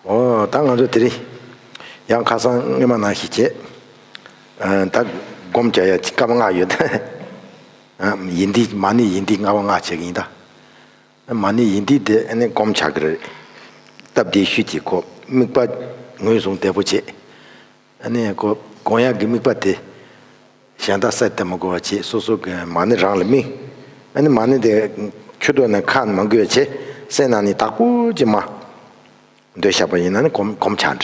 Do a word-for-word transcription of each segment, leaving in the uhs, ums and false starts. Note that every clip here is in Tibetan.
ཨོ་ད་ང་ཚོ་དེ་རིང་ཡང་ཁ་སང་སྔོན་མ་ནང་བཞིན་བྱས། ཨ་ད་སྒོམ་བྱ་ཡ་སྐབས་ལྔ་ཡོད། ཨ་ཡིན་འདི་མ་ཎི་ཡིན་འདི་ལྔ་པ་ལྔ་བྱེད་ཀྱི་ཡིན་ད། མ་ཎི་ཡིན་འདི་དེ་ཨ་ནི་སྒོམ་བྱ་གི་རེད། སྟབས་བདེ་ཤོས་ཀྱི་ཁོ་དམིགས་པ་ངོས་བཟུང་བདེ་པོ་བྱེད། ཨ་ནི་ཁོ་སྒོམ་ཡག་གི་དམིགས་པ་དེ་གཞན་དག་སེལ་ཏེ་མི་དགོས་པ་བྱེད། སོ་སོ་གི་མ་ཎི་རང་ལ་དམིགས། ཨ་ནི་མ་ཎི་དེ་ཁྱུ་ཏོ་ནས་ཁ་མ་འགུལ་བ་བྱེད། སེམས་ནང་ནས་དག་པོ་ཅིག་མ་འདོད་བཞག་པ་ཡིན་ན་ནི་སྒོམ་སྒོམ་བྱ་འདི་རེད།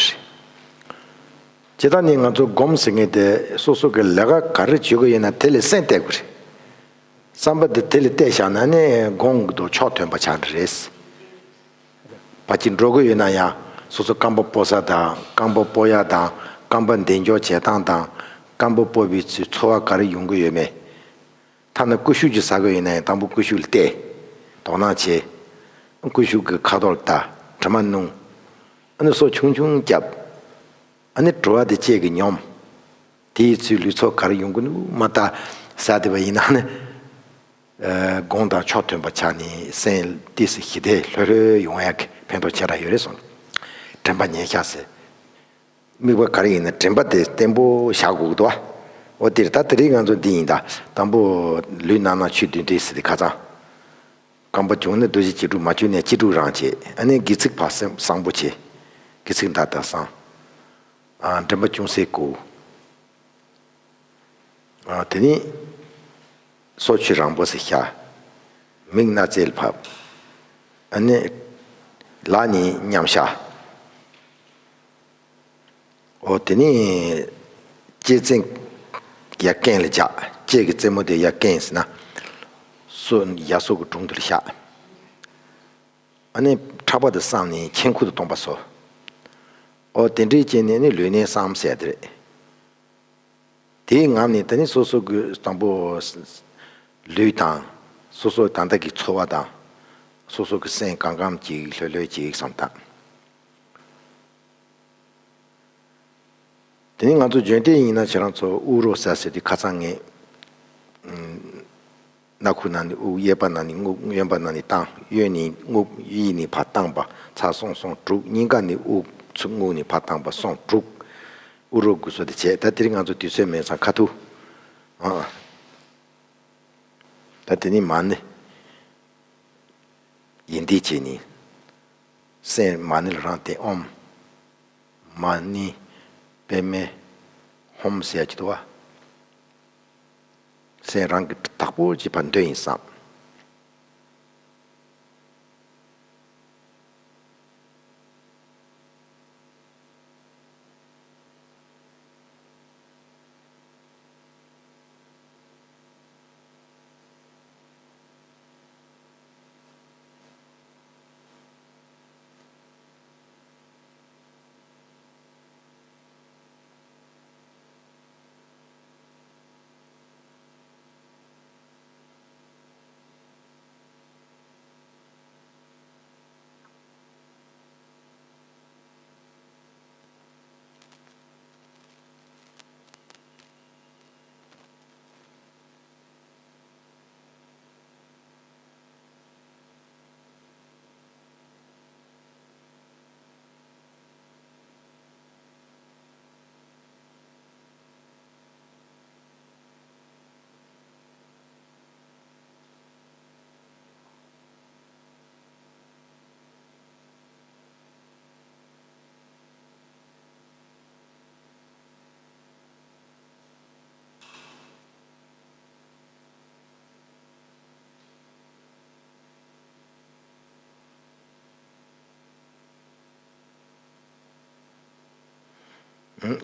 ཇི་ལྟར་ནི་ང་ཚོ་སྒོམ་ཟེར་མཁན་དེ་སོ་སོ་གི་ལས་ཀ་ག་རེ་བྱེད་དགོས་ཡིན་ན་དེ་ལ་སེམས་གཏད་དགོས་རེད། བསམ་པ་འདི་དེ་ལ་གཏད་བཞག་ན་ནི་སྒོམ་གྱི་དོ་ཕྱོགས་མཐུན་པ་ཆགས་འདི་རེད། ཕར་ཅིག་འགྲོ་གི་ཡོད་ན་ཡང་སོ་སོ་རྐང་པ་སྤོ་ས་དང་རྐང་པ་སྤོ་ཡ་དང་རྐང་པ་འདེགས་འཇོག་བྱེད་སྟངས་དང་རྐང་པ་སྤོ་བའི་ཚུལ་ཚོར་བ་ག་རེ་ཡོང་གི་ཡོད་མེད། ཐ་ན་ཀུ་ཤུ་ཅིག་ཟ་གི་ཡོད་ན་ཡང་དང་པོ་ཀུ་ཤུ་ལ་བལྟས། དོགས་སྣང་བྱེད། ཀུ་ཤུ་གི་ཁ་དོག་ལ་ལྟ། དྲི་མ་སྣོམ། ཨ་ནི་སོ་ཆུང་ཆུང་བརྒྱབ། ཨ་ནི་བྲོ་བ་དེ་ལྕེ་གིས་མྱོང་། དེའི་ཚུལ་ལུས་ཚོར་ག་རེ་ཡོང་གི་འདུག་མ་ལྟ་ཟ་བསྡད་པ་ཡིན་ན་ནི། ཨ་སྒོམ་དང་ཕྱོགས་མཐུན་པ་ཆགས་ནས་སེམས་ཏོག་ཙམ་ཞི་བདེ་ལྷོད་ལྷོད་ཡོང་ཡག་གི་ཕན་ཐོགས་ཆེ་དྲགས་ཡོད་རེད་གསུངས། དྲན་པ་ཉེར་བཞག་ཟེར། དམིགས་པ་ག་རེ་ཡིན་ན་དྲན་པ་དེ་བརྟན་པོ་བཞག་དགོས་ཀྱི་འདུག་བ། འོ་དེར་ད་དེ་རིང་ང་ཚོ་འདི་ཡིན་ད། དང་པོ་ལུས་རྣམ་སྣང་ཆོས་བདུན་ཏེ་ཟེར་དེ་ཁ་སང་། རྐང་པ་བྱུང་ན་རྡོ་རྗེ་བཅུ་དྲུག་མ་བྱུང་ན་བཅུ་དྲུག་རང་བྱེད། ཨ་ནི་དགེ་ཚིག་ཕར་བསམ་བཟང་པོ་བྱེད། དགེ་ཚིག་མཐའ་དག་བསམ། ཨ་དྲན་པ་ཅུང་ཟད་བསྐུར། ཨ་དེ་ནི་སོ་ཆུ་རང་པོ་ཟེར་བཞག་མིག་སྣ་རྩེ་ལ་ཕབ། ཨ་ནི་ལག་གཉིས་མཉམ་བཞག་འོ་དེ་ནི་ལྕེ་བཙན་ཡར་རྐན་ལ་བཞག་ལྕེ་གི་རྩེ་མོ་དེ་ཡར་རྐན་ཟེར་ན། སོ་ཡ་སོ་གི་དྲུང་དུ་བཞག་ཨ་ནི་ཕྲག་པ་དེ་བསྲང་ནས་མཆན་ཁུ་དེ་སྟོང་པ་བཟོ། འོ་དེ་འདྲའི་བྱས་ནས་ནི་ལུས་གནད་བསྲང་ཟེར་དེ་རེད། དེའི་ངང་ནས་ད་ནི་སོ་སོ་གི་དང་པོ་ལུས་དང་། སོ་སོ་ད་ལྟ་གི་ཚོར་བ་དང་། སོ་སོ་གི་སེམས་གང་གང་ཅིག་ལྷོད་ལྷོད་ཅིག་བསམ་དང་། དེ་ནི་ང་ཚོ་འཇོན་ཏེ་ཡིན་ན་ཁྱེད་རང་ཚོ་དབུགས་རོ་ཟ་ཟེར་དུས་ཁ་སང་ངས། སྣ་ཁུག་ནང་ནས་དབུགས། གཡས་པ་ནང་ནས་རྔུབ། གཡོན་པ་ནང་ནས་བཏང་། གཡོན་ནས་རྔུབ། གཡས་ནས་ཕར་བཏང་པ། ཚར་སོང་སོང་དྲུག་གཉིས་ཀ་ནས་དབུགས་ཚུར་རྔུབ་ནས་ཕར་བཏང་པ་སོང་དྲུག་དབུགས་རོ་དགུ་སོ་དེ་བྱས། ད་དེ་རིང་ང་ཚོ་དུས་ཚོད་མེད་ཙང་ཁ་ཐུག་ཨ། ད་དེ་ནི་མ་ཎི་ཡིན་འདི་བྱས་ནས། སེམས་མ་ཎི་ལ་རང་བསྟན། ཨོཾ་མ་ཎི་པདྨེ་ཧཱུྃ་ཟེར་ཡ་ཅིག་འདུག་བ། སེམས་རང་གི་དག་པོ་ཅིག་ཕར་འདོན་ཡིན་བསམ།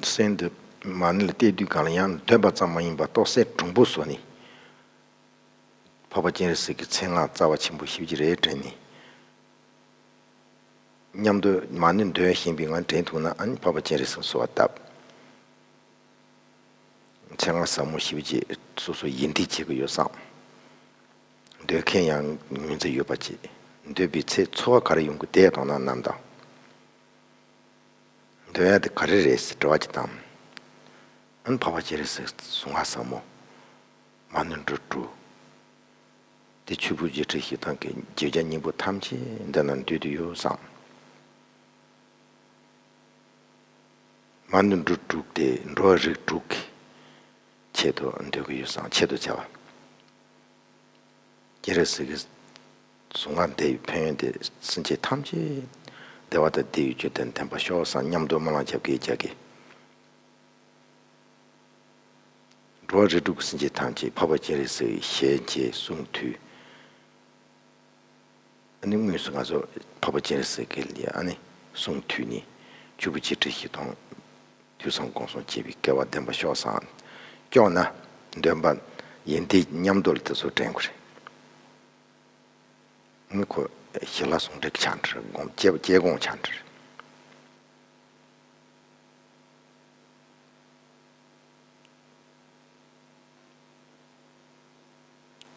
སེམས་འདི་མ་ཎི་ལ་གཏད་དུས་སྒང་ལ་ཡང་འདོན་པ་ཙམ་མ་ཡིན་པར་རྟོགས་སད་གྲུང་པོ་བཟོ་ནས། འཕགས་པ་སྤྱན་རས་གཟིགས་ཀྱི་མཚན་སྔགས་རྩ་བ་ཆེན་པོ་ཞེ་པོ་ཅིག་རེད་དྲན་ནས། མཉམ་དུ་མ་ཎི་འདོན་བཞིན་པའི་ངང་དྲན་ཐུབ་ན་ཨ་ནི་འཕགས་པ་སྤྱན་རས་གཟིགས་གསོལ་བ་བཏབ། མཚན་སྔགས་ཟབ་མོ་ཞེ་པོ་ཅིག་སོ་སོ་ཡིད་འདི་བྱེད་ཀྱི་ཡོད་བསམ། འདོན་མཁན་ཡང་ངོས་འཛིན་ཡོད་པ་ཅིག་འདོན་པའི་ཚེ་ཚོར་བ་ག་རེ་ཡོང་གི་བསྡད་དང་ན་རྣམས་དང་། འདོན་ཡ་དེ་ག་རེ་རེད་ཟེར་དྲི་བ་ཅིག་བཏང་། ཨ་ནི་འཕགས་པ་སྤྱན་རས་གཟིགས་གསུང་བ་ཟབ་མོ། མ་ཎི་འགྲོ་དྲུག་དེ་ཆོས་ཕུང་བརྒྱད་ཁྲི་བཞི་སྟོང་གི་བརྗོད་བྱ་སྙིང་པོ་ཐམས་ཅད་འདི་ན་འདུས་ཏེ་ཡོད་བསམ། ང་ནི་འགྲོ་དྲུག་སྟེ་འགྲོ་བ་རིགས་དྲུག་གི་ཆེད་དུ་འདོན་གྱི་ཡོད་ཙང་ཆེད་དུ་བྱ་བ། སྤྱན་རས་གཟིགས་ཀྱི་གཟུངས་སྔགས་འདི་ཡི་ཕན་ཡོན་དེ་སེམས་ཅན་ཐམས་ཅད་བདེ་བ་དང་བདེ་བའི་རྒྱུ་དང་ལྡན་པར་ཤོག་བསམ་སྙམ་དུ་སྨོན་ལམ་རྒྱབ་ཀྱི་རྒྱག་གི། འགྲོ་བ་རིགས་དྲུག་གི་སེམས་ཅན་ཐམས་ཅད་འཕགས་པ་སྤྱན་རས་གཟིགས་ཞལ་མཇལ་གསུང་ཐོས། ཨ་ནི་དངོས་སུ་ང་ཚོ་འཕགས་པ་སྤྱན་རས་གཟིགས་ཀྱི་ལ་ཨ་ནི་གསུང་ཐོས་ནས་ཆོས་སྐུ་ཆེ་ཁྲི་བཞི་སྟོང་ཐོས་བསམ་སྒོམ་གསུམ་བྱེད་པའི་སྐལ་བ་ལྡན་པ་ཤོག་བསམ། སྐྱོང་ན་འདོན་པ་ཡིན་ཏེ་མཉམ་དུ་ལ་དེ་ཚོ་དྲན་དགོས་རེད། ཨ་ནི་ཁོ་ཞི་ལྷ་གསུང་འགྲེལ་གྱི་ཕྱག་འཁྲིད་སྒོམ་སྐྱེ་སྐྱེ་སྒོམ་ཕྱག་འཁྲིད།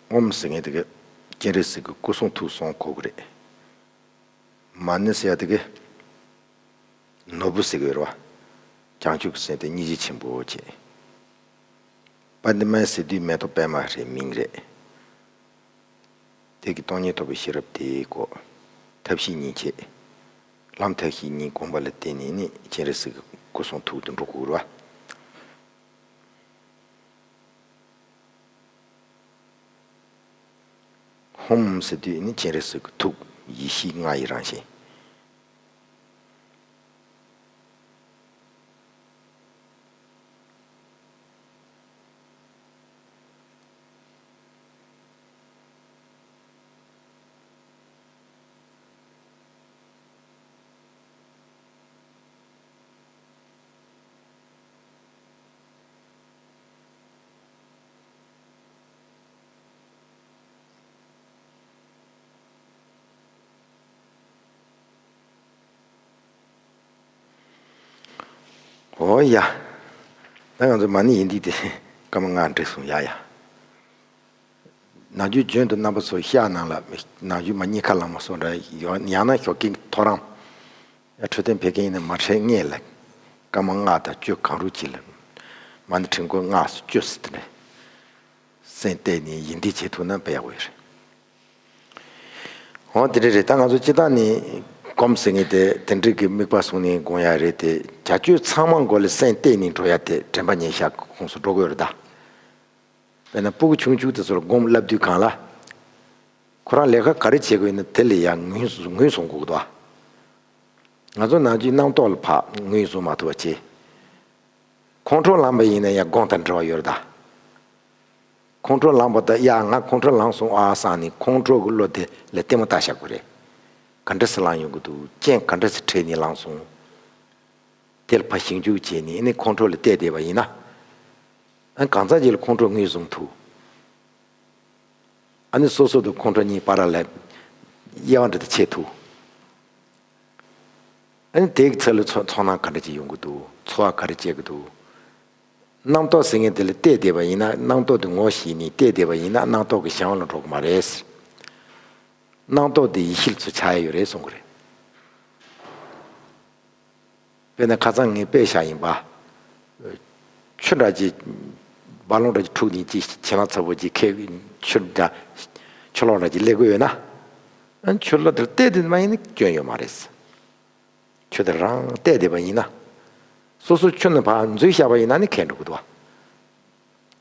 ཨོཾ་ཟེར་མཁན་དེ་ག་སྤྱན་རས་གཟིགས་ཀྱི་སྐུ་གསུང་ཐུགས་གསུང་གོ་གི་རེད། མ་ཎི་ཟེར་ཡ་དེ་ག་ནོར་བུ་ཟེར་གི་ཡོད་རེད་བ། བྱང་ཆུབ་ཀྱི་སེམས་དེ་སྙིང་རྗེ་ཆེན་པོ་བྱེད། པདྨ་ཟེར་དུས་མེ་ཏོག་པདྨ་རེད་མིང་རེད། དེ་གི་སྟོང་ཉིད་རྟོགས་པའི་ཤེས་རབ་དེའི་སྒོ། ཐབས་ཤེས་གཉིས་བྱེད། ལམ་ཐབས་ཤེས་གཉིས་བསྒོམ་པ་ལ་བརྟེན་ནས་ནི་སྤྱན་རས་གཟིགས་ཀྱི་སྐུ་གསུང་ཐུགས་དེ་འགྲོ་དགོས་རེད་བ། ཧཱུྃ་ཟེར་དུས་ནི་སྤྱན་རས་གཟིགས་ཀྱི་ཐུགས་ཡེ་ཤེས་ལྔ་ཡི་རང་བཞིན། འོ་ཡ། ད་ང་ཚོ་མ་ཎི་ཡིན་འདི་དེ་སྐར་མ་ལྔ་འགྲིག་སོང་ཡ་ཡ། ནམ་རྒྱུན་རྒྱུན་དུ་རྣམ་པ་ཚོ་ཤག་ནང་ལ་ནམ་རྒྱུན་མ་གཉིས་ཁ་ལངས་མ་སོང་འདྲ་ཡང་ན་ཞོགས་ཀས་ཐོ་རངས། འཕྲོད་བསྟེན་ཕེབས་མཁན་ཡིན་ན་མ་ཁྲལ་ངེས་ལ། སྐར་མ་ལྔ་དང་བཅུ་གང་རུང་གཅིག་ལ། མ་ཎི་ཁྲི་འགོ་ལྔ་སོ་བཅུ་ཟེར་དེ་འདྲ། སེམས་གཏད་ནས་ཡིད་བདེ་བྱེད་ཐུབ་ན་དཔེ་ཡག་པོ་ཡོད་རེད། འོ་དེ་འདྲ་རེད། ད་ང་ཚོ་སྤྱི་བཏང་ནས་སྒོམ་ཟེར་མཁན་དེ་དེ་འདྲ་གི་དམིགས་པ་བཟུང་ནས་སྒོམ་ཡ་རེད་དེ་བྱ་སྤྱོད་ཚང་མ་མགོ་ལ་སེམས་གཏད་ནས་འགྲོ་ཡ་དེ་དྲན་པ་ཉེར་བཞག་ཁོངས་སུ་འགྲོ་དགོས་རེད་ད། དཔེར་ན་སྤུ་གུ་ཆུང་ཆུང་དེ་ཚོར་སྒོམ་བསླབ་དུས་སྒང་ལ། ཁོ་རང་ལས་ཀ་ག་རེ་བྱེད་དགོས་ཡིན་ན་དེ་ལ་ཡང་ངོས་ངོས་བཟུང་དགོས་ཀྱི་འདུག་ཨ། ང་ཚོ་ནམ་རྒྱུན་རྣམ་རྟོག་ལ་ཕར་ངོས་བཟུང་མ་ཐུབ་པ་བྱེད། ཁོང་ཁྲོ་ལངས་པ་ཡིན་ན་ཡང་སྒོམ་དང་འབྲེལ་བ་ཡོད་རེད་ད། ཁོང་ཁྲོ་ལངས་པ་དང་ཡ་ང་ཁོང་ཁྲོ་ལངས་སོང་ཨ་བསམ་ནས་ཁོང་ཁྲོ་གི་བློ་དེ་ལ་ལྟད་མོ་ལྟ་བཞག་དགོས་རེད། ག་འདྲ་སེ་ལངས་ཡོང་གི་འདུག་རྐྱེན་ག་འདྲ་སེ་འཕྲད་ནས་ལངས་སོང་། དེ་ལ་ཕར་ཞིབ་འཇུག་བྱས་ནས་ཨ་ནི་ཁོང་ཁྲོ་ལ་བལྟས་བསྡད་པ་ཡིན་ན། ཨ་གང་ཚང་ཅིག་ལ་ཁོང་ཁྲོ་ངོས་བཟུང་ཐུབ། ཨ་ནི་སོ་སོ་དང་ཁོང་ཁྲོ་གཉིས་བར་ལ་དབྱེ་བ་འདྲ་དེ་ཕྱེ་ཐུབ། ཨ་ནི་དེའི་ཚུལ་ལ་ཚོར་ཚོར་སྣང་ག་འདྲ་ཅིག་ཡོང་གི་འདུག་ཚོར་བ་ག་རེ་སྐྱེ་གི་འདུག་རྣམ་རྟོག་ཟེར་མཁན་དེ་ལ་བལྟས་བསྡད་པ་ཡིན་ན་རྣམ་རྟོག་དེ་ངོ་ཤེས་ནས་བལྟས་བསྡད་པ་ཡིན་ན་རྣམ་རྟོག་གི་གཞན་དབང་ལ་འགྲོ་གི་མ་རེད། རྣམ་རྟོག་དེ་ཡེ་ཤེས་ལ་ཚུར་ཆགས་ཡ་ཡོད་རེད་གསུང་གི་རེད། དཔེར་ན་ཁ་སང་ངས་དཔེ་བཞག་ཡིན་པ། ཆུ་འདྲ་ཅིག་རྦ་ཀློང་འདྲ་ཅིག་འཁྲུགས་ནས་ཅིག་བྱེ་ལང་ཚ་པོ་ཅིག་ཁེགས་ཆུ་འདྲ། ཆུ་ལོག་འདྲ་ཅིག་སླེབས་ཀྱི་ཡོད་ན། ཨ་ཆུ་ལོག་དེར་བལྟས་དེ་མ་ཡིན་ན་སྐྱོན་ཡོད་མ་རེད། ཆུ་དེ་རང་བལྟས་བསྡད་པ་ཡིན་ན། སོ་སོ་ཆུ་ནང་ཕར་འཛུལ་བཞག་པ་ཡིན་ན་ནི་ཁེགས་འགྲོ་གི་འདུག་བ།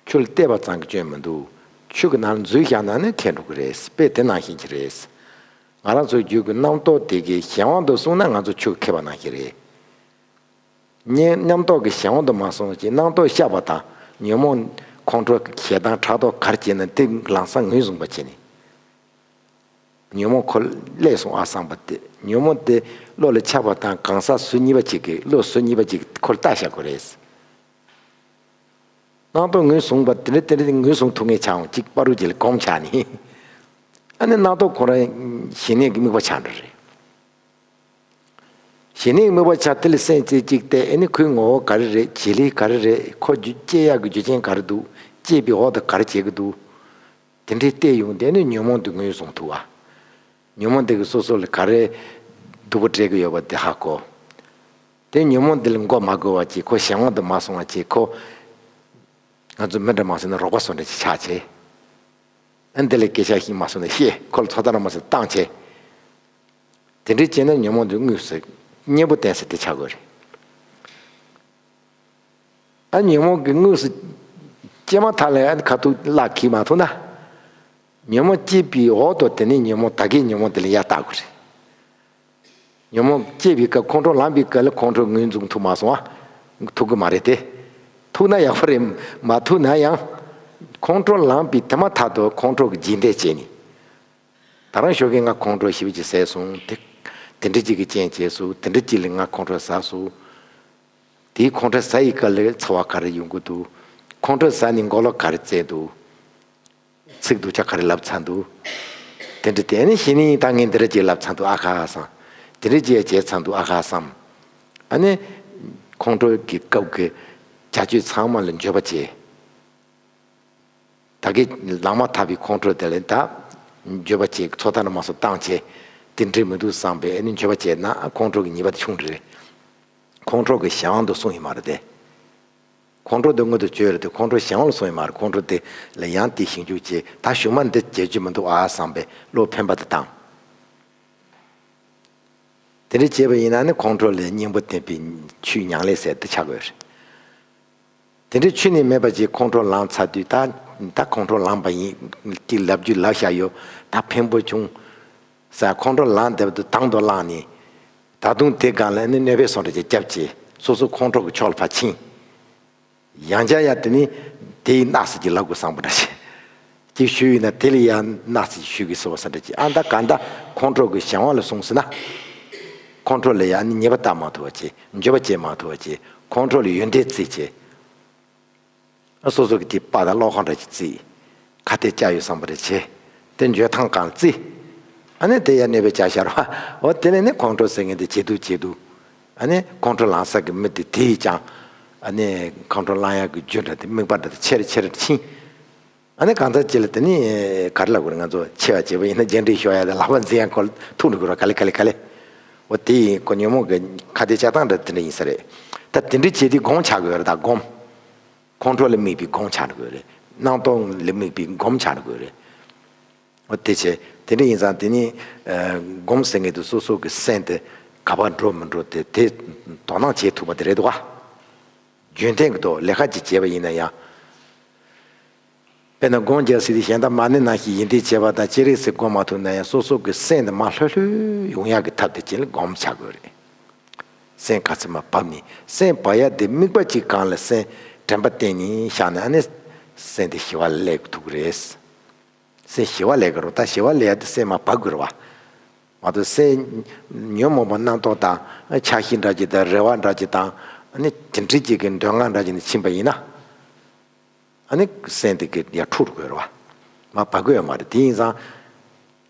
ཆུ་ལ་བལྟས་པ་ཙམ་གྱིས་སྐྱོན་མི་འདུག་ཆུ་གི་ནང་ལ་འཛུལ་བཞག་ན་ནི་ཁེགས་འགྲོ་གི་རེད། དཔེ་དེ་ནང་བཞིན་གྱི་རེད། ང་རང་ཚོའི་རྒྱུད་ཀྱི་རྣམ་རྟོག་དེ་གའི་གཞན་དབང་དུ་སོང་ན་ང་ཚོ་ཆུ་ཁེགས་པ་ནང་བཞིན་རེད། ཉེ་རྣམ་རྟོག་གི་གཞན་དབང་དུ་མ་སོང་ཞིང་རྣམ་རྟོག་ཤར་བ་དང་ཉོན་མོངས་ཁོང་ཁྲོ་ཞེ་སྡང་ཕྲག་དོག་ག་རེ་སྐྱེས་ན་དེ་ལམ་སང་ངོས་བཟུང་བ་བྱས་ནས། ཉོན་མོངས་ཁོ་སླེབས་སོང་ཨ་བསམ་པ་དེ་ཉོན་མོངས་དེ་བློ་ལ་འཆར་བ་དང་གང་ཟག་སུ་གཉིས་པ་གཅིག་གིས་བློ་སུ་གཉིས་པ་གཅིག་གིས་ཁོ་ལ་བལྟ་བཞག་དགོས་རེད། རྣམ་རྟོག་ངོས་བཟུང་བ་དེ་འདྲ་དེ་འདྲ་ངོས་བཟུང་ཐུབ་མཁན་ཆགས་འོང་གཅིག་བར་དུ་རྗེས་ལ་གོམས་ཆགས་ནས། ཨ་ནི་རྣམ་རྟོག་ཁོ་རང་ཞི་གནས་ཀྱི་དམིགས་པ་ཆགས་འགྲོ་རེད། ཞི་གནས་ཀྱི་དམིགས་པ་ཆགས་དེ་ལ་སེམས་རྩེ་གཅིག་བལྟས་ཨ་ནི་ཁོའི་ངོ་བོ་ག་རེ་རེད། བྱེད་ལས་ག་རེ་རེད། ཁོ་རྒྱུ་སྐྱེ་ཡག་གི་རྒྱུ་རྐྱེན་ག་རེ་འདུག་སྐྱེས་པའི་འོག་ཏུ་ག་རེ་བྱེད་ཀྱི་འདུག་དེ་འདྲའི་བལྟས་ཡོང་དེ་ནི་ཉོན་མོངས་དེ་ངོས་བཟུང་ཐུབ་བ། ཉོན་མོངས་དེ་གིས་སོ་སོ་ལ་ག་རེ་སྡུག་པོ་སྤྲད་ཀྱི་ཡོད་པ་དེ་ཧ་གོ། དེ་ཉོན་མོངས་དེ་ལ་མགོ་མ་སྒུར་བ་བྱས་ཁོ་གཞན་དབང་དུ་མ་སོང་བ་བྱས་ཁོ། ང་ཚོ་མི་འདྲ་མ་ཟེར་ན་རོགས་པ་བཟོ་འདྲ་ཅིག་ཆགས་བྱས། ཨ་འདི་ལ་སྐད་ཆ་ཞིག་མ་གསུངས་ན་ཤེས་ཁོ་ལ་ཚོད་ལྟ་ར་མ་ཟེར་བཏང་བྱས། དེ་འདྲའི་བྱས་ན་ཉོན་མོངས་དེ་དངོས་སུ་གཉེན་པོ་བསྟེན་ས་དེ་ཆགས་དགོས་རེད། ཨ་ཉོན་མོངས་ཀྱི་དངོས་སུ་སྐྱེས་མ་ཐག་ལ་ཨ་ཁ་ཐུག་བརླག་གི་མ་ཐུབ་ན། ཉོན་མོངས་སྐྱེས་པའི་འོག་ཏུ་དེ་ནས་ཉོན་མོངས་ད་གའི་ཉོན་མོངས་དེ་ལ་ཡར་བལྟ་དགོས་རེད། ཉོན་མོངས་སྐྱེས་པའི་སྐབས་ཁོང་ཁྲོ་ལངས་པའི་སྐབས་ལ་ཁོང་ཁྲོ་ངོས་འཛིན་ཐུབ་མ་སོང་ཨ། ཐུབ་གི་མ་རེད་དེ། ཐུབ་ན་ཡག་པོ་རེད། མ་ཐུབ་ན་ཡང་། ཁོང་ཁྲོ་ལངས་པའི་དེ་མ་ཐག་ཏུ་ཁོང་ཁྲོ་གི་རྗེས་འདེད་བྱས་ནས། ད་རང་ཞོགས་ཀས་ང་ཁོང་ཁྲོ་ཞེ་པོ་ཅིག་ཟས་སོང་དེ། དེ་འདྲ་ཅིག་གི་རྐྱེན་བྱས་སོང་། དེ་འདྲ་ཅིག་ལ་ང་ཁོང་ཁྲོ་ཟ་སོང་། དེའི་ཁོང་ཁྲོ་ཟ་ཡི་སྐབས་ལ་ཚོར་བ་ག་རེ་ཡོང་གི་འདུག་ཁོང་ཁྲོ་ཟ་ནས་མགོ་ལོག་ག་རེ་བཙལ་འདུག་ཚིག་སྡུག་ཅག་ག་རེ་ལབ་ཚར་འདུག་དེ་འདྲ་དེ་ནི་གཞི་ནས་ད་ངས་འདི་འདྲ་ཅིག་ལབ་ཚར་འདུག་ཨ་ཁ་བསམ། དེ་འདྲ་ཅིག་བྱས་ཚར་འདུག་ཨ་ཁ་བསམ། ཨ་ནི། ཁོང་ཁྲོ་གི་སྐབས་ཀྱི་བྱ་སྤྱོད་ཚང་མ་ལ་འགྱོད་པ་བྱེད། ད་གིན་ལངས་མ་ཐག་པའི་ཁོང་ཁྲོ་དེ་ལ་ད་འགྱོད་པ་བྱེད། ཚོགས་ཐ་ན་མ་སོང་བཏང་བྱེད། དེ་འགྲིག་མི་འདུག་བསམ་པས་ཨ་ནི་འགྱོད་པ་བྱས་ན་ཁོང་ཁྲོ་གི་ཉེས་པ་དེ་ཆུང་དྲགས་རེད། ཁོང་ཁྲོ་གི་གཞན་དབང་དུ་སོང་ཡི་མ་རེད་དེ། ཁོང་ཁྲོ་དེ་མངོན་དུ་བྱས་རེད་དེ་ཁོང་ཁྲོ་གཞན་དབང་ལ་སོང་ཡི་མ་རེད། ཁོང་ཁྲོ་དེ་ལ་ཡང་དེ་ཞིབ་འཇུག་བྱེད། ད་གཞུག་མ་འདི་བྱེད་རྒྱུ་མི་འདུག་ཨ་བསམ་པས་བློ་ཕན་པ་དེ་བཏང་། དེ་འདྲ་བྱས་པ་ཡིན་ན་ནི་ཁོང་ཁྲོ་ལས་སྙིང་པོ་བསྟན་པའི་ཆོས་ཉམས་ལེན་ཟེར་དེ་ཆགས་དགོས་རེད། དེ་འདྲའི་ཆོས་ནི་མེད་པ་ཅིག་ཁོང་ཁྲོ་ལངས་ཚར་དུས་ད་ད་ཁོང་ཁྲོ་ལངས་པ་ཡིན་ཅིག་ལབ་རྒྱུ་ལབ་བཞག་ཡོད། ད་ཕན་པོ་བྱུང་ཟེར་ཁོང་ཁྲོ་ལངས་བསྡད་པ་དུས་དང་དུ་བླངས་ནས། ད་དུང་དེ་སྒང་ལ་ནི་གནོད་པའི་སོང་འདྲ་ཅིག་བརྒྱབ་བྱས་སོ་སོ་ཁོང་ཁྲོ་གི་ཕྱོགས་ལ་ཕར་ཕྱིན། ཡང་བསྐྱར་ཡང་དེ་ནི་དེ་ཡི་གནག་ས་ཅིག་ལབ་དགོས་བསམ་པ་འདྲ་ཞིག་ཅིག་ཞུས་ཡིན་ན་དེ་ལ་ཡང་གནག་ས་ཅིག་ཞུ་དགོས་སོ་བསམ་འདྲ་ཅིག་ཨ་ད་གང་ལྟར་ཁོང་ཁྲོ་གི་གཞན་དབང་ལ་སོང་ཟིན་ན། ཁོང་ཁྲོ་ལ་ཡང་ནི་ཉེས་པ་བཏགས་མ་ཐུབ་པ་བྱས། འགྱོད་པ་བྱེད་མ་ཐུབ་པ་བྱས། ཁོང་ཁྲོ་ལ་ཡོན་ཏན་བརྩི་བྱས། ཨ་སོ་སོ་གི་དེ་པ་དང་བློ་ཁོག་འདྲ་ཅིག་བརྩི། ཁ་གཏད་བཅག་ཡོད་བསམ་པ་རེ་བྱས། དེ་འགྱོད་ཐང་གང་བརྩི། ཨ་ནི་དེ་ཡང་གནོད་པའི་བྱ་ཤར་བ། འོ་དེ་ནས་ནི་ཁོང་ཁྲོ་ཟེར་མཁན་དེ་ཇེ་སྡུག་ཇེ་སྡུག་ཨ་ནི་ཁོང་ཁྲོ་ལངས་ས་གི་མི་དེ་དེ་ཡིས་ཀྱང་། ཨ་ནི་ཁོང་ཁྲོ་ལངས་ཡག་གི་རྒྱུ་འདྲ་དེ་དམིགས་པ་འདྲ་དེ་ཆེ་རུ་ཆེ་རུ་ཕྱིན། ཨ་ནི་གང་ཟག་ཅིག་ལ་དེ་ནི་ག་རེ་ལབ་དགོས་རེད། ང་ཚོ་འཆི་བ་བྱས་པ་ཡིན་ན་རྒྱང་འདྲེན་ཤོར་ཡ་དང་ལག་པ་འཛིན་ཡ་སྐོར་ཐུག་འགྲོ་གི་རེད། ག་ལེ་ག་ལེ་ག་ལེ། འོ་དེ་ཡིན་ཁོ་ཉོན་མོངས་ཀྱི་ཁ་གཏད་བཅག་སྟངས་འདྲ་དེ་འདྲ་ཡིན་ས་རེད། ད་དེ་འདྲ་བྱེད་དུས་སྒོམ་ཆགས་དགོས་རེད། ད་སྒོམ། ཁོང་ཁྲོ་ལ་དམིགས་པའི་སྒོམ་ཆགས་དགོས་རེད། སྣང་སྟོང་ལ་དམིགས་པའི་སྒོམ་ཆགས་དགོས་རེད། འོ་དེ་བྱས་དེ་འདྲ་ཡིན་ཙང་དེ་ནི་སྒོམ་ཟེར་མཁན་དེ་སོ་སོ་གི་སེམས་དེ་ག་པར་འགྲོ་མི་འགྲོ་དེ་དེ་དོ་སྣང་བྱེད་ཐུབ་པ་དེ་རེད་འདུག་ག་རྒྱུན་གཏན་གྱི་ཐོག་ལས་ཀ་ཅིག་བྱས་པ་ཡིན་ན་ཡང་། དཔེར་ན་སྒོམ་རྒྱག་ཟེར་དུས་གཞན་དག་མ་ཎི་ནང་བཞིན་ཡིན་ཏེ་བྱས་པ་དང་ཅི་རིགས་སུ་སྒོམ་མ་ཐུབ་ན་ཡང་སོ་སོ་གི་སེམས་དེ་མར་ལྷོད་ལྷོད་ཡོང་ཡག་གི་ཐབས་དེ་ཅིག་ལ་སྒོམ་བྱ་དགོས་རེད། སེམས་ག་ཚོད་མར་བབས་ནས་སེམས་བབས་ཡག་དེ་དམིགས་པ་གཅིག་སྒང་ལ་སེམས་དྲན་པ་བསྟེན་ནས་བཞག་ན་ཨ་ནི་སེམས་དེ་ཞི་བ་ལས་ཐུབ་ཀྱི་རེད། སེམས་ཞི་བ་ལས་ཀྱི་རོ། ད་ཞི་བ་ལས་ཡག་དེ་སེམས་མར་བབས་དགོས་རེད་བ། མ་གཏོགས་སེམས་ཉོན་མོངས་པ་རྣམ་རྟོག་དང་འཆར་གཞི་འདྲ་ཅིག་དང་རེ་བ་འདྲ་ཅིག་དང་ཨ་ནི་དེ་འདྲ་ཅིག་གི་འདོད་ལྔ་འདྲ་ཅིག་ནས་ཕྱིན་པ་ཡིན་ན། ཨ་ནི་སེམས་དེ་གི་ཡར་འཁྲུག་དགོས་རེད་བ། མར་བབས་དགོས་ཡོད་མ་རེད། དེ་ཡིན་ཙང་།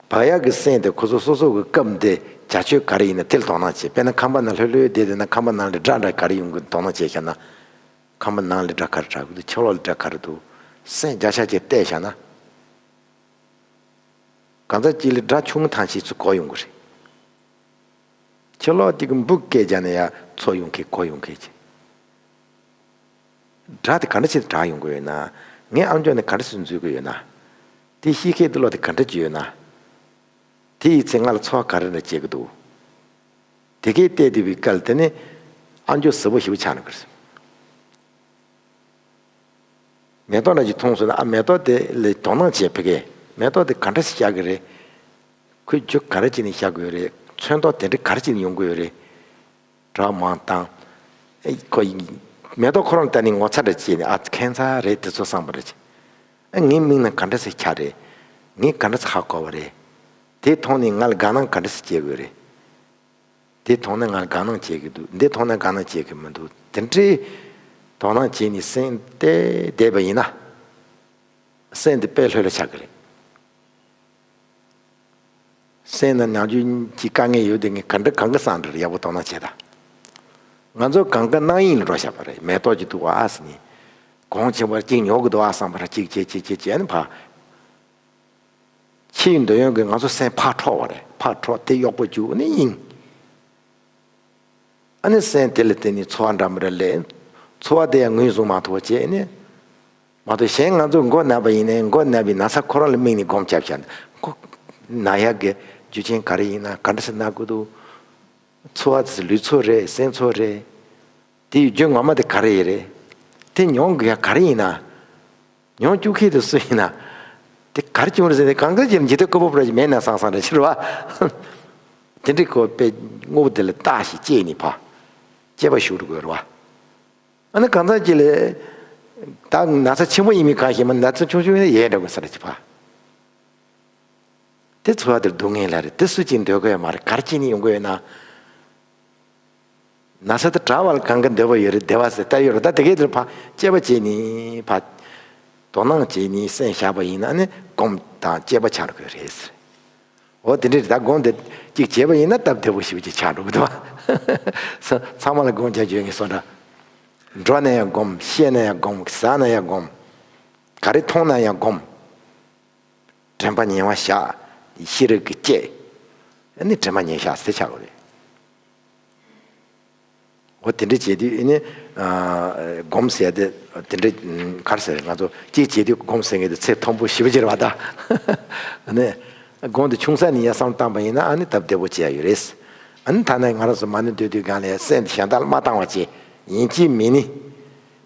བབས་ཡག་གི་སེམས་དེ་ཁོ་ཚོ་སོ་སོ་གི་སྐབས་འདི་བྱ་སྤྱོད་ག་རེ་ཡིན་ན་དེ་ལ་དོ་སྣང་བྱེད། དཔེར་ན་ཁང་པ་ནང་ལྷོད་ལྷོད་བསྡད་བསྡད་ན་ཁང་པ་ནང་ལ་སྒྲ་འདྲ་ག་རེ་ཡོང་གི་དོ་སྣང་བྱས་བཞག་ན། ཁང་པ་ནང་ལ་སྒྲ་ག་རེ་གྲགས་ཀྱི་འདུག་ཕྱི་ལོགས་ལ་སྒྲ་ག་རེ་འདུག་སེམས་བརྒྱ་ཆ་བརྒྱ་བལྟས་བཞག་ན། གང་ཟག་གཅིག་ལ་སྒྲ་ཆུང་ངུ་ཐང་ཆད་ཚུར་གོ་ཡོང་གི་རེད། ཕྱི་ལོགས་དེ་གི་འབུ་སྐད་རྒྱག་ན་ཡང་ཚོར་ཡོང་མཁན་གོ་ཡོང་མཁན་ཅིག་སྒྲ་དེ་ག་འདྲ་བྱས་ཏེ་གྲགས་ཡོང་གི་ཡོད་ན། ངའི་ཨམ་ཅོག་ནས་ག་འདྲ་བྱས་འཛུལ་གི་ཡོད་ན། དེ་ཤེས་མཁན་དེ་ལོག་དེ་ག་འདྲ་ཅིག་ཡོད་ན། དེ་ཡི་ཚེ་ང་ལ་ཚོར་བ་ག་རེ་འདྲ་སྐྱེ་གི་འདུག་དེ་གས་བལྟས་བསྡད་པའི་སྐབས་དེ་ནི་ཨམ་ཅོག་གཟི་པོ་ཞེ་པོ་ཆགས་ནས་གི་རེད། མེ་ཏོག་འདྲ་ཅིག་མཐོང་སོང་ན་ཨ་མེ་ཏོག་དེ་ལ་དོ་སྣང་བྱེད་ཕ་གི། མེ་ཏོག་དེ་ག་འདྲ་ཞིག་ཤར་གི་རེད། ཁོས་རྒྱུ་ག་རེ་བྱས་ནས་ཤར་གི་ཡོད་རེད། ཚོན་མདོག་དེ་འདྲ་ག་རེ་བྱས་ནས་ཡོང་གི་ཡོད་རེད། གྲ་མང་དང་། ཨེ་ཁོ་ཡིན། མེ་ཏོག་ཁོ་རང་ལྟ་ནས་ངོ་ཚ་འདྲ་བྱས་ནས་ཨ་ཁྱད་མཚར་རེད་དེ་ཚོ་བསམ་པ་རེད། ཨ་ངའི་མིག་ནང་ག་འདྲ་ཞིག་འཆར་རེད། ངས་ག་འདྲ་ཞིག་ཧ་གོ་བ་རེད། དེ་མཐོང་ནས་ང་ལ་དགའ་སྣང་ག་འདྲ་ཞིག་སྐྱེ་དགོས་རེད། དེ་མཐོང་ན་ང་ལ་དགའ་སྣང་སྐྱེ་གི་འདུག་འདི་མཐོང་ན་དགའ་སྣང་སྐྱེ་གི་མི་འདུག་དེ་འདྲའི་དོ་སྣང་བྱས་ནས་སེམས་བལྟས་བསྡད་པ་ཡིན་ན། སེམས་འདི་དཔེ་ལྷོད་ལྷོད་ཆགས་ཀྱི་རེད། སེམས་ནང་ནམ་རྒྱུན་གྱི་དཀའ་ངལ་ཡོད་དེ་ངས་ག་འདྲ་གང་ག་སང་འདྲ་ཡག་པོ་དོ་སྣང་བྱེད་དང་། ང་ཚོ་གང་ག་སྣང་ཡིན་ལ་འགྲོ་བཞག་པ་རེད། མེ་ཏོག་ཅིག་འདུག་ཨ་ཟེར་ནས། གོང་ཆེན་པོ་གཅིག་ཉོ་གི་འདུག་ཨ་བསམ་པ་ར་གཅིག་བྱས་བྱས་བྱས་བྱས་ནས་ཕར། ཕྱིའི་འདོད་ཡོན་གྱིས་ང་ཚོ་སེམས་ཕར་འཕྲོག་པ་རེད། ཕར་འཕྲོག་སྟེ་གཡོག་པོ་བཅུག་ནི་ཡིན། ཨ་ནི་སེམས་དེ་ལ་བརྟེན་ནས་ཚོར་བ་འདྲ་མི་འདྲ་སླེབས། ཚོར་བ་དེ་ཡང་ངོས་བཟུང་མ་ཐུབ་པ་བྱས་ནས། མ་གཏོགས་གཞན་ང་ཚོ་མགོ་ན་པ་ཡིན་ནའི་མགོ་ན་པའི་ན་ཚ་ཁོ་རང་ལ་དམིགས་ནས་སྒོམ་རྒྱབ་བཞག་ན་ཁོ་ན་ཡག་གི་རྒྱུ་རྐྱེན་ག་རེ་ཡིན་ན་ག་འདྲ་སེ་ན་དགོས་འདུག་ཚོར་བ་དེ་ལུས་ཚོར་རེད། སེམས་ཚོར་རེད། དེའི་རྒྱུ་ངོ་མ་དེ་ག་རེ་ཡིན་རེད། དེ་མྱོང་དགོས་ཡ་ག་རེ་ཡིན་ན། མྱོང་བཅུག་མཁན་དེ་སུ་ཡིན་ན། དེ་ག་རེ་བྱུང་རེད་ཟེར་ནས་གང་ག་ཅིག་འཇིག་རྟེན་བཀོད་པ་པོ་ར་ཅིག་མེད་ན་བསམ་བསམ་རེད་ཕྱིར་བ། དེ་འདྲའི་ཁོ་དཔེ་དངོས་པོ་དེ་ལ་བརྟགས་ཤིང་དཔྱད་ནས་ཕ། དཔྱད་པ་ཞུགས་འགྲོ་དགོས་རེད་བ། ཨ་ནི་གང་ཟག་ཅིག་ལ། ད་ན་ཚ་ཆེན་པོ་ཡིན་མིན་གང་ཤེས་མ། ན་ཚ་ཆུང་ཆུང་ཡིན་ན་ཡལ་འགྲོ་དགོས་ས་རེད་ཅིག་ཕ། དེ་འཚོ་བ་དེར་སྡུག་བསྔལ་ལ་རེད། དེ་སུ་གཅིག་འདོད་ཀྱི་ཡོད་མ་རེད། ག་རེ་བྱས་ནས་ཡོང་གི་ཡོད་ན། ན་ཚ་དེ་དྲག་པ་ལ་གང་ག་འདོད་པ་ཡོད་རེད། བདེ་བ་ཟེར་ལྟ་ཡོད་རེད། ད་དེ་གའི་དེར་ཕ་དཔྱད་པ་བྱས་ནས་ཕ། དོ་སྣང་བྱས་ནས་སེམས་བཞག་པ་ཡིན་ན་ནི་སྒོམ་དང་དཔྱད་པ་ཆགས་དགོས་རེད་ཟེར། འོ་དེ་འདྲ་རེད། ད་སྒོམ་དེ་གཅིག་བྱས་པ་ཡིན་ན་སྟབས་བདེ་པོ་ཞེ་པོ་ཅིག་ཆགས་འགྲོ་གི་འདུག་བ། ཚང་མ་ལ་སྒོམ་རྒྱག་རྒྱུ་ཡོད་ངེས་སོ་འདྲ། འགྲོ་ན་ཡང་སྒོམ། བཤད་ན་ཡང་སྒོམ། ཟ་ན་ཡང་སྒོམ། ག་རེ་མཐོང་ན་ཡང་སྒོམ། དྲན་པ་ཉེ་བར་བཞག། ཤེས་རིག་གིས་དཔྱད། ཨ་ནི་དྲན་པ་ཉེ་བཞག་ཟེར་ཆགས་དགོས་རེད། འོ་དེ་འདྲ་བྱས་དུས་ཨ་ནི། ཨ། སྒོམ་ཟེར་དེ་དེ་འདྲ་ག་རེ་ཟེར་རེད། ང་ཚོ་གཅིག་བྱས་དུས་སྒོམ་ཟེར་མཁན་དེ་ཚད་མཐོན་པོ་ཞེ་པོ་ཅིག་རེད་བ་ད། ཨ་ནི། སྒོམ་དེ་ཆུང་ས་ནས་ཡར་བསམ་བློ་བཏང་པ་ཡིན་ན་ཨ་ནི་སྟབས་བདེ་པོ་བྱས་ཡ་ཡོད་རེད། ཨ་ནི་ཐ་ན་ང་རང་ཚོ་མ་ཎི་འདོན་དུས་སྒང་ལ་ཡང་སེམས་དེ་གཞན་དག་ལ་མ་བཏང་བ་བྱས། ཡིན་གཅིག་མིན་གཉིས།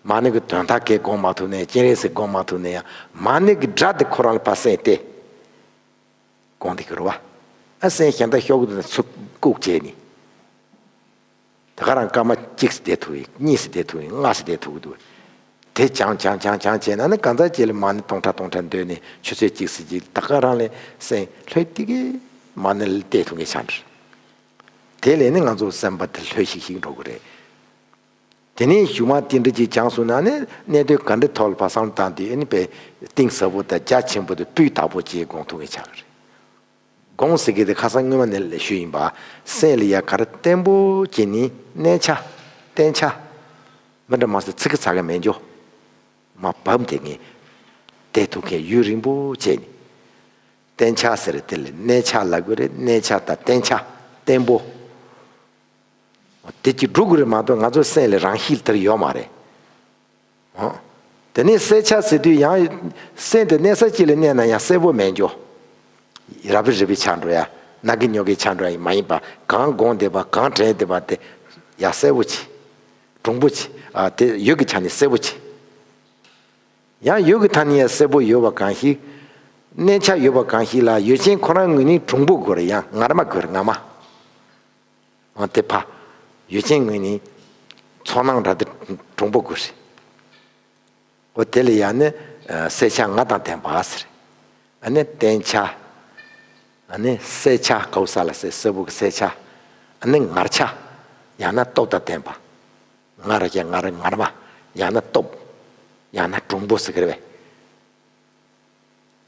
མ་ཎི་གི་དོན་དག་གས་སྒོམ་མ་ཐུབ་ན་ཡང་། སྤྱན་རས་གཟིགས་སྒོམ་མ་ཐུབ་ན་ཡང་། མ་ཎི་གི་སྒྲ་དེ་ཁོ་རང་ལ་ཕར་སེམས་གཏད། སྒོམ་དེ་གི་རུ་བ། ཨ་སེམས་གཞན་དག་ཤོག་གུ་དེ་ཚུར་བཀུག་བྱས་ནས། དེ་ག་རང་སྐར་མ་གཅིག་ཙམ་བསྡད་ཐུབ་ཡིན། གཉིས་ཙམ་བསྡད་ཐུབ་ཡིན། ལྔ་ཙམ་བསྡད་ཐུབ་ཀྱི་འདུག་དེ་སྦྱང་སྦྱང་སྦྱང་སྦྱང་བྱས་ན་ནི་གང་ཟག་ཅིག་ལ་མ་ཎི་སྟོང་ཕྲག་སྟོང་ཕྲག་འདོན་ནས་ཆུ་ཚོད་གཅིག་ཙམ་ཅིག་ད་ག་རང་ལ་སེམས་ལྷོད་ཐིག་གེ་མ་ཎི་ལ་གཏད་ཐུབ་མཁན་ཆགས་འགྲོ། དེ་ལས་ནི་ང་ཚོ་སེམས་པ་དེ་ལྷོད་ཤིག་ཤིག་འགྲོ་གི་རེད། དེ་ནས་གཞུག་མ་དེ་འདྲ་ཅིག་སྦྱངས་སོང་ན་ནི་གནད་དོན་ག་འདྲ་ཐོག་ལ་ཕར་བསམ་བློ་བཏང་དུས་ཨ་ནི་དཔེ་གཏིང་ཟབ་པོ་དང་རྒྱ་ཆེན་པོ་དང་སྤུས་དག་པོ་ཅིག་སྒོམ་ཐུབ་མཁན་ཆགས་ཀྱི་རེད། སྒོམ་ཟེར་མཁན་དེ་ཁ་སང་སྔོན་མ་ནས་ལབ་ཞུས་ཡིན་པ། སེམས་ལ་ཡ་ག་རེ་བརྟན་པོ་བྱས་ནས་གནས་ཆ། བརྟན་ཆ། མི་འདྲ་མ་ཟད་ཚིག་གི་ཚ་ག་མེད་འཇོག། མ་བབ་དེ་ངས་བསྡད་ཐུབ་མཁན་ཡུན་རིང་པོ་བྱས་ནས། བརྟན་ཆ་ཟེར་དེ་ལ་གནས་ཆ་ལབ་དགོས་རེད། གནས་ཆ་དང་བརྟན་ཆ། བརྟན་པོ། དེ་གཅིག་སྒྲུབ་དགོས་རེད་མ་གཏོགས་ང་ཚོ་སེམས་ལ་རང་བཞིན་དེར་ཡོད་མ་རེད། ཨོ། དེ་ནས་གསལ་ཆ་ཟེར་དུས་ཡང་སེམས་དེ་གནས་ས་གཅིག་ལ་གནས་ན་ཡང་གསལ་པོ་མེད་འགྱོ། རབ་རིབ་རིབ་ཆགས་འགྲོ་ཡ། ནག་གི་ཉོག་གི་ཆགས་འགྲོ་ཡ་མ་ཡིན་པ། གང་སྒོམ་བསྡད་པ་གང་དྲན་བསྡད་པ་དེ་ཡང་གསལ་པོ་ཆེ། གྲུང་པོ་ཆེ། ཨ་དེ་ཡུལ་གྱི་ཆ་ནས་གསལ་པོ་ཆེ། ཡང་ཡུལ་གྱི་ཐ་སྙད་གསལ་པོ་ཡོད་པ་གང་ཞིག་གནས་ཆ་ཡོད་པ་གང་ཞིག་ལ་ཡུལ་ཅན་ཁོ་རང་ངོས་ནས་གྲུང་པོ་དགོས་རེད། ཡང་ངར་མ་དགོས་རེད། ངར་མ། འོ་དེ་ཕ། ཡུལ་ཅན་ངོས་ནས་ཚོར་སྣང་འདྲ་དེ་གྲུང་པོ་དགོས་རེད། འོ་དེ་ལ་ཡང་ནི་གསལ་ཆ་ལྔ་དང་ལྡན་པ་ཟེར། ཨ་ནི་བརྟན་ཆ། ཨ་ནི་གསལ་ཆ། ཀའོ་ས་ལ་གསལ། གསལ་པོ་གི་གསལ་ཆ། ཨ་ནི་ངར་ཆ། ཡང་ན་སྟོབས་དང་ལྡན་པ། ངར་ཡང་ངར་ངར་མ། ཡང་ན་སྟོབས། ཡང་ན་གྲུང་པོ་ཟེར་གི་རེད་པས།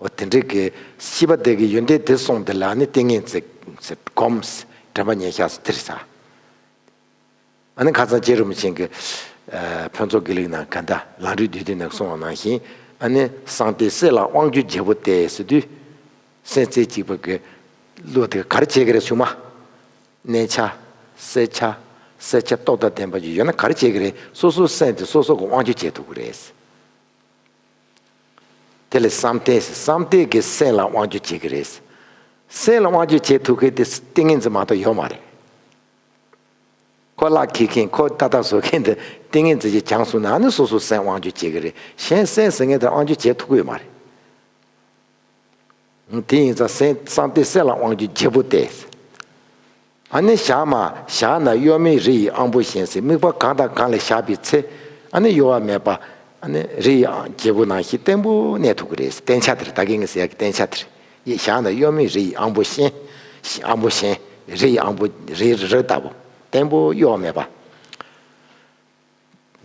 འོ་དེ་འདྲའི་གི་ཤེས་པ་དེ་གི་ཡོན་ཏན་དེ་གསུངས་དེ་ལ་ནི་ཏིང་ངེ་འཛིན་ཟེར། སྒོམ་ཟེར། དྲན་པ་ཉེར་བཞག་ཟེར་དེ་རེད་ས། ཨ་ནི་ཁ་སང་རྗེ་རིན་པོ་ཆེ་གི་ཨ་ཕུན་ཚོགས་དགེ་ལེགས་ནང་ག་འདྲ་ལམ་རིམ་བསྡུས་དོན་ནང་གསུངས་པ་ནང་བཞིན། ཨ་ནི་གསང་བསྟོད་གསེར་ལ་དབང་བསྒྱུར་བྱེད་པོ་སྟེ་ཟེར་དུས། སེམས་རྩེ་གཅིག་པ་གི་བློ་དེ་ག་རེ་བྱེད་ཀྱི་རེད་ཆུང་མ། གནས་ཆ། གསལ་ཆ། གསལ་ཆ་སྟོབས་དང་ལྡན་པ་ཅིག་ཡོད་ན་ག་རེ་བྱེད་ཀྱི་རེད། སོ་སོའི་སེམས་དེ་སོ་སོ་གི་དབང་བསྒྱུར་བྱེད་ཐུབ་ཀྱི་རེད། དེ་ལ་བསམ་གཏན་ཟེར། བསམ་གཏན་གྱིས་སེམས་ལ་དབང་བསྒྱུར་བྱེད་ཀྱི་རེད། སེམས་ལ་དབང་བསྒྱུར་བྱེད་ཐུབ་མཁན་དེ་ཏིང་ངེ་འཛིན་མ་གཏོགས་ཡོད་མ་རེད། ཁོ་གླ་འཁྱེར་མཁན། ཁོ་ཏག་ཏག་བཟོ་མཁན་དེ་ཏིང་ངེ་འཛིན་གྱིས་སྦྱངས་སོང་ན་ཨ་ནི་སོ་སོའི་སེམས་དབང་བསྒྱུར་བྱེད་ཀྱི་རེད། གཞན་སེམས་ཟེར་མཁན་དེ་དབང་བསྒྱུར་བྱེད་ཐུབ་ཀྱི་ཡོད་མ་རེད། དེ་ཡིན་ཙང་སེམས་བསམ་གཏན་གསེར་ལ་དབང་བསྒྱུར་བྱེད་པོ་སྟེ། ཨ་ནི་བཞག་མ། བཞག་ན་གཡོ་མེད་རི་ཡི་དབང་པོ་བཞིན་ཟེར། དམིགས་པ་གང་དང་གང་ལ་བཞག་པའི་ཚེ། ཨ་ནི་གཡོ་བ་མེད་པ། ཨ་ནི་རི་ཡི་རྒྱལ་པོ་ནང་བཞིན་བརྟན་པོ་གནས་ཐུབ་ཀྱི་རེད། བརྟན་ཆ་དེ་རེད། ད་གིན་ངས་ཟེར་ཡག་གི་བརྟན་ཆ་དེ་རེད། ཡིད་བཞག་ན་གཡོ་མེད་རི་ཡི་དབང་པོ་བཞིན། དབང་པོ་བཞིན། རི་ཡི་དབང་པོ། རི་རི་ལྟ་བུ། བརྟན་པོ་གཡོ་བ་མེད་པ།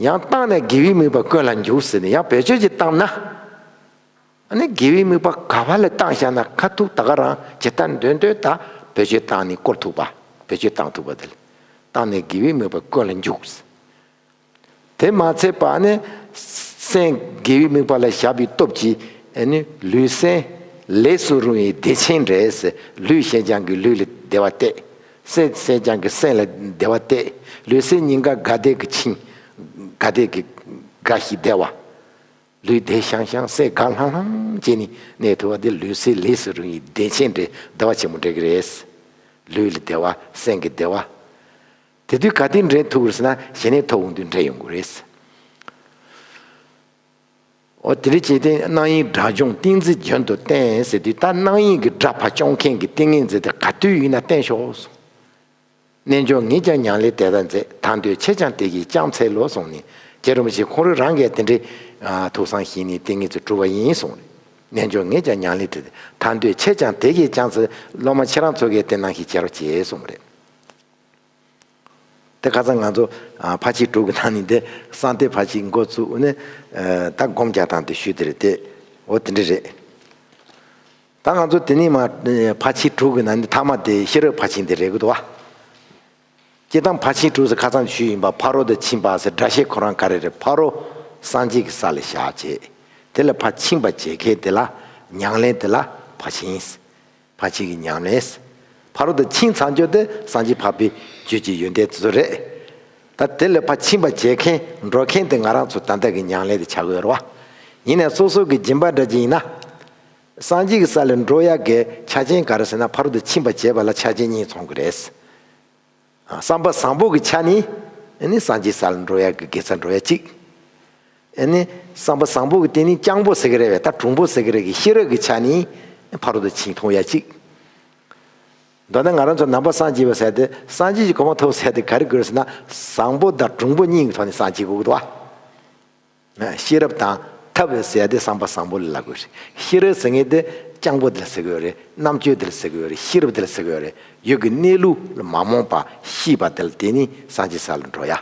ཡང་བཏང་ནས་དགེ་བའི་དམིགས་པ་ཀུན་ལ་འཇུག་ཟེར་ནས་ཡང་བེད་སྤྱོད་ཅིག་བཏང་ན། ཨ་ནི་དགེ་བའི་དམིགས་པ་ག་བ་ལ་བཏང་བཞག་ན་ཁ་ཐུག་ད་ག་རང་ཇི་ལྟར་འདོད་འདོད་ད་བེད་སྤྱོད་བཏང་ནས་བཀོལ་ཐུབ་པ། བེད་སྤྱོད་བཏང་ཐུབ་པ་དེ་ལ་བཏང་ནས་དགེ་བའི་དམིགས་པ་ཀུན་ལ་འཇུག་ཟེར། དེ་མ་ཚད་པ་ནི་སེམས་དགེ་བའི་དམིགས་པ་ལ་བཞག་པའི་སྟོབས་ཀྱིས་ཨ་ནི་ལུས་སེམས་ལས་སུ་རུང་བའི་བདེ་ཆེན་འདྲ་ཟེར། ལུས་ཞེས་ཀྱང་གི་ལུས་ལ་བདེ་བ་སྟེར། སེམས་ཞེས་ཀྱང་གི་སེམས་ལ་བདེ་བ་སྟེར། ལུས་སེམས་གཉིས་ཀ་དགའ་བདེ་གི་ཆིངས། དགའ་བདེ་གི་དགའ་ཞིང་བདེ་བ། ལུས་བདེ་ཤང་ཤང་སེམས་དགའ་ལྷང་ལྷང་བྱས་ནས་གནས་ཐུབ་པ་དེ་ལུས་སེམས་ལས་སུ་རུང་བའི་བདེ་ཆེན་འདྲ་བདེ་བ་ཆེན་པོ་འདྲ་གི་རེད། ལུས་ལ་བདེ་བ། སེམས་ཀྱི་བདེ་བ། དེ་དུས་ག་དུས་འདྲེན་ཐུབ་ཀྱི་རེད་ཟེར་ན་ཞི་གནས་ཐོབ་འོང་དུས་འདྲེན་ཡོང་གི་རེད། འོ་དེ་རིགས་བྱས་ཏེ་རྣམ་གཡེང་དགྲ་སྦྱོང་ཏིང་འཛིན་རྒྱུན་དུ་བསྟེན་ཟེར་དུས། ད་རྣམ་གཡེང་གི་དགྲ་ཕར་སྐྱོང་མཁན་གྱི་ཏིང་ངེ་འཛིན་དེ་ག་དུས་ཡིན་ན་བསྟེན་ཤོག་གསུངས། རྣལ་འབྱོར་ངས་ཀྱང་ཉམས་ལེན་དེ་ལྟར་མཛད། ཐར་འདོད་ཁྱེད་ཀྱང་དེ་བཞིན་བསྐྱང་འཚལ་ལོ་གསུངས་ནས། རྗེ་རིན་པོ་ཆེ་ཁོང་རང་རང་གིས་དེ་འདྲའི་ཨ་ཐུགས་བསམ་བཞེས་ནས་ཏིང་ངེ་འཛིན་བསྒྲུབས་པ་ཡིན་གསུངས་རེད། རྣལ་འབྱོར་ངས་ཀྱང་ཉམས་ལེན་དེ་ལྟར། ཐར་འདོད་ཁྱེད་ཀྱང་དེ་བཞིན་བསྐྱང་འཚལ། སློབ་མ་ཁྱེད་རང་ཚོ་གིས་དེ་ནང་བཞིན་བྱེད་རོགས་བྱེད་གསུངས་པ་རེད། དེ་ཁ་སང་ང་ཚོ་ཨ་ཕར་ཕྱིན་དྲུག་གི་ནང་ནས་དེ་གསང་སྟེ་ཕར་ཕྱིན་འགོ་བཙུགས་ནས་ཨ་ད་སྒོམ་རྒྱག་སྟངས་དེ་ཞུས་དེ་རེད་དེ། འོ་དེ་འདྲ་རེད། ད་ང་ཚོ་དེ་ནས་མར་ཕར་ཕྱིན་དྲུག་གི་ནང་ནས་མཐའ་མ་དེ་ཤེས་རབ་ཕར་ཕྱིན་དེ་རེད་གི་འདུག་བ། སྤྱིར་བཏང་ཕར་ཕྱིན་དྲུག་ཟེར་ཁ་སང་ཞུས་ཡིན་པ། ཕ་རོལ་ཏུ་ཕྱིན་པ་ཟེར་སྒྲ་བཤད་ཁོ་རང་ག་རེ་རེད། ཕ་རོལ་སངས་རྒྱས་ཀྱི་ས་ལ་བཞག་བྱས། དེ་ལ་ཕར་ཕྱིན་པ་བྱེད་མཁན་དེ་ལ་ཉམས་ལེན་དེ་ལ་ཕར་ཕྱིན། ཕར་ཕྱིན་གྱི་ཉམས་ལེན། ཕ་རོལ་ཏུ་ཕྱིན་ཚར་རྒྱུ་དེ་སངས་རྒྱས་འཕགས་པའི་རྒྱུད་ཀྱི་ཡོན་ཏན་དེ་ཚོ་རེད། ད་དེ་ལ་ཕར་ཕྱིན་པ་བྱེད་མཁན་འགྲོ་མཁན་དེ་ང་རང་ཚོ་ད་ལྟ་གི་ཉམས་ལེན་དེ་ཆགས་ཀྱི་ཡོད་རེད་བ། ཡིན་ནའི་སོ་སོ་གི་སྦྱིན་པ་འདྲ་ཅིག་ཡིན་ན། སངས་རྒྱས་ཀྱི་ས་ལ་འགྲོ་ཡག་གི་ཆ་རྐྱེན་ག་རེ་ཟེར་ན། ཕ་རོལ་ཏུ་ཕྱིན་པ་བྱས་པ་ལ་ཆ་རྐྱེན་གཉིས་ཚང་གི་རེད། བསམ་པ་བཟང་པོ་གི་ཆ་ནས་ཨ་ནི་སངས་རྒྱས་ས་ལ་འགྲོ་ཡག་གི་དགེ་རྩ་འགྲོ་ཡག་གཅིག་ཨ་ནི་བསམ་པ་བཟང་པོ་གི་སྟེང་ནས་སྤྱང་པོ་ཟེར་གི་རེད་བས། ད་གྲུང་པོ་ཟེར་གི་རེད་གི། ཤེས་རབ་ཀྱི་ཆ་ནས་ཕ་རོལ་ཏུ་ཕྱིན་ཐོབ་ཡག་གཅིག་མདོར་ན་ང་རང་ཚོ་ནང་པ་སངས་རྒྱས་པ་ཟེར་དེ། སངས་རྒྱས་ཀྱི་གོ་འཕང་ཐོབ་ཟེར་དེ་ག་རེ་དགོས་ཟེར་ན། བཟང་པོ་དང་གྲུང་པོ་གཉིས་ཀྱི་ཐོག་ནས་སངས་རྒྱས་དགོས་ཀྱི་འདུག་བ། ཤེས་རབ་དང་ཐབས་ཟེར་ཡ་དེ་བསམ་པ་བཟང་པོ་ལ་ལབ་དགོས་རེད། ཤེས་རབ་ཟེར་མཁན་དེ་སྤྱང་པོ་དེ་ལ་ཟེར་གི་ཡོད་རེད། རྣམ་དཔྱོད་དེ་ལ་ཟེར་གི་ཡོད་རེད། ཤེས་རབ་དེ་ལ་ཟེར་གི་ཡོད་རེད། ཡུལ་གྱི་གནས་ལུགས་ལ་མ་རྨོངས་པ་ཤེས་པ་དེ་ལ། དེ་ནི་སངས་རྒྱས་ས་ལ་འགྲོ་ཡ།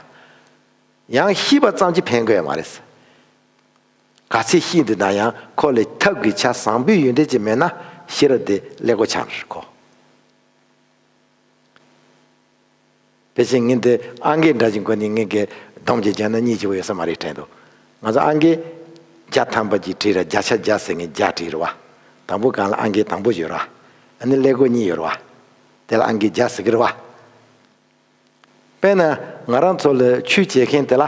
ཡང་ཤེས་པ་ཙམ་གྱིས་ཕན་གི་ཡོད་མ་རེད། ག་ཚད་ཤེས་འདི་ན་ཡང་ཁོ་ལ་ཐབས་ཀྱི་ཆ་བཟང་པོའི་ཡོན་ཏན་ཅིག་མེད་ན། ཤེས་རབ་དེ་ཀླད་ཀོར་ཆགས་ནི་རེད་ཁོ། དེ་བཞིན་ངས་འདི་ཨང་ཀི་འདྲ་ཞིག་བཀོད་ནས་ངས་ཀྱི་སྡོམ་ཅིག་བརྒྱབ་ན་སྙིང་རྗེ་པོ་ཡོད་ས་མ་རེད་དྲན་འདུག་ང་ཚོ་ཨང་ཀི་བརྒྱ་ཐམ་པ་ཅིག་བྲིས་ར། བརྒྱ་ཆ་བརྒྱ་ཟེར་མཁན་བརྒྱ་བྲིས་རེད་བ། དང་པོ་སྒང་ལ་ཨང་ཀི་དང་པོ་ཡོད་རེད་བ། ཨ་ནི་ཀླད་ཀོར་གཉིས་ཡོད་རེད་བ། དེ་ལ་ཨང་ཀི་བརྒྱ་ཟེར་གི་རེད་བ། དཔེར་ན་ང་རང་ཚོ་ལ་ཆོས་བྱེད་མཁན་དེ་ལ་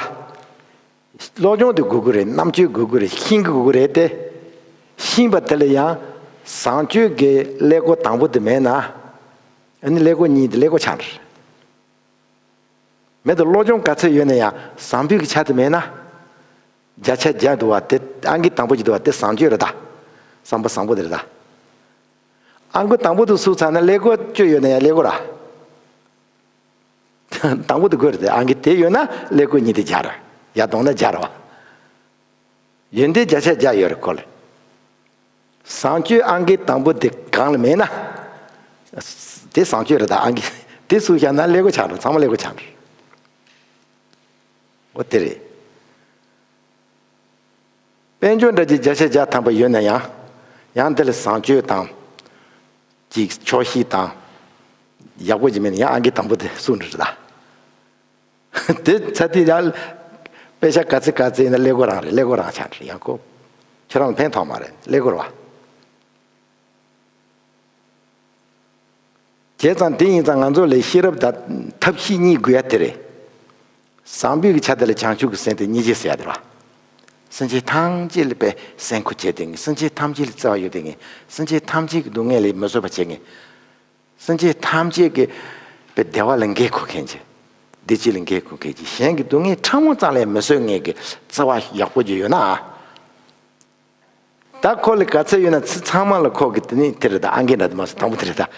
སློབ་སྦྱོང་དེ་དགོས་ཀྱི་རེད། རྣམ་དཔྱོད་དགོས་ཀྱི་རེད། ཤེས་ཀྱི་དགོས་ཀྱི་རེད་དེ། ཤེས་པ་དེ་ལ་ཡང་བཟང་སྤྱོད་ཀྱི་ཀླད་ཀོར་དང་པོ་དེ་མེད་ན། ཨ་ནི་ཀླད་ཀོར་གཉིས་དེ་ཀླད་ཀོར་ཆགས་འགྲོ། མེད་དུ་སློབ་སྦྱོང་ག་ཚད་ཡོད་ན་ཡང་བཟང་པོའི་གི་ཆ་དེ་མེད་ན། བརྒྱ་ཆ་བརྒྱ་འདུག་བ། དེ་ཨང་ཀི་དང་པོ་ཅིག་འདུག་བ། དེ་བཟང་སྤྱོད་རེད་ད། བསམ་པ་བཟང་པོ་དེ་རེད་ད། ཨང་ཀི་དང་པོ་དེ་ཟུར་ཚར་ན་ཀླད་ཀོར་བཅུ་ཡོད་ན་ཡང་ཀླད་ཀོར་ར། དང་པོ་དེ་དགོས་རེད་དེ། ཨང་ཀི་དེ་ཡོད་ན་ཀླད་ཀོར་གཉིས་དེ་བརྒྱ་ར། ཡར་གཏོང་ན་བརྒྱ་ར་བ། ཡོན་ཏན་བརྒྱ་ཆ་བརྒྱ་ཡོད་རེད་ཁོ་ལ། བཟང་སྤྱོད་ཨང་ཀི་དང་པོ་དེ་སྒང་ལ་མེད་ན། དེ་བཟང་སྤྱོད་རེད་ད། ཨང་ཀི་དེ་ཟུར་བཞག་ན་ཀླད་ཀོར་ཆགས་འགྲོ། ཚང་མ་ཀླད་ཀོར་ཆགས་འགྲོ། འོ་དེ་རེད། དཔལ་འབྱོར་འདྲ་ཅིག་བརྒྱ་ཆ་བརྒྱ་ཐམ་པ་ཡོད་ན་ཡང་། ཡང་དེ་ལ་བཟང་སྤྱོད་དང་། ཅིག་ཆོག་ཤེས་དང་། ཡག་པོ་ཅིག་མེད་ན་ཡང་ཨང་ཀི་དང་པོ་དེ་སུ་འགྲོ་རེད་ད། དེ་ཚ་དེ་ཡང་། དཔེ་ཆ་ག་ཚད་ག་ཚད་ཡིན་ན་ཀླད་ཀོར་རང་རེད། ཀླད་ཀོར་རང་ཆགས་འགྲོ་ཡང་ཁོ། ཁྱོད་རང་ལ་ཕན་ཐོགས་མ་རེད། ཀླད་ཀོར་བ། བྱས་ཙང་དེ་ཡིན་ཙང་ང་ཚོ་ལ་ཤེས་རབ་དང་ཐབས་ཤེས་གཉིས་དགོས་ཡ་དེ་རེད། བཟང་པོའི་གི་ཆ་དེ་ལ་བྱང་ཆུབ་ཀྱི་སེམས་དེ་སྙིང་རྗེ་ཟེར་ཡ་དེ་རེད་བ། སེམས་ཅན་ཐམས་ཅད་ལ་དཔེ་སེམས་ཁུར་བྱེད་དེ་ངེས། སེམས་ཅན་ཐམས་ཅད་ལ་བརྩེ་བ་ཡོད་དེ་ངེས། སེམས་ཅན་ཐམས་ཅད་ཀྱི་སྡུག་བསྔལ་ལ་མི་བཟོད་པ་བྱེད་ངེས། སེམས་ཅན་ཐམས་ཅད་ཀྱི་དཔེ་བདེ་བ་ལ་འགན་འཁུར་མཁན་བྱེད། བདེ་སྐྱིད་ལ་འགན་འཁུར་མཁན་བྱེད། གཞན་གྱི་སྡུག་བསྔལ་ཕྲ་མོ་ཙམ་ལས་མི་བཟོད་མཁན་གྱི་བརྩེ་བ་ཡག་པོ་ཅིག་ཡོད་ན། ད་ཁོ་ལ་ག་ཚད་ཡོད་ན་ཚ་ཚང་མ་ལ་ཁོ་གི་དེ་ནི་དེ་རེད་ད། ཨང་ཀི་འདྲ་དེ་མ་སོང་དང་པོ་དེ་རེད་ད།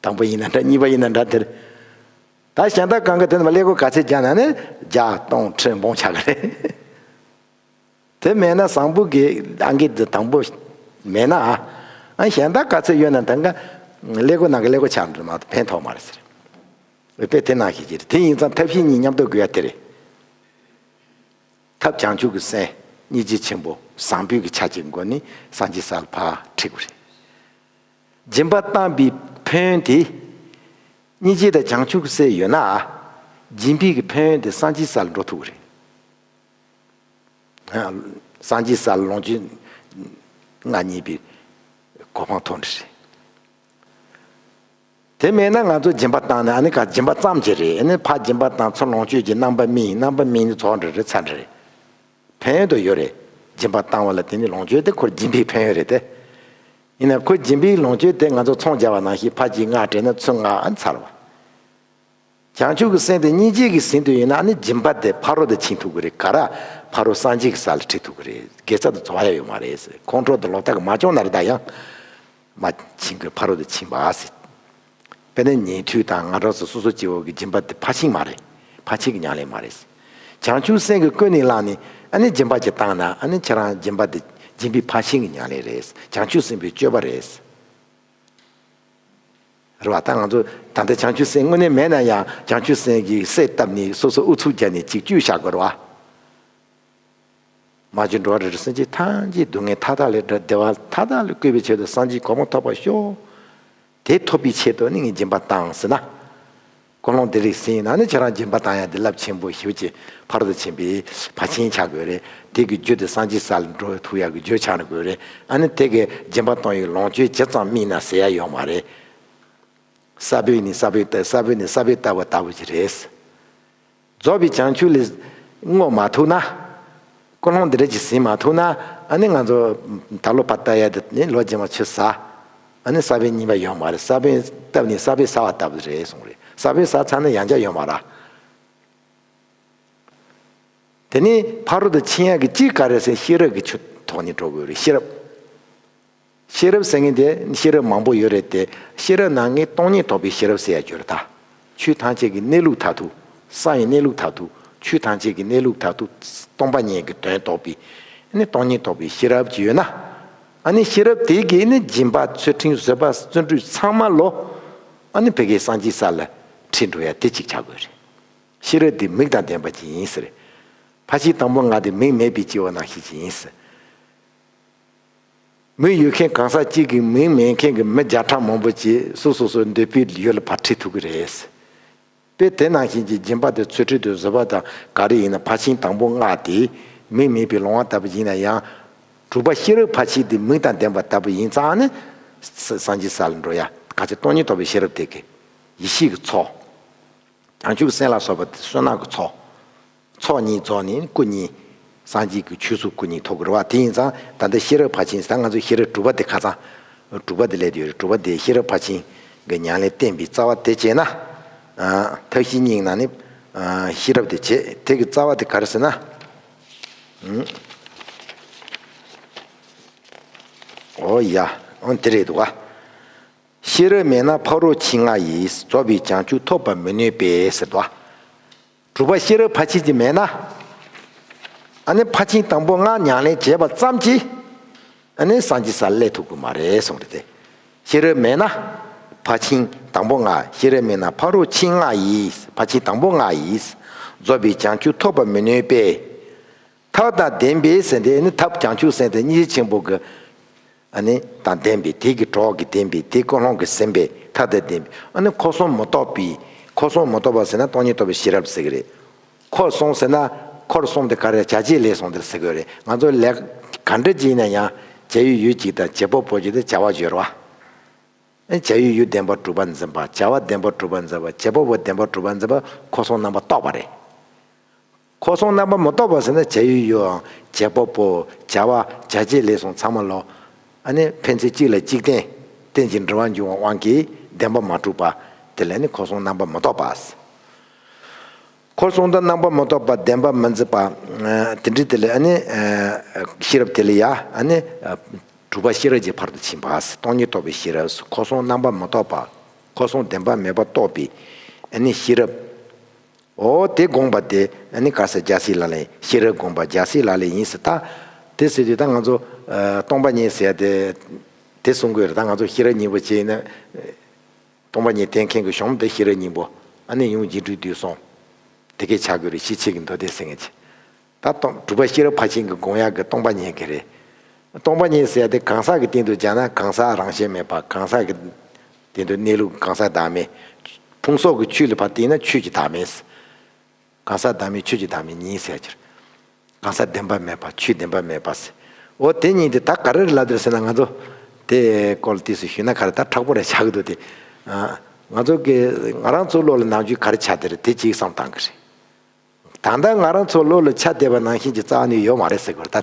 དང་པོ་ཡིན་ན་འདྲ། གཉིས་པ་ཡིན་ན་འདྲ་དེ་རེད། ད་གཞན་དག་གང་གི་དེ་ནི་མ་ཀླད་ཀོར་ག་ཚད་བརྒྱབ་ན་ནི་བརྒྱ་སྟོང་ཁྲི་འབུམ་ཆགས་གི་རེད། དེ་མེད་ན་བཟང་པོ་གི་ཨང་ཀི་དེ་དང་པོ་མེད་ན་ཨ། ཨ་གཞན་དག་ག་ཚད་ཡོད་ན་ད་ག་ཀླད་ཀོར་ནང་གི་ཀླད་ཀོར་ཆགས་འགྲོ་མ་གཏོགས་ཕན་ཐོགས་མ་རེད་ཟེར། དཔེ་དེ་ནང་བཞིན་གྱི་རེད། དེ་ཡིན་ཙང་ཐབས་ཤེས་གཉིས་མཉམ་དུ་དགོས་ཡ་དེ་རེད། ཐབས་བྱང་ཆུབ་ཀྱི་སེམས། སྙིང་རྗེ་ཆེན་པོ། བཟང་པོའི་གི་ཆ་གཅིག་སྒོ་ནས་སངས་རྒྱས་ས་ལ་ཕར་ཁྲིད་དགོས་རེད། སྦྱིན་པ་བཏང་པའི་ཕན་ཡོན་དེ། སྙིང་རྗེ་དང་བྱང་ཆུབ་ཀྱི་སེམས་ཡོད་ན། སྦྱིན་པའི་གི་ཕན་ཡོན་དེ་སངས་རྒྱས་ས་ལ་འགྲོ་ཐུབ་ཀྱི་རེད། སངས་རྒྱས་ས་ལ་ལོངས་སྤྱོད་མངའ་བརྙེས་པའི་གོ་འཕང་ཐོབ་འདྲ་རེད། དེ་མེད་ན་ང་ཚོ་སྦྱིན་པ་བཏང་ནས་ཨ་ནི་ག་སྦྱིན་པ་ཙམ་ཅིག་རེད། ཨ་ནི་ཕར་སྦྱིན་པ་བཏང་། ཚུར་ལོངས་སྤྱོད་ཀྱི་རྣམ་པ་སྨིན། རྣམ་པ་སྨིན་ནས་ཚོགས་འདྲ་རེད། ཚར་འདྲ་རེད། ཕན་ཡོན་དུ་ཡོད་རེད། སྦྱིན་པ་བཏང་བ་ལ་དེ་ནི་ལོངས་སྤྱོད་དེ་ཁོར་སྦྱིན་པའི་ཕན་ཡོན་རེད་དེ། ཡིན་ན་ཁོ་སྦྱིན་པའི་ལོངས་སྤྱོད་དེ་ང་ཚོ་ཚོང་རྒྱག་པ་ནང་བཞིན་ཕར་གྱིས་ལྔ་སྤྲད་ན་ཚུར་ལྔ་ཨ་ནི་ཚར་བ། བྱང་ཆུབ་ཀྱི་སེམས་དེ་སྙིང་རྗེ་གིས་ཟིན་དུས་ཡིན་ན་ནི་སྦྱིན་པ་དེ་ཕ་རོལ་ཏུ་ཕྱིན་ཐུབ་ཀྱི་རེད། ག་ར་ཕ་རོལ་སངས་རྒྱས་ཀྱི་ས་ལ་ཁྲིད་ཐུབ་ཀྱི་རེད། དགེ་རྩ་དེ་རྫོགས་ཡ་ཡོད་མ་རེད། ཁོང་ཁྲོ་དེ་ལོག་ལྟ་གི་མ་བྱུང་ན་རེད། ད་ཡང་མ་ཕྱིན་གྱི་ཕ་རོལ་ཏུ་ཕྱིན་པ་ཟེར། དཔེར་ན་ཉན་ཐོས་དང་སྔ་དྲོ་སོགས་སོ་སོ་སྐྱེ་བོ་གི་སྦྱིན་པ་དེ་ཕར་ཕྱིན་མ་རེད། ཕར་ཕྱིན་གྱི་ཉམས་ལེན་མ་རེད། བྱང་ཆུབ་སེམས་ཀྱིས་ཀུན་ནས་བསླངས་ནས་ཨ་ནི་སྦྱིན་པ་ཅིག་བཏང་ན་ཨ་ནི་ཁྱེད་རང་སྦྱིན་པ་དེ་སྦྱིན་པའི་ཕར་ཕྱིན་གྱི་ཉམས་ལེན་རེད། བྱང་ཆུབ་སེམས་དཔའི་སྤྱོད་པ་རེད། རེད་བ། ད་ང་ཚོ་ད་ལྟ་བྱང་ཆུབ་སེམས་དངོས་གནས་མེད་ན་ཡང་བྱང་ཆུབ་སེམས་ཀྱི་གསེར་བཏབ་ནས་སོ་སོ་ཨུ་ཚུགས་བརྒྱབ་ནས་ཅིག་བཅོས་བཞག་དགོས་རེད་བ། མ་བཅོས་འགྲོ་བ་རིགས་དྲུག་སེམས་ཅན་ཐམས་ཅད་སྡུག་བསྔལ་མཐའ་དག་ལས་བསྒྲལ། བདེ་བ་མཐའ་དག་ལ་བཀོད་པའི་ཆེད་དུ་སངས་རྒྱས་གོ་འཕང་ཐོབ་པར་ཤོག་དེ་ཐོབ་པའི་ཆེད་དུ་ནི་ངས་སྦྱིན་པ་བཏང་ཟེར་ན། ཀུན་སློང་དེ་རིགས་ཟིན་ན་ནི་ཁྱེད་རང་སྦྱིན་པ་བཏང་ཡ་དེ་རླབས་ཆེན་པོ་ཞེ་པོ་ཅིག་ཕ་རོལ་ཏུ་ཕྱིན་པའི་ཕར་ཕྱིན་ཆགས་དགོས་རེད། དེ་གི་རྒྱུ་དེ་སངས་རྒྱས་ས་ལ་འགྲོ་ཐུབ་ཡ་གི་རྒྱུ་ཆགས་དགོས་རེད། ཨ་ནི་དེ་གི་སྦྱིན་པ་གཏོང་ཡའི་ལོངས་སྤྱོད་ཇི་ཙམ་སྨིན་ན་ཟེར་ཡ་ཡོད་མ་རེད། ས་བོན་ནི་ས་བོན་ལྟ། ས་བོན་ནི་ས་བོན་ལྟ་བུ་ལྟ་བུ་ཅིག་རེད། རྫོགས་པའི་བྱང་ཆུབ་ལ་བསྔོ་མ་ཐུབ་ན། ཀུན་སློང་འདི་འདྲ་ཅིག་ཟིན་མ་ཐུབ་ན། ཨ་ནི་ང་ཚོ་ད་ལོ་ཕར་ལྟ་ཡ་དེ་ནི་ལོ་རྗེས་མ་ཆུད་ཟ། ཨ་ནི་ས་བོན་རྙིང་པ་ཡོད་མ་རེད། ས་བོན་བཏབ་ནས་ས་བོན་ཟ་བ་ལྟ་བུ་རེད་གསུངས་རེད། ས་བོན་ཟ་ཚར་ན་ཡང་བསྐྱར་ཡོད་མ་རེད། དེ་ནས་ཕ་རོལ་ཏུ་ཕྱིན་ཡག་གི་གཅིག་ག་རེ་ཟེར། ཤེས་རབ་ཀྱི་ཆུ་ཐོག་ནས་འགྲོ་དགོས་རེད། ཤེས་རབ། ཤེས་རབ་ཟེར་མཁན་དེ་ཤེས་རབ་མང་པོ་ཡོད་རེད་དེ། ཤེས་རབ་ནང་ནས་སྟོང་ཉིད་རྟོགས་པའི་ཤེས་རབ་ཟེར་ཡ་ཡོད་རེད་ད། ཆོས་ཐམས་ཅད་ཀྱི་གནས་ལུགས་མཐར་ཐུག་སེམས་ཀྱི་གནས་ལུགས་མཐར་ཐུག་ཆོས་ཐམས་ཅད་ཀྱི་གནས་ལུགས་མཐར་ཐུག་སྟོང་པ་ཉིད་ཀྱི་དོན་རྟོགས་པའི་ནི་སྟོང་ཉིད་རྟོགས་པའི་ཤེས་རབ་ཅིག་ཡོད་ན། ཨ་ནི་ཤེས་རབ་དེ་གིས་ནི་སྦྱིན་པ་ཚུལ་ཁྲིམས་བཟོད་པ་བརྩོན་འགྲུས་ཚང་མ་ལོ། ཨ་ནི་ཕ་གིའི་སངས་རྒྱས་ས་ལ་ཁྲིད་འགྲོ་ཡ་དེ་གཅིག་ཆགས་དགོས་རེད། ཤེས་རབ་དེ་མིག་དང་ལྡན་པ་ཅིག་ཡིན་ཟེར། ཕར་ཕྱིན་དང་པོ་ལྔ་དེ་མིག་མེད་པའི་སྐྱེ་བོ་ནང་བཞིན་ཅིག་ཡིན་ཟེར། མིག་ཡོད་མཁན་གང་ཟག་གཅིག་གིས་མིག་མེད་མཁན་གྱི་མི་བརྒྱ་ཕྲག་མང་པོ་ཅིག་སོ་སོ་སོའི་འདོད་པའི་ཡུལ་ལ་ཕར་ཁྲིད་ཐུབ་ཀྱི་རེད། དཔེ་དེ་ནང་བཞིན་གྱི་སྦྱིན་པ་དང་ཚུལ་ཁྲིམས་དང་བཟོད་པ་དང་ག་རེ་ཡིན་ན། ཕར་ཕྱིན་དང་པོ་ལྔ་དེ་མིག་མེད་པའི་ལོང་བ་ལྟ་བུ་ཡིན་ན་ཡང་། དྲུག་པ་ཤེས་རབ་ཕར་ཕྱིན་དེ་མིག་དང་ལྡན་པ་ལྟ་བུ་ཡིན་ཙང་ནི། ས་སངས་རྒྱས་ས་ལ་འགྲོ་ཡ་ག་ཚོད། སྟོང་ཉིད་རྟོགས་པའི་ཤེས་རབ་དེ་གི་ཡེ་ཤེས་ཀྱི་ཚོགས། བྱང་ཆུབ་སེམས་ལ་སོགས་པ་དེ་བསོད་ནམས་ཀྱི་ཚོགས། ཚོགས་གཉིས་རྫོགས་ནས་སྐུ་གཉིས། སངས་རྒྱས་ཀྱི་ཆོས་སུ་སྐུ་གཉིས་ཐོབ་དགོས་རེད་བ། དེ་ཡིན་ཙང་ད་ལྟ་ཤེས་རབ་ཕར་ཕྱིན་ཟེར། ད་ང་ཚོ་ཤེས་རབ་དྲུག་པ་དེ་ཁ་སང་། དྲུག་པ་དེ་སླེབས་ཡོད་རེད། དྲུག་པ་དེ་ཤེས་རབ་ཕར་ཕྱིན་གྱི་ཉམས་ལེན་བསྟན་པའི་རྩ་བ་དེ་བྱས་ན། ཨ། ཐབས་ཤེས་གཉིས་ནང་ནས། ཨ། ཤེས་རབ་དེ་བྱས། དེ་གི་རྩ་བ་དེ་ག་རེ་ཟེར་ན། ཨུམ། ཨོ་ཡ། ཨོ་དེ་རེད་འདུག་ག། ཤེས་རབ་མེད་ན་ཕ་རོལ་ཕྱིན་ལྔ་ཡིས། རྫོགས་པའི་བྱང་ཆུབ་ཐོབ་པར་མི་ནུས་པས་ཟེར་དོ། དྲུག་པ་ཤེས་རབ་ཕར་ཕྱིན་གྱི་མེད་ན། ཨ་ནི་ཕར་ཕྱིན་དང་པོ་ལྔ་ཉམས་ལེན་བྱས་པ་ཙམ་གྱིས། ཨ་ནི་སངས་རྒྱས་སར་སླེབས་ཐུབ་ཀྱི་མ་རེད་གསུངས་རེད་དེ། ཤེས་རབ་མེད་ན། ཕར་ཕྱིན་དང་པོ་ལྔ། ཤེས་རབ་མེད་ན་ཕ་རོལ་ཕྱིན་ལྔ་ཡིས། ཕར་ཕྱིན་དང་པོ་ལྔ་ཡིས། རྫོགས་པའི་བྱང་ཆུབ་ཐོབ་པར་མི་ནུས་པས། ཐབས་དང་ལྡན་པས་ཟེར་དེ་ནི་ཐབས་བྱང་ཆུབ་སེམས་དང་སྙིང་རྗེ་ཆེན་པོ་གི། ཨ་ནི་དང་ལྡན་པའི་དེ་གི་གྲོགས་ཀྱིས་ལྡན་པའི་དེ་ཀུན་སློང་གིས་ཟིན་པའི་ཐབས་དང་ལྡན་པའི། ཨ་ནི་འཁོར་གསུམ་མི་རྟོག་པའི། འཁོར་གསུམ་མི་རྟོག་པ་ཟེར་ན་སྟོང་ཉིད་རྟོགས་པའི་ཤེས་རབ་ཟེར་གི་རེད། འཁོར་གསུམ་ཟེར་ན། འཁོར་གསུམ་དེ་ག་རེ། བྱ་བྱེད་ལས་གསུམ་དེ་ཟེར་གི་རེད། ང་ཚོ་ལས་ག་འདྲ་ཅིག་ཡིན་ན་ཡང་བྱ་ཡུལ་ཡུལ་གཅིག་དང་བྱེད་པ་པོ་གཅིག་དང་བྱ་བ་སྦྱོར་བ། བྱ་ཡུལ་ཡུལ་བདེན་པར་གྲུབ་པར་འཛིན་པ། བྱ་བ་བདེན་པར་གྲུབ་པར་འཛིན་པ། བྱེད་པ་པོ་བདེན་པར་གྲུབ་པར་འཛིན་པ། འཁོར་གསུམ་རྣམ་པར་རྟོག་པ་རེད། འཁོར་གསུམ་རྣམ་པར་མི་རྟོག་པ་ཟེར་ན་བྱ་ཡུལ་ཡུལ་དང་བྱེད་པ་པོ། བྱ་བ། བྱ་བྱེད་ལས་གསུམ་ཚང་མ་ལོ། ཨ་ནི་ཕན་ཚུན་གཅིག་ལ་གཅིག་བརྟེན། རྟེན་ཅིང་འབྲེལ་བར་འབྱུང་བའི་དབང་གིས་བདེན་པར་མ་གྲུབ་པ། དེ་ལ་ནི་འཁོར་གསུམ་རྣམ་པར་མི་རྟོག་པ། འཁོར་གསུམ་དུ་རྣམ་པར་མི་རྟོག་པ། བདེན་པར་མི་འཛིན་པ། ཨ། དེ་འདྲའི་དེ་ལ་ཨ་ནི། ཨ། ཤེས་རབ་དེ་ལ་ཡ། ཨ་ནི། ཨ། དྲུག་པ་ཤེས་རབ་ཀྱི་ཕ་རོལ་ཏུ་ཕྱིན་པ། སྟོང་ཉིད་རྟོགས་པའི་ཤེས་རབ། འཁོར་གསུམ་རྣམ་པར་མི་རྟོག་པ། འཁོར་གསུམ་བདེན་པ་མེད་པར་རྟོགས་པའི་ཨ་ནི་ཤེས་རབ། འོ་དེ་དགོངས་པ་དེ་ཨ་ནི་ག་རེ་ཟེར། རྒྱལ་སྲས་ལག་ལེན། ཤེས་རབ་དགོངས་པ་རྒྱལ་སྲས་ལག་ལེན་ཡིན་ཟེར། ད་དེ་ཟེར་དུས་ད་ང་ཚོ། ཨ། སྟོང་པ་ཉིད་ཟེར་ཡ་དེ་དེ་གསུང་དགོས་རེད། ད་ང་ཚོ་ཤེས་རབ་སྙིང་པོ་བྱས་ན། སྟོང་པ་ཉིད་བསྟན་མཁན་གྱི་གཞུང་དེ་ཤེས་རབ་སྙིང་པོ། ཨ་ནི་ཡུམ་རྒྱས་འབྲིང་བསྡུས་གསུམ། དེ་གས་ཆགས་དགོས་རེད། ཤེས་བྱེད་ཀྱི་མདོ་སྡེ་ཟེར་མཁན་ཅིག། ད་སྟོང་། དྲུག་པ་ཤེས་རབ་ཕར་ཕྱིན་གྱི་དགོངས་ཡག་གི་སྟོང་པ་ཉིད་ཀྱི་རེད། སྟོང་པ་ཉིད་ཟེར་ཡ་དེ་གང་ཟག་གི་སྟེང་དུ་སྦྱར་ན་གང་ཟག་རང་བཞིན་མེད་པ། གང་ཟག་གི་སྟེང་དུ་གནས་ལུགས་གང་ཟག་བདག་མེད། ཕུང་སོགས་ཀྱི་ཆོས་ལ་ཕར་བལྟས་ན་ཆོས་ཀྱི་བདག་མེད། གང་ཟག་བདག་མེད་ཆོས་ཀྱི་བདག་མེད་གཉིས་ཟེར་གྱི་རེད། གང་ཟག་བདེན་པ་མེད་པ། ཆོས་བདེན་པ་མེད་པ་ཟེར། འོ་དེ་གཉིས་དེ་ད་ག་རེ་ལབ་དེ་རེད་ཟེར་ན། ང་ཚོ་དེ་སྐོར་ལ་ཏོག་ཙམ་ཞུས་ན་ག་རེ། ད་དྲག་པོ་རེ་ཆགས་ཀྱི་འདུག་དེ། ཨ། ང་ཚོ་གི་ང་རང་ཚོའི་བློ་ལ་ནམ་རྒྱུན་ག་རེ་ཆགས་བསྡད་རེད། དེ་གཅིག་བསམ་བཏང་གི་རེད། ད་ལྟ་ང་རང་ཚོའི་བློ་ལ་ཆགས་བསྡད་པ་ནང་བཞིན་གྱི་རྩ་བ་ནས་ཡོད་མ་རེད་ཟེར་གྱི་རེད། ད་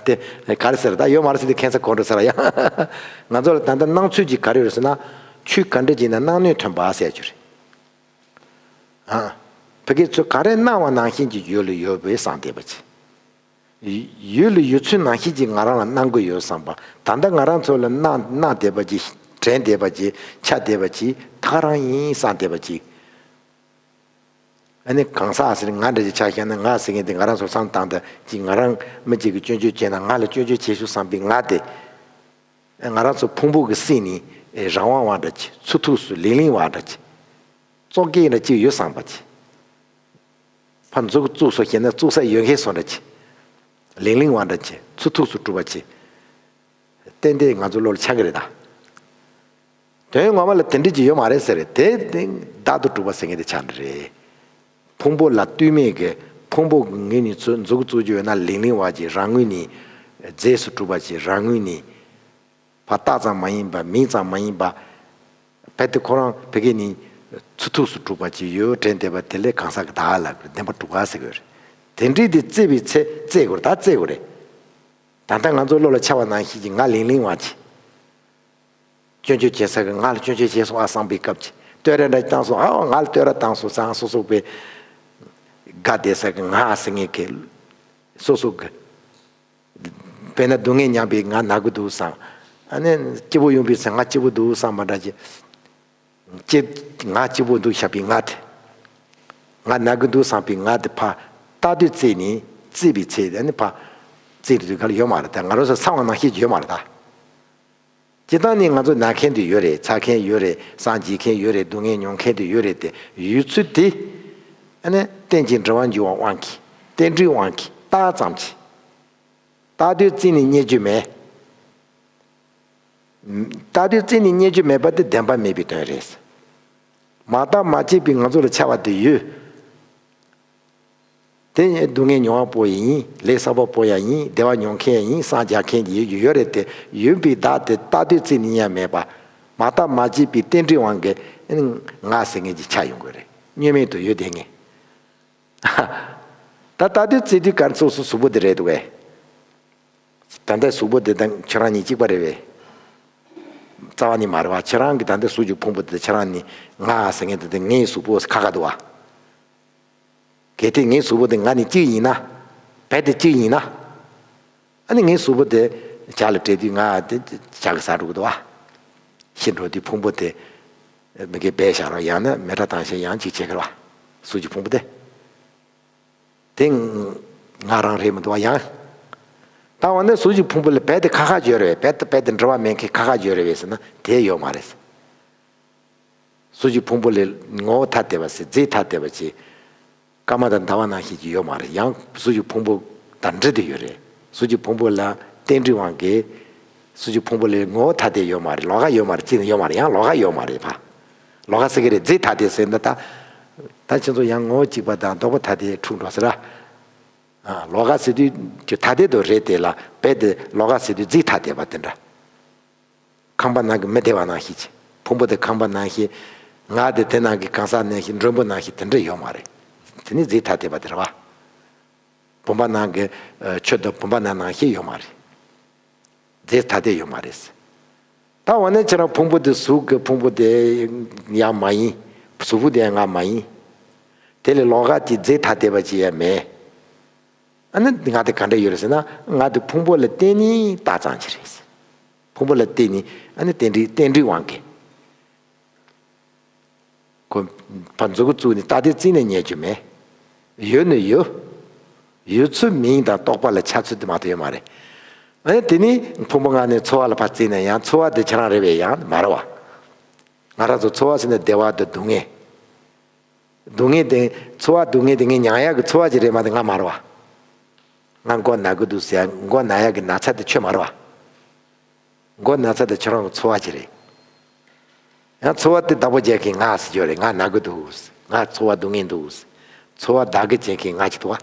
དེ་ག་རེ་ཟེར། ད་ཡོད་མ་རེད་ཟེར་དུས་ཁྱད་མཚར་གོ་འགྲོ་ཟེར་ཡ། ང་ཚོ་ལ་ད་ལྟ་སྣང་ཚུལ་གྱི་ག་རེ་ཡོད་རེད་ཟེར་ན། ཆོས་ག་འདྲ་ཅིག་ཡིན་ན་སྣང་སྣོད་མཐུན་པ་ཟེར་ཡ་ཅིག་རེད། ཨ། བོད་སྐད་ཚོས་ག་རེ་གནང་བ་ནང་བཞིན་གྱི་ཡོད་ལ་ཡོད་པའི་བསམ་བསྡད་པ་ཅིག་ཡོད་ལ་ཡོད་ཚུལ་ནང་བཞིན་གྱི་ང་རང་ལ་གནང་གི་ཡོད་བསམ་པ། ད་ལྟ་ང་རང་ཚོ་ལ་གནང་གནང་བསྡད་པ་ཅིག་དྲན་བསྡད་པ་ཅིག་ཆགས་བསྡད་པ་ཅིག་ད་ག་རང་ཡིན་བསམ་བསྡད་པ་ཅིག་ཨ་ནི་གང་ཟག་ཟེར་ང་འདྲ་ཅིག་ཆ་བཞག་ན། ང་ཟེར་མཁན་དེ་ང་རང་ཚོ་བསམ་བཏང་ད་ཅིག་ང་རང་མི་གཅིག་གིས་སྐྱོན་བརྗོད་བྱས་ན་ང་ལ་སྐྱོན་བརྗོད་བྱེད་ཤོག་བསམ་པའི་ང་དེ། ང་རང་ཚོ་ཕུང་པོ་གི་སེམས་ནི་རང་དབང་བ་འདྲ་ཅིག་ཚུར་ཐུགས་སུ་ལིང་ལིང་བ་འདྲ་ཅིག་བཙོག་སྐད་འདྲ་ཅིག་ཡོད་བསམ་པ་ཅིག་ཕར་མཛུབ་བཙུགས་སོ་བྱས་ན་བཙུགས་ས་ཡོད་མཁན་བཟོ་འདྲ་ཅིག་ལིང་ལིང་བ་འདྲ་ཅིག་ཚུར་ཐུགས་སུ་གྲུབ་པ་ཅིག་ཏན་ཏན་ང་ཚོ་བློ་ལ་འཆར་གི་རེད་ད། དོན་ངོ་མ་ལ་དེ་འདྲ་ཅིག་ཡོད་མ་རེད་ཟེར། དེ་དེ་བདག་ཏུ་གྲུབ་པ་ཟེར་མཁན་དེ་ཆགས་འདྲ་རེད། ཕུང་པོ་ལ་ལྟོས་མེད་ཀྱི་ཕུང་པོ་ངོས་ནས་ཚུར་མཛུབ་བཙུགས་རྒྱུ་ཡོད་ན་ལིང་ལིང་བ་ཅིག་རང་ངོས་ནས་རྫས་སུ་གྲུབ་པ་ཅིག་རང་ངོས་ནས་ཕར་རྟགས་ཙམ་མ་ཡིན་པ་མིང་ཙམ་མ་ཡིན་པ། རྦད་དེ་ཁོ་རང་བོད་སྐད་ནི་ཚུར་ཐུགས་སུ་གྲུབ་པ་ཅིག་ཡོད་དྲན་བསྡད་པ་དེ་ལས་གང་ཟག་གི་བདག་ལ་བདེན་པ་གྲུབ་པ་ཟེར་གི་རེད། དེ་འདྲའི་དེ་བརྩི་བའི་ཚེ་བརྩི་དགོས་རེད། ད་བརྩི་དགོས་རེད། ད་ལྟ་ང་ཚོ་བློ་ལ་འཆར་བ་ནང་བཞིན་གྱི་ང་ལིང་ལིང་བ་ཅིག་སྐྱོན་བརྗོད་བྱེད་ས་གི་ང་ལ་སྐྱོན་བརྗོད་བྱས་སོང་ཨ་བསམ་པའི་སྐབས་ཀྱི་བསྟོད་ར་འདྲ་བཏང་སོང་ཨ། ང་ལ་བསྟོད་ར་བཏང་སོང་ཙང་སོ་སོ་པའི་དགའ་བསྡད་ས་གི་ང་ཟེར་མཁན་གི་སོ་སོ་གི་དཔེར་ན་སྡུག་བསྔལ་མྱངས་པའི་ང་ན་གི་འདུག་བསམ། ཨ་ནི་སྐྱིད་པོ་ཡོང་པའི་ཚེ་ང་སྐྱིད་པོ་འདུག་བསམ་པ་འདྲ་ཅིག་སྐྱིད་ང་སྐྱིད་པོ་འདུག་བཞག་པའི་ང་དེ། ང་ན་གི་འདུག་བསམ་པའི་ང་དེ་ཕར་ལྟ་དུས་བརྩིས་ནས་བརྩིས་པའི་ཚེ་ཨ་ནི་ཕར་བརྩིས་དུས་ག་ལ་ཡོད་མ་རེད་ད། ང་རང་ཚོ་ཚང་བ་ནང་བཞིན་ཡོད་མ་རེད་ད། སྤྱིར་བཏང་ནི་ང་ཚོ་ན་མཁན་དེ་ཡོད་རེད། ཚ་མཁན་ཡོད་རེད། སངས་རྒྱས་མཁན་ཡོད་རེད། སྡུག་བསྔལ་མྱོང་མཁན་དེ་ཡོད་རེད་དེ། ཡོད་ཚུལ་དེ་ཨ་ནི་རྟེན་ཅིང་འབྲེལ་བར་འབྱུང་བའི་དབང་གིས་རྟེན་འབྲེལ་དབང་གིས་རྟགས་ཙམ་གྱིས། རྟག་ཏུ་བརྩིས་ནས་རྙེད་རྒྱུ་མེད། རྟག་ཏུ་བརྩིས་ནས་རྙེད་རྒྱུ་མེད་པ་དེ་བདེན་པ་མེད་པའི་དོན་རེད། མ་བརྟགས་མ་དཔྱད་པའི་ང་ཚོ་ལ་འཆར་བ་དེ་ཡོད། དེ་ནི་སྡུག་བསྔལ་མྱོང་བ་པོ་ཡིན། ལས་བསགས་པ་པོ་ཡང་ཡིན། བདེ་བ་མྱོང་མཁན་ཡང་ཡིན། སངས་རྒྱས་མཁན་ཡོད་ཡོད་རེད་དེ། ཡོད་པའི་བདག་དེ་རྟག་ཏུ་བརྩིས་ནས་ཡང་མེད་པ། མ་བརྟགས་མ་དཔྱད་པའི་རྟེན་འབྲེལ་དབང་གིས་ང་ཟེར་མཁན་ཅིག་ཆགས་ཡོང་གི་རེད། བརྙན་མེད་དུ་ཡོད་བསྡད་མཁན། ད་ལྟ་དུས་བརྩི་དུས་ག་རེ་སོ་སོ་གཟུགས་པོ་འདི་རེད་འདུག་གས། ད་ལྟ་གཟུགས་པོ་འདི་དང་ཁྱེད་རང་གཉིས་གཅིག་པ་རེད་པས། རྩ་བ་ནས་མ་རེད་བ། ཁྱེད་རང་གི་ད་ལྟ་གཟུགས་ཀྱི་ཕུང་པོ་འདི་ཁྱེད་རང་ནི་ང་ཟེར་མཁན་འདི་དང་ངའི་གཟུགས་པོ་ཁ་ཁ་འདུག་བ། གལ་ཏེ་ངའི་གཟུགས་པོ་འདི་ང་ནི་གཅིག་ཡིན་ན། རྦད་དེ་གཅིག་ཡིན་ན། ཨ་ནི་ངའི་གཟུགས་པོ་དེ་ཇ་ལ་སྤྲད་དུས་ང་དེ་ཇ་གི་ཟ་འགྲོ་གི་འདུག་བ། ཤི་འགྲོ་དུས་ཕུང་པོ་དེ་མི་དགེ་སྦས་བཞག་རོགས། ཡང་ན་མེ་དགྲ་བཏང་བྱས་ཡང་གཅིག་བྱེད་ཀྱི་རེད་བ། གཟུགས་ཀྱི་ཕུང་པོ་དེ། དེ་ང་རང་རེད་མི་འདུག་བ་ཡང་། ད་འོ་ན་གཟུགས་ཀྱི་ཕུང་པོ་ལ་རྦད་དེ་ཁ་ཁ་བརྗོད་རེད་པས། རྦད་དེ་རྦད་དེ་འབྲེལ་བ་མེད་མཁན་ཁ་ཁ་བརྗོད་རེད་པས་ཟེར་ན་དེ་ཡོད་མ་རེད། གཟུགས་ཀྱི་ཕུང་པོ་ལས་ངོ་བོ་ཐ་དད་པ་ཟེར། རྫས་ཐ་དད་པ་ཅིག་སྐར་མ་དང་ཟླ་བ་ནང་བཞིན་གྱི་ཡོད་མ་རེད། ཡང་གཟུགས་ཀྱི་ཕུང་པོ་དང་འབྲེལ་ཏེ་ཡོད་རེད། གཟུགས་ཀྱི་ཕུང་པོ་ལ་རྟེན་འབྲེལ་དབང་གིས་གཟུགས་ཀྱི་ཕུང་པོ་ལས་ངོ་བོ་ཐ་དད་ཡོད་མ་རེད། ལོགས་ཀ་ཡོད་མ་རེད། རྩིས་ནས་ཡོད་མ་རེད། ཡང་ལོགས་ཀ་ཡོད་མ་རེད་ཕ། ལོགས་ཀ་ཟེར་གི་རེད། རྫས་ཐ་དད་ཟེར་ན་ད། ད་ཁྱེད་ཚོ་ཡང་ངོ་བོ་གཅིག་པ་དང་ལྡོག་པ་ཐ་དད་འཁྲུག་འགྲོ་ཟེར་ར། ཨ། ལོགས་ཀ་ཟེར་དུས་ཀྱི་ཐ་དད་དུ་རེད་དེ་ལ་རྦད་དེ་ལོགས་ཀ་ཟེར་དུས་རྫས་ཐ་དད་པ་དེ་འདྲ། ཁང་པ་ནང་གི་མི་བདེ་བ་ནང་བཞིན་བྱས། ཕུང་པོ་དེ་ཁང་པ་ནང་བཞིན། ང་དེ་དེ་ནང་གི་གང་ཟག་ནང་བཞིན། མགྲོན་པོ་ནང་བཞིན་དེ་འདྲ་ཡོད་མ་རེད། དེ་ནི་རྫས་ཐ་དད་པ་དེ་རེད་བ། བུམ་པ་ནང་གི་ཨ་ཆུ་དེ་བུམ་པ་ནང་ནང་བཞིན་ཡོད་མ་རེད། རྫས་ཐ་དད་ཡོད་མ་རེད། ད་འོ་ན་ཁྱེད་རང་ཕུང་པོ་དེ་གཟུགས་ཀྱི་ཕུང་པོ་དེ་ཡང་མ་ཡིན། གཟུགས་པོ་དེ་ཡང་ང་མ་ཡིན། དེ་ལས་ལོགས་ཀ་གི་རྫས་ཐ་དད་པ་ཅིག་ཡང་མེད། ཨ་ནི་ང་དེ་ག་འདྲ་ཡོད་རེད་ཟེར་ན། ང་དེ་ཕུང་པོ་ལ་བརྟེན་ནས་རྟགས་ཙམ་ཅིག་རེད། ཕུང་པོ་ལ་བརྟེན་ནས་ཨ་ནི་རྟེན་འབྲེལ་རྟེན་འབྲེལ་དབང་གིས། ཁོ་ཕར་མཛུབ་གུ་བཙུགས་ནས་རྟགས་དེ་བརྩིས་ནས་རྙེད་རྒྱུ་མེད། ཡོད་ནི་ཡོད། ཡོད་ཚུལ་མིང་དང་རྟོག་པ་ལ་འཆར་ཚུལ་དེ་མ་གཏོགས་ཡོད་མ་རེད། ཨ་ནི་དེ་ནི་ཕུང་པོ་ལྔ་ནས་ཚོར་བ་ལ་ཕར་བརྩིས་ན་ཡང་ཚོར་བ་དེ་ཁྱེད་རང་རེད་པས་ཡང་མ་རེད་བ། ང་རང་ཚོ་ཚོར་བ་ཟེར་ན་བདེ་བ་དང་སྡུག་བསྔལ། སྡུག་བསྔལ་དེ་ཚོར་བ་སྡུག་བསྔལ་དེ་ངས་མྱང་ཡག་གི་ཚོར་བ་ཅིག་རེད་མ་གཏོགས་ང་མ་རེད་བ། ང་མགོ་ན་གི་འདུག་ཟེར་ཡ། མགོ་ན་ཡག་གི་ན་ཚ་དེ་ཁྱོད་མ་རེད་བ། མགོ་ན་ཚ་དེ་ཁྱོད་རང་གི་ཚོར་བ་ཅིག་རེད། ཡང་ཚོར་བ་དེ་བདག་པོ་རྒྱག་མཁན་ང་ཟེར་རྒྱུ་རེད། ང་ན་གི་འདུག་ང་ཚོར་བ་སྡུག་བསྔལ་འདུག་ཚོར་བ་བདག་གི་བྱེད་མཁན་ང་ཅིག་འདུག་བ།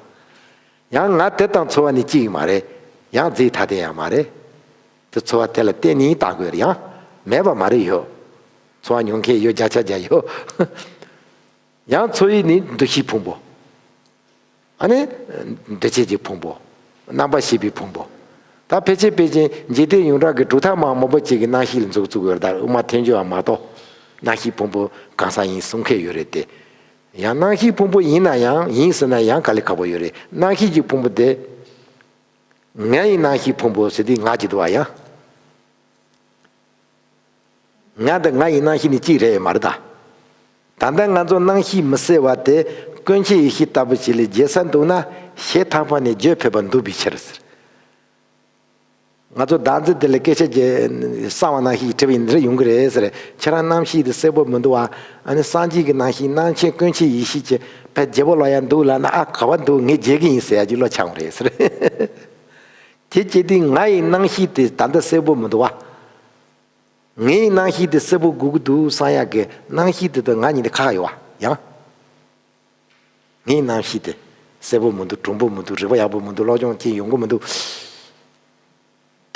ཡང་ང་དེ་དང་ཚོར་བ་ནི་གཅིག་ཡིན་མ་རེད། ཡང་རྫས་ཐ་དད་ཡང་མ་རེད། དེ་ཚོར་བ་དེ་ལ་བརྟེན་ནས་བཏང་དགོས་རེད། ཡང་མེད་པ་མ་རེད། ཡོད། ཚོར་བ་མྱོང་མཁན་ཡོད། བརྒྱ་ཆ་བརྒྱ་ཡོད། ཡང་ཚོར་བའི་ནི་འདུ་ཤེས་ཕུང་པོ། ཨ་ནི་འདུ་བྱེད་ཀྱི་ཕུང་པོ། རྣམ་པར་ཤེས་པའི་ཕུང་པོ། ད་ཕལ་ཆེར་ཕལ་ཆེར་འཇིག་རྟེན་ཡོངས་གྲགས་ཀྱི་གྲུབ་མཐའ་མང་མང་པོ་ཅིག་གི་རྣམ་ཤེས་ལ་མཛུབ་བཙུགས་ཡོད་རེད། ད་དབུ་མ་ཐལ་འགྱུར་བ་མ་གཏོགས་རྣམ་ཤེས་ཕུང་པོ་གང་ཟག་ཡིན་གསུང་མཁན་ཡོད་རེད་དེ། ཡང་རྣམ་ཤེས་ཕུང་པོ་ཡིན་ན་ཡང་ཡིན་ཟེར་ན་ཡང་དཀའ་ལས་ཁག་པོ་ཡོད་རེད། རྣམ་ཤེས་ཀྱི་ཕུང་པོ་དེ། ང་ཡི་རྣམ་ཤེས་ཕུང་པོ་ཟེར་དུས་ང་གཅིག་འདུག་བ་ཡང་། ང་དང་ང་ཡི་རྣམ་ཤེས་ནི་གཅིག་རེད་མ་རེད་ད། ད་ལྟ་ང་ཚོ་རྣམ་ཤེས་མི་གསལ་བ་དེ་ཀུན་མཁྱེན་ཡེ་ཤེས་ལྟ་བུ་ཞིག་ལ་བརྗེ་ས་འདུག་ན་ཞེ་ཐག་པ་ནས་བརྗོད་ཕོད་པ་འདུག་པའི་ཕྱིར་ཟེར། ང་ཚོ་བདག་འཛིན་དེ་ལ་སྐད་ཆ་བརྗེ་གསང་བ་རྣམ་ཤེས་ཀྱིས་བྲིས་པ་ཡིན་འདིར་ཡོང་གི་རེད་ཟེར། ཁྱེད་རང་རྣམ་ཤེས་དེ་གསལ་པོ་མི་འདུག་བ། ཨ་ནི་སངས་རྒྱས་ཀྱི་རྣམ་ཤེས་རྣམ་མཁྱེན་ཀུན་མཁྱེན་ཡེ་ཤེས་ཀྱི་ཕར་བརྗེ་པོ་ལ་ཡང་འདུག་ལབ་ན་ཨ་ག་བ་འདུག་ངས་བརྗེ་གི་ཡིན་ཟེར་ཡ་ཅིག་བློ་འཆང་རེད་ཟེར། དེ་བྱེད་དུས་ང་ཡི་རྣམ་ཤེས་དེ་ད་ལྟ་གསལ་པོ་མི་འདུག་བ། ངའི་རྣམ་ཤེས་དེ་གསལ་པོ་དགོས་ཀྱི་འདུག་བསམ་ཡག་གི་རྣམ་ཤེས་དེ་དང་ང་གཉིས་དེ་ཁ་ཁ་ཡོད་བ་ཡང་། ངའི་རྣམ་ཤེས་དེ་གསལ་པོ་མི་འདུག་གྲུང་པོ་མི་འདུག་རིག་པ་ཡག་པོ་མི་འདུག་སློབ་སྦྱོང་ཅན་ཡོང་གི་མི་འདུག་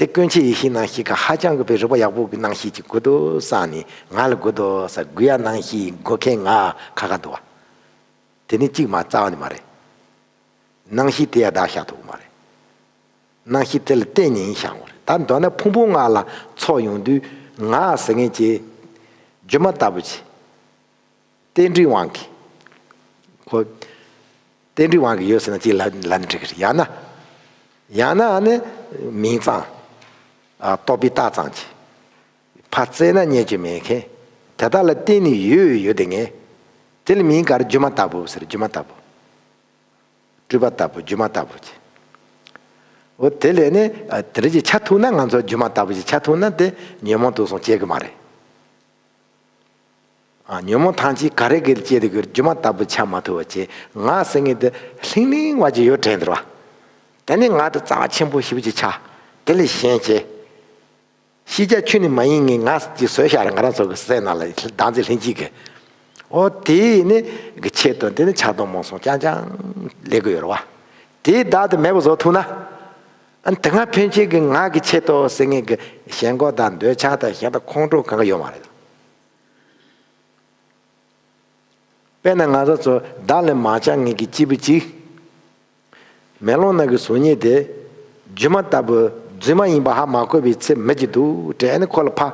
དེ་ཀུན་མཁྱེན་ཡེ་ཤེས་རྣམ་ཤེས་ཀྱི་ཧ་ཅང་གི་པའི་རིག་པ་ཡག་པོ་གི་རྣམ་ཤེས་ཅིག་དགོས་འདུག་བསམ་ནས་ང་ལ་དགོས་འདུག་ཟེར་དགོས་ཡ་རྣམ་ཤེས་དགོས་མཁན་ང་ཁ་ཁ་འདུག་བ། དེ་ནི་གཅིག་མ་རྩ་བ་ནས་མ་རེད། རྣམ་ཤེས་དེ་ཡང་བདག་བཞག་ཐུབ་ཀྱི་མ་རེད། རྣམ་ཤེས་དེ་ལ་བརྟེན་ནས་བཞག་དགོས་རེད། ད་མདོར་ན་ཕུང་པོ་ལྔ་ལ་ཚོགས་ཡོང་དུས་ང་ཟེར་མཁན་གྱི་སྒྱུ་མ་ལྟ་བུ་ཅིག་རྟེན་འབྲེལ་དབང་གིས། ཁོ་རྟེན་འབྲེལ་དབང་གིས་ཡོད་ཟེར་ན་ཅིག་ལབ་ལབ་ན་འགྲིག་གི་རེད། ཡང་ན། ཡང་ན་ཨ་ནི་མིང་ཙམ། ཨ་རྟོག་པས་བཏགས་ཙམ་གྱིས། ཕར་བཙལ་ན་རྙེད་རྒྱུ་མེད་མཁན། དེ་དག་ལ་བརྟེན་ནས་ཡོད་ཡོད་དེ་ངས། དེ་ལ་མིང་ག་རེ་སྒྱུ་མ་ལྟ་བུ་ཟེར་སྒྱུ་མ་ལྟ་བུ། སྤྲུལ་པ་ལྟ་བུ་སྒྱུ་མ་ལྟ་བུ་ཅིག་འོ་དེ་ལས་ནི་ཨ་དེ་རིགས་ཀྱི་ཆ་ཐུག་ན་ང་ཚོ་སྒྱུ་མ་ལྟ་བུ་ཅིག་ཆ་ཐུག་ན་དེ་ཉོན་མོངས་དུག་གསུམ་སྐྱེ་གི་མ་རེད། ཨ་ཉོན་མོངས་ཐམས་ཅད་ག་རེ་གིས་སྐྱེ་དེ་གི་སྒྱུ་མ་ལྟ་བུ་ཆ་མ་ཐུབ་པ་ཅིག་ང་ཟེར་མཁན་དེ་ལྷིང་ལྷིང་བ་ཅིག་ཡོད་དྲན་འདུག་བ། དེ་ནི་ང་དེ་རྩ་བ་ཆེན་པོ་ཞེ་པོ་ཅིག་ཆགས། དེ་ལས་གཞན་ཅིག་ཤེས་བྱ་ཆོས་ནི་མ་ཡིན་ངེས་ང་ཅིག་བཟོས་བཞག་རེད། ང་རང་ཚོ་གི་སེམས་ནང་ལ་བདག་འཛིན་ལྷན་སྐྱེས་ཀྱི། འོ་དེ་ནི་གི་ཆེད་དུ་དེ་ནི་ཆགས་སྡང་རྨོངས་གསུམ་རྐྱང་རྐྱང་སླེབས་ཀྱི་ཡོད་རེད་བ། དེའི་བདག་དེ་མེད་པ་བཟོ་ཐུབ་ན། ཨ་ནི་དེ་སྔ་ཕན་ཆད་ཀྱི་ང་གི་ཆེད་དུ་ཟེར་མཁན་གྱི་ཞེན་ཁོག་དང་འདོད་ཆགས་དང་ཞེ་སྡང་ཁོང་ཁྲོ་གང་ག་ཡོད་མ་རེད། དཔེར་ན་ང་ཚོ་ཚོ་བདག་ལ་མ་ཆགས་མཁན་གྱི་སྐྱེས་བུ་གཅིག་མེ་ལོང་ནང་གི་གཟུགས་བརྙན་དེ་སྒྱུ་མ་ལྟ་བུ་རྫུན་མ་ཡིན་པ་ཧ་མ་གོ་བའི་ཚེ་མི་གཅིག་འདུག་དྲན་ནས་ཁོ་ལ་ཕ།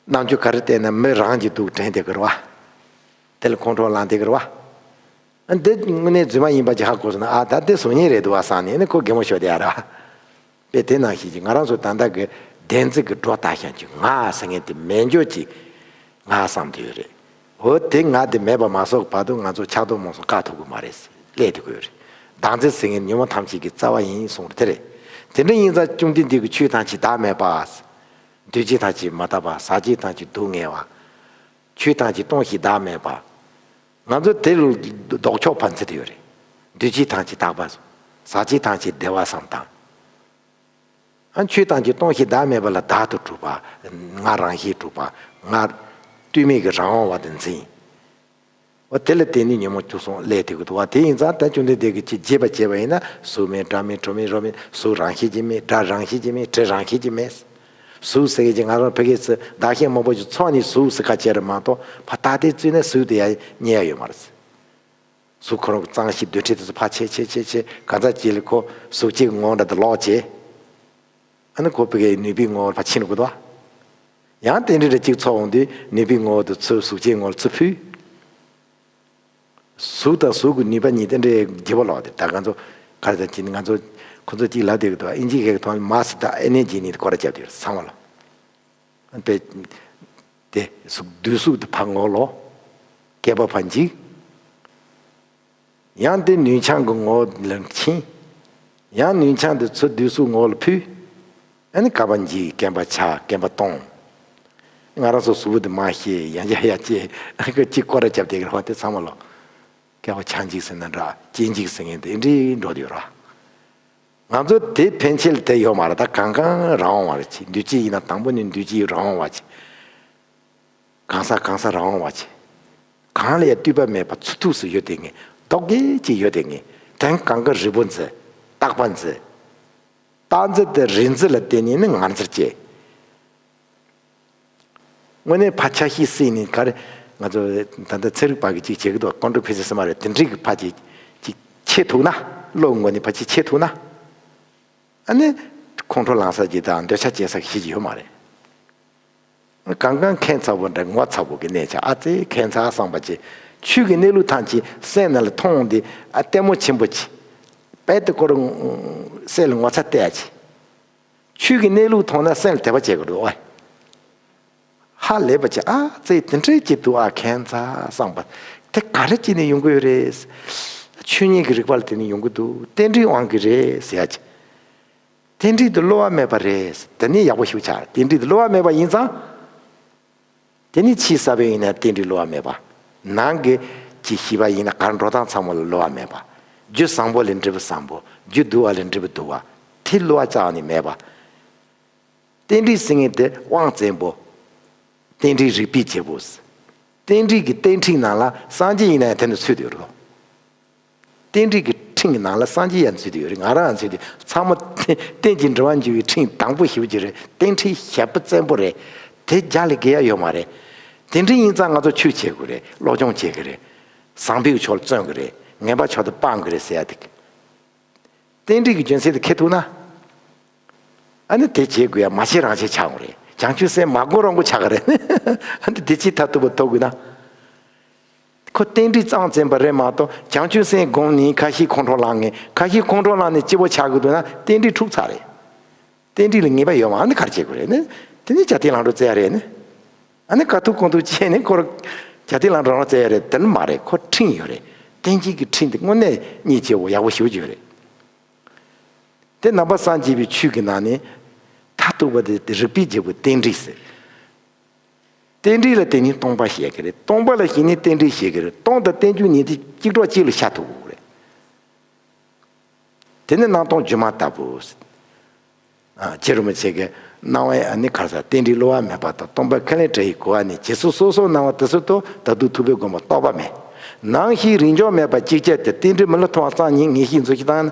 རྣམ་འགྱུར་ག་རེ་བསྟན་ན་མི་རང་གཅིག་འདུག་དྲན་བསྡད་ཀྱི་རེད་བ། དེ་ལ་ཁོང་ཁྲོ་ལངས་བསྡད་ཀྱི་རེད་བ། འདི་དངོས་གནས་རྫུན་མ་ཡིན་པ་ཅིག་ཧ་གོ་སོང་ན་ཨ་ད་འདི་གཟུགས་བརྙན་རེད་འདུག་བ་བསམ་ནས་ནི་ཁོ་གད་མོ་ཤོར་བསྡད་ཡ་རེད་བ། དཔེ་དེ་ནང་བཞིན་གྱི་ང་རང་ཚོ་ད་ལྟ་གི་བདེན་འཛིན་གྱི་སྒྲོ་བཏགས་ཤིང་གི་ང་ཟེར་མཁན་དེ་མེད་འཇོག་ཅིག་ང་བསམ་དུ་ཡོད་རེད། འོ་དེ་ང་དེ་མེད་པ་མ་སོགས་བར་དུ་ང་ཚོ་ཆགས་སྡང་རྨོངས་གསུམ་བཀག་ཐུབ་ཀྱི་མ་རེད། སླེབས་ཐུབ་ཀྱི་ཡོད་རེད། བདག་འཛིན་ཟེར་མཁན་ཉོན་མོངས་ཐམས་ཅད་ཀྱི་རྩ་བ་ཡིན་གསུངས་རེད་དེ་རེད། དེ་འདྲ་ཡིན་ཙང་བཅོམ་ལྡན་འདས་ཀྱིས་ཆོས་ཐམས་ཅད་བདག་མེད་པ། འདུས་བྱས་ཐམས་ཅད་མི་རྟག་པ། ཟག་བཅས་ཐམས་ཅད་སྡུག་བསྔལ་བ། ཆོས་ཐམས་ཅད་སྟོང་ཞིང་བདག་མེད་པ། ང་ཚོ་དེ་ལ་ལྡོག་ཕྱོགས་ཕར་འཛིན་དུ་ཡོད་རེད། འདུས་བྱས་ཐམས་ཅད་རྟག་པ། ཟག་བཅས་ཐམས་ཅད་བདེ་བ་བསམ་སྟངས། ཨ་ཆོས་ཐམས་ཅད་སྟོང་ཞིང་བདག་མེད་པ་ལ་བདག་ཏུ་གྲུབ་པ། ང་རང་བཞིན་གྲུབ་པ། ང་ལྟོས་མེད་ཀྱི་རང་དབང་བ་དེ་འཛིན། འོ་དེ་ལ་བརྟེན་ནས་ཉོན་མོངས་དུག་གསུམ་སླེབས་ཐུབ་ཀྱི་འདུག་བ། དེ་ཡིན་ཙང་ད་བཅོམ་ལྡན་འདས་ཀྱིས་ཅིག་རྒྱས་པ་བྱས་པ་ཡིན་ན་གཟུགས་མེད་སྒྲ་མེད་དྲི་མེད་རོ་མེད། གཟུགས་རང་བཞིན་གྱིས་མེད། སྒྲ་རང་བཞིན་གྱིས་མེད། དྲི་རང་བཞིན་གྱིས་མེད། གཟུགས་ཟེར་མཁན་ཅིག་ང་རང་ཕ་གིར་ཚུར་བདག་གཞན་མང་པོ་ཞིག་ཚོགས་ནས་གཟུགས་ཟེར་ཁ་བྱས་རེད་མ་གཏོགས་ཕར་ད་ལྟའི་རྩིས་ན་གཟུགས་དེ་ཡང་རྙེད་ཡ་ཡོད་མ་རེད། གཟུགས་ཁོ་རང་གི་གཙང་ཞིང་རྡུལ་ཕྲན་དེ་ཚོ་ཕར་ཆད་ཆད་ཆད་ཆད་གང་ཚ་ཅིག་ལ་ཁོ་གཟུགས་ཅན་གྱི་ངོ་བོ་འདྲ་དེ་ལོག་བྱས། ཨ་ནི་ཁོ་ཕ་གིའི་ནུས་པའི་ངོ་བོ་ཕར་ཕྱིན་དགོས་དོ། ཡང་དེ་འདྲ་རེ་གཅིག་ཚོགས་འོང་དུས་ནུས་པའི་ངོ་བོ་དེ་ཚུར་གཟུགས་ཅན་ངོ་བོ་ལ་ཚུར་ཕུལ། གཟུགས་དང་གཟུགས་ཀྱི་ནུས་པ་གཉིས་དེ་འདྲའི་བརྗེ་བ་ལོག་དེ་ད་ང་ཚོ་ག་རེ་ད་ཅི་ང་ཚོ་ཁོ་ཚོ་གཅིག་ལབ་བསྡད་ཀྱི་འདུག་ཨིན་ཇི་སྐད་ཀྱི་ཐོག་ནས་མཱ་སི་ད་ཨེ་ནེ་ཇི་ནི་དེ་སྐོར་ར་བརྒྱབ་བསྡད་ཡོད་ཚང་མ་ལ། དཔེ། དེ་གཟུགས་འདུས་གཟུགས་དེ་ཕར་ངོ་ལོག་བསྐལ་པ་ཕར་འཇིག་ཡང་དེ་ནུས་ཆུང་གི་ངོ་བོ་ལ་ཕྱིན། ཡང་ནུས་ཆུང་དེ་ཚུར་འདུས་གཟུགས་ངོ་བོ་ལ་ཕུལ། ཨ་ནི་བསྐལ་པ་འཇིག་བསྐལ་པ་ཆགས་བསྐལ་པ་སྟོང་། ང་རང་ཚོ་གཟུགས་པོ་དེ་མར་བཤད་ཡང་བསྐྱར་ཡང་བསྐྱར་ཨ་ཁོ་གཅིག་སྐོར་ར་བརྒྱབ་བསྡད་ཀྱི་རེད་བ། དེ་ཚང་མ་ལོག་བསྐལ་པ་ཆགས་འཇིག་ཟེར་ན་འདྲ་སྐྱེ་འཇིག་ཟེར་མཁན་དེ་འདྲའི་འགྲོ་དུས་ར། ང་ཚོ་དེ་ཕན་ཆད་ལ་དེ་ཡོད་མ་རེད། ད་གང་གང་རང་དབང་བ་རེད་ཅེས་འདུས་བྱས་ཡིན་ན་དང་པོ་ནས་འདུས་བྱས་རང་དབང་བ་ཅེས། གང་ཟག་གང་ཟག་རང་དབང་བ་ཅེས། གང་ལ་ཡང་ལྟོས་པ་མེད་པ་ཚུར་ཐུག་སུ་ཡོད་དེ་ངེས་རྡོག་རྒྱས་ཅིག་ཡོད་དེ་ངེས་དོན་གང་གི་རིལ་པོ་འཛིན། རྟག་པ་འཛིན། རྟག་འཛིན་དེ་རིལ་འཛིན་ལ་བརྟེན་ནས་ནི་ངར་འཛིན་སྐྱེ། དངོས་གནས་ཕ་ཆ་ཤས་སྲིད་ནས་ག་རེ། ང་ཚོ་ད་ལྟ་ཚན་རིག་པ་གི་ཅིག་བྱེད་ཀྱི་འདུག་ཀོན་ཀྲིཊ་ཕི་ཛི་ཨིསི་སེམས་མ་རེད། དེ་འདྲའི་གི་ཕ་ཅིག་ཅིག་ཆད་ཐུབ་ན། བློ་ངོ་ནས་ཕ་ཅིག་ཆད་ཐུབ་ན། ཨ་ནི། ཁོང་ཁྲོ་ལངས་ས་ཅིག་དང་འདོད་ཆགས་སྐྱེ་ས་གི་གཞི་ཅིག་ཡོད་མ་རེད། གང་གང་ཁེངས་ཚ་པོ་འདྲ་ངོ་ཚ་པོ་གི་གནས་ཆགས་ཨ་ཙི་ཁེངས་ཚ་བསམ་པ་ཅིག་ ཆོས་ཀྱི་གནས་ལུགས་ཐམས་ཅད་སེམས་ནང་ལ་མཐོང་སྟེ་ཨ་ལྟད་མོ་ཆེན་པོ་ཅིག་དཔལ་དུ་སྐོར་སེམས་ལ་ངོ་ཚ་བལྟས་ཡ་ཅིག་ཆོས་ཀྱི་གནས་ལུགས་མཐོང་ན་སེམས་ལ་དད་པ་བྱེད་དགོས་འདུག་ཨ། ཧ་ལས་པ་ཅིག་ཨ་ཙེ་དེ་འདྲའི་ཅིག་འདུག་ཨ་ཁྱད་མཚར་བསམ་པ། དེ་ག་རེ་བྱས་ནས་ཡོང་གི་ཡོད་རེད། ཆོས་ཉིད་ཀྱི་རིག་པ་ལ་བརྟེན་ནས་ཡོང་གི་འདུག་རྟེན་འབྲེལ་དབང་གིས་རེད་ཟེར་ཡ་ཅིག་རྟེན་འབྲེལ་དུ་བསླུ་བ་མེད་པ་རེད། དེ་ནི་ཡག་པོ་ཞིག་ཆགས། རྟེན་འབྲེལ་དུ་བསླུ་བ་མེད་པ་ཡིན་ཙང་། དེ་ནི་ཕྱིའི་ས་བོན་ཡིན་ན་རྟེན་འབྲེལ་བསླུ་བ་མེད་པ། ནང་གི་ཅིག་ཤེས་པ་ཡིན་ན་གར་འགྲོ་སྟངས་ཚང་མ་ལ་བསླུ་བ་མེད་པ། རྒྱུ་བཟང་པོ་ལས་འབྲས་བུ་བཟང་པོ། རྒྱུ་སྡུག་པ་ལས་འབྲས་བུ་སྡུག་པ། དེ་བསླུ་བ་རྩ་བ་ནས་མེད་པ། རྟེན་འབྲེལ་ཟེར་མཁན་དེ་དབང་བཙན་པོ། རྟེན་འབྲེལ་རིགས་པས་འབྱེད་པོ། རྟེན་འབྲེལ་གྱི་རྟེན་ཕྲེང་ནང་ལ་སངས་རྒྱས་ཡིན་ན་ཡང་དེ་ནི་ཚུད་དུ་ཡོད་རེད། རྟེན་འབྲེལ་གྱི་ཕྲེང་གི་ནང་ལ་སངས་རྒྱས་ཡང་ཚུད་དུ་ཡོད་རེད། ང་རང་ཡང་ཚུད་དུ་ཡོད། ཚང་མ་རྟེན་གྱི་འབྲེལ་བ་འཇུག་པའི་ཕྲེང་དང་པོ་ཞེ་པོ་ཅིག་རེད། རྟེན་ཕྲེང་ཞེ་པོ་བཙན་པོ་རེད། དེ་རྒྱ་ལས་བརྒལ་ཡ་ཡོད་མ་རེད། དེ་འདྲ་ཡིན་ཙང་ང་ཚོ་ཆོས་བྱེད་དགོས་རེད། སློབ་སྦྱོང་བྱེད་དགོས་རེད། བཟང་པོའི་ཕྱོགས་ལ་བརྩོན་དགོས་རེད། ངན་པ་ཕྱོགས་དེ་སྤང་དགོས་རེད་ཟེར་ཡ་དེ། རྟེན་འབྲེལ་གྱི་རྒྱུ་མཚན་དེ་ཁེལ་ཐུབ་ན། ཨ་ནི་དེ་བྱེད་དགོས་ཡ་མ་བྱེད་རང་བྱེད་ཆགས་འོང་རེད། བྱང་ཆུབ་སེམས་མ་བསྒོམ་རང་བསྒོམ་ཆགས་ཀྱི་རེད། ཨ་ནི་དེ་ཅིག་མཐར་ཐུག་པ་ཐོབ་དགོས་ན། ཁོ་རྟེན་འབྲེལ་རྩ་བ་བཙན་པ་རེད་མ་གཏོགས་བྱང་ཆུབ་སེམས་བསྒོམས་ནས་ཁ་ཞིག་ཁོང་ཁྲོ་ལངས་ངེས། ཁ་ཞིག་ཁོང་ཁྲོ་ལངས་ནས་སྐྱིད་པོ་ཆགས་དགོས་འདུག་ན་རྟེན་འབྲེལ་འཁྲུག་ཚར་རེད། རྟེན་འབྲེལ་ལ་ངེས་པ་ཡོད་མ། ཨ་ནི་ག་རེ་བྱེད་དགོས་རེད་ནི། དེ་ནི་བྱ་བརྟན་ལམ་འགྲོ་བཙལ་ཡ་རེད་ནི། ཨ་ནི་དཀའ་ཐུབ་ཁོང་ཐུབ་བྱས་ནས་ཁོ་ར་བྱ་བརྟན་ལམ་འགྲོ་རང་བཙལ་ཡ་རེད། དེ་ནི་མ་རེད། ཁོ་ཕྲེང་ཡོད་རེད། རྟེན་འབྲེལ་གྱི་ཕྲེང་དེ་དངོས་གནས་སྙིང་རྗེ་བོ་ཡག་པོ་ཞེ་པོ་ཅིག་ཡོད་རེད། དེ་ནང་པ་སངས་རྒྱས་པའི་ཆོས་ཀྱི་ནང་ནས་མཐར་ཐུག་པ་དེ་དེ་རིགས་པས་འབྱེད་པའི་རྟེན་འབྲེལ་ཟེར། རྟེན་འབྲེལ་ལ་བརྟེན་ནས་སྟོང་པ་བཤད་ཀྱི་རེད། སྟོང་པ་ལ་ཞེན་ནས་རྟེན་འབྲེལ་བཤད་ཀྱི་རེད། སྟོང་དང་རྟེན་འབྱུང་གཉིས་དེ་གཅིག་གྲོགས་གཅིག་ལ་ཤར་ཐུབ་དགོས་རེད། དེ་ནི་སྣང་སྟོང་སྒྱུ་མ་ལྟ་བུ། ཨ། རྗེ་རིན་པོ་ཆེ་གིས་སྣང་བའི་ཨ་ནི་ག་རེ་ཟེར། རྟེན་འབྲེལ་བསླུ་བ་མེད་པ་དང་། སྟོང་པ་ཁས་ལེན་བྲལ་བའི་གོ་བ་ནི། རྗེས་སུ་སོ་སོར་སྣང་བ་དེ་སྲིད་དུ། ད་དུང་ཐུབ་པས་བསྒོམ་པ་རྟོགས་པ་མེད། ནམ་ཞིག་རིག་འཇོག་མེད་པར་གཅིག་བྱས་ཏེ། རྟེན་འབྲེལ་མི་བསླུ་མཐོང་བ་རྩ་ཉིད་ངེས་ཤེས་འཛིན་ཞིག་བཏང་ན།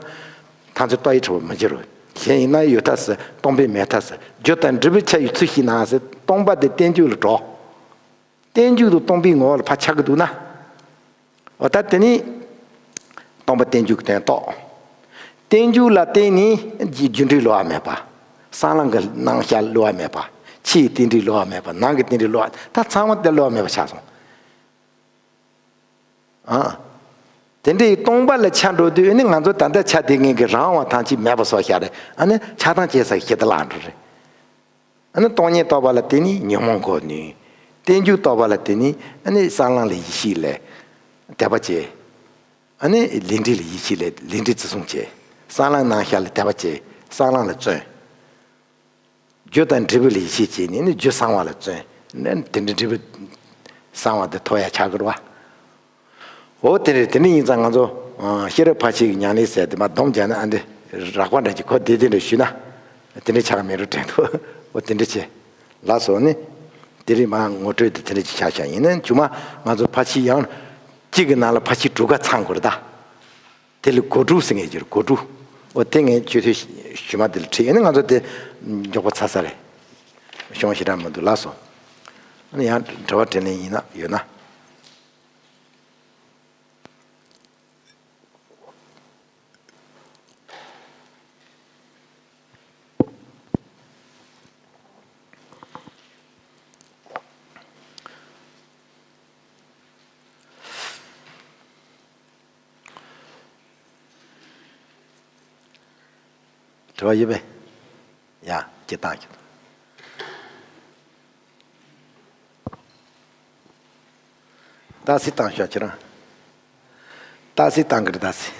ཐམས་ཅད་རྟོགས་པའི་ཁྲོད་མི་འགྱུར་རོ། གཞན་ཡིན་ན་ཡོད་མཐའ་ཟེར། སྟོང་པས་མེད་མཐའ་ཟེར། རྒྱུ་དང་འབྲས་བུ་ཁྱབ་པའི་ཚུལ་ཤེས་ན་ཟེར། སྟོང་པ་དེ་རྟེན་འབྱུང་ལ་འགྲོ། རྟེན་འབྱུང་དང་སྟོང་པའི་ངོ་བོ་ལ་ཕར་ཆགས་ཀྱི་འདུག་ན། འོ་ད་དེ་ནི་སྟོང་པ་རྟེན་འབྱུང་གི་དོན་རྟོགས། རྟེན་འབྱུང་ལ་བརྟེན་ནས་རྒྱུ་འབྲས་བསླུ་བ་མེད་པ། གསང་ལམ་གྱི་རྣམ་གཞག་བསླུ་བ་མེད་པ། ཕྱིའི་རྟེན་འབྲེལ་བསླུ་བ་མེད་པ། ནང་གི་རྟེན་འབྲེལ་བསླུ་བ། ད་ཚང་མ་དེ་བསླུ་བ་མེད་པ་ཆགས་སོང་། ཨ། དེ་འདྲའི་སྟོང་པ་ལ་ཆགས་འགྲོ་དུས་ནི་ང་ཚོ་ད་ལྟ་ཆགས་བསྡད་མཁན་གྱི་རང་དབང་ཐམས་ཅད་མེད་པ་བཟོ་བཞག་རེད། ཨ་ནི་ཆགས་སྡང་སྐྱེ་ས་ཞེ་དྲག་ལངས་འགྲོ་རེད། ཨ་ནི་སྟོང་ཉིད་རྟོགས་པ་ལ་བརྟེན་ནས་ཉོན་མོངས་འགོག་ནུས། རྟེན་འབྱུང་རྟོགས་པ་ལ་བརྟེན་ནས་ཨ་ནི་གསང་ལམ་ལ་ཡིད་ཆེས་ལས་དད་པ་སྐྱེ། ཨ་ནི་ལས་འབྲས་ལ་ཡིད་ཆེས་ལས་ལས་འབྲས་བརྩི་སྲུང་བྱེད། གསང་ལམ་རྣམ་གཞག་ལ་དད་པ་བྱེད། གསང་ལམ་ལ་བརྩོན། རྒྱུ་དང་འབྲས་བུ་ལ་ཡིད་ཆེས་བྱས་ནས་ནི་རྒྱུ་གསང་བ་ལ་བརྩོན། ནི་དེ་འདྲའི་འབྲས་བུ་གསང་བ་དེ་ཐོབ་ཡ་ཆགས་ཀྱི་རེད་བ། འོ་དེ་རེད། དེ་འདྲ་ཡིན་ཙང་ང་ཚོ་ཨ་ཤེས་རབ་ཕར་ཕྱིན་གྱི་ཉམས་ལེན་ཟེར་དེ་མར་སྡོམ་རྒྱག་ན། ཨ་འདི་རགས་པ་འདྲ་ཅིག་གོ་བདེ་བདེ་འདྲ་ཞུས་ན་དེ་འདྲ་ཆགས་ཀྱི་མེད་འགྲོ་དྲན་འདུག་འོ་དེ་འདྲ་བྱེད། ལགས་སོ། ནི་དེ་རིང་མར་ངོ་སྤྲོད་དེ་དེ་འདྲ་ཅིག་ཆགས་ཤག་ཡིན་ན་མཇུག་མ་ང་ཚོ་ཕར་ཕྱིན་ཡང་གཅིག་གི་ནང་ལ་ཕར་ཕྱིན་དྲུག་ཀ་ཚང་དགོས་རེད་ད། དེ་ལ་གོ་དྲུག་ཟེར་མཁན་ཅིག་རེད། གོ་དྲུག་འོ་དེ་ངས་ཆུ་ཚོད་ཞུ་མ་དེ་ལ་ཁྲིད་ཡོད་ན་ང་ཚོ་དེ་མགྱོགས་པོ་ཚར་ས་རེད། གཞུང་ཞེ་དྲག་མི་འདུག་ལགས་སོ། ཨ་ནི་ཡང་དྲི་བ་དྲིས་ལན་ཡིན་ན་ཡོད་ན། དྲི་བ་ཡོད་པས། ཡ། སྤྱིར་བཏང་གི་ཏ་སི་བཏང་ཤོག་ཁྱེད་རང་། ཏ་སི་བཏང་གི་རེད། ཏ་སི།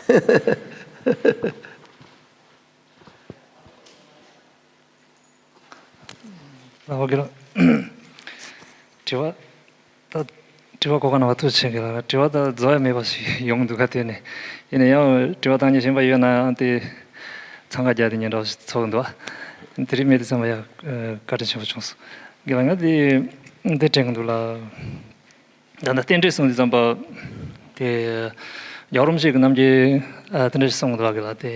ལགས་སོ། དྲི་བ། ད་དྲི་བ་གོ་ག་ན་བ་ཐུགས་ཆེ་གི་ལ། དྲི་བ་ད་རྫོགས་ཡ་མེད་པ་ཞིག་ཡོང་འདུག་ག་དེ་ནས་ཡིན་ན་ཡང་དྲི་བ་བཏང་མཁན་གཞན་པ་ཡོད་ན་ཡང་དེ་འཚང་ཁ་རྒྱག་དེ་ཉན་འདྲ་ཞིག་ཚོར་འདུག་དེ་རིགས་མེད་དུས་ཙམ་པ་ཡ་བཀའ་དྲིན་ཆེན་པོ་བྱུང་སོང་། དགེ་ལགས། ང་དེ་འདི་དྲན་གི་འདུག་ལ། ད་ལྟ་རྟེན་འབྲེལ་གསུངས་དུས་ཙམ་པ། དེ་རྒྱལ་བ་རིན་པོ་ཆེ་གི་རྣམ་རྒྱལ་ཨ་དེ་འདྲ་ཞིག་གསུངས་འདུག་གི་ལ། དེ་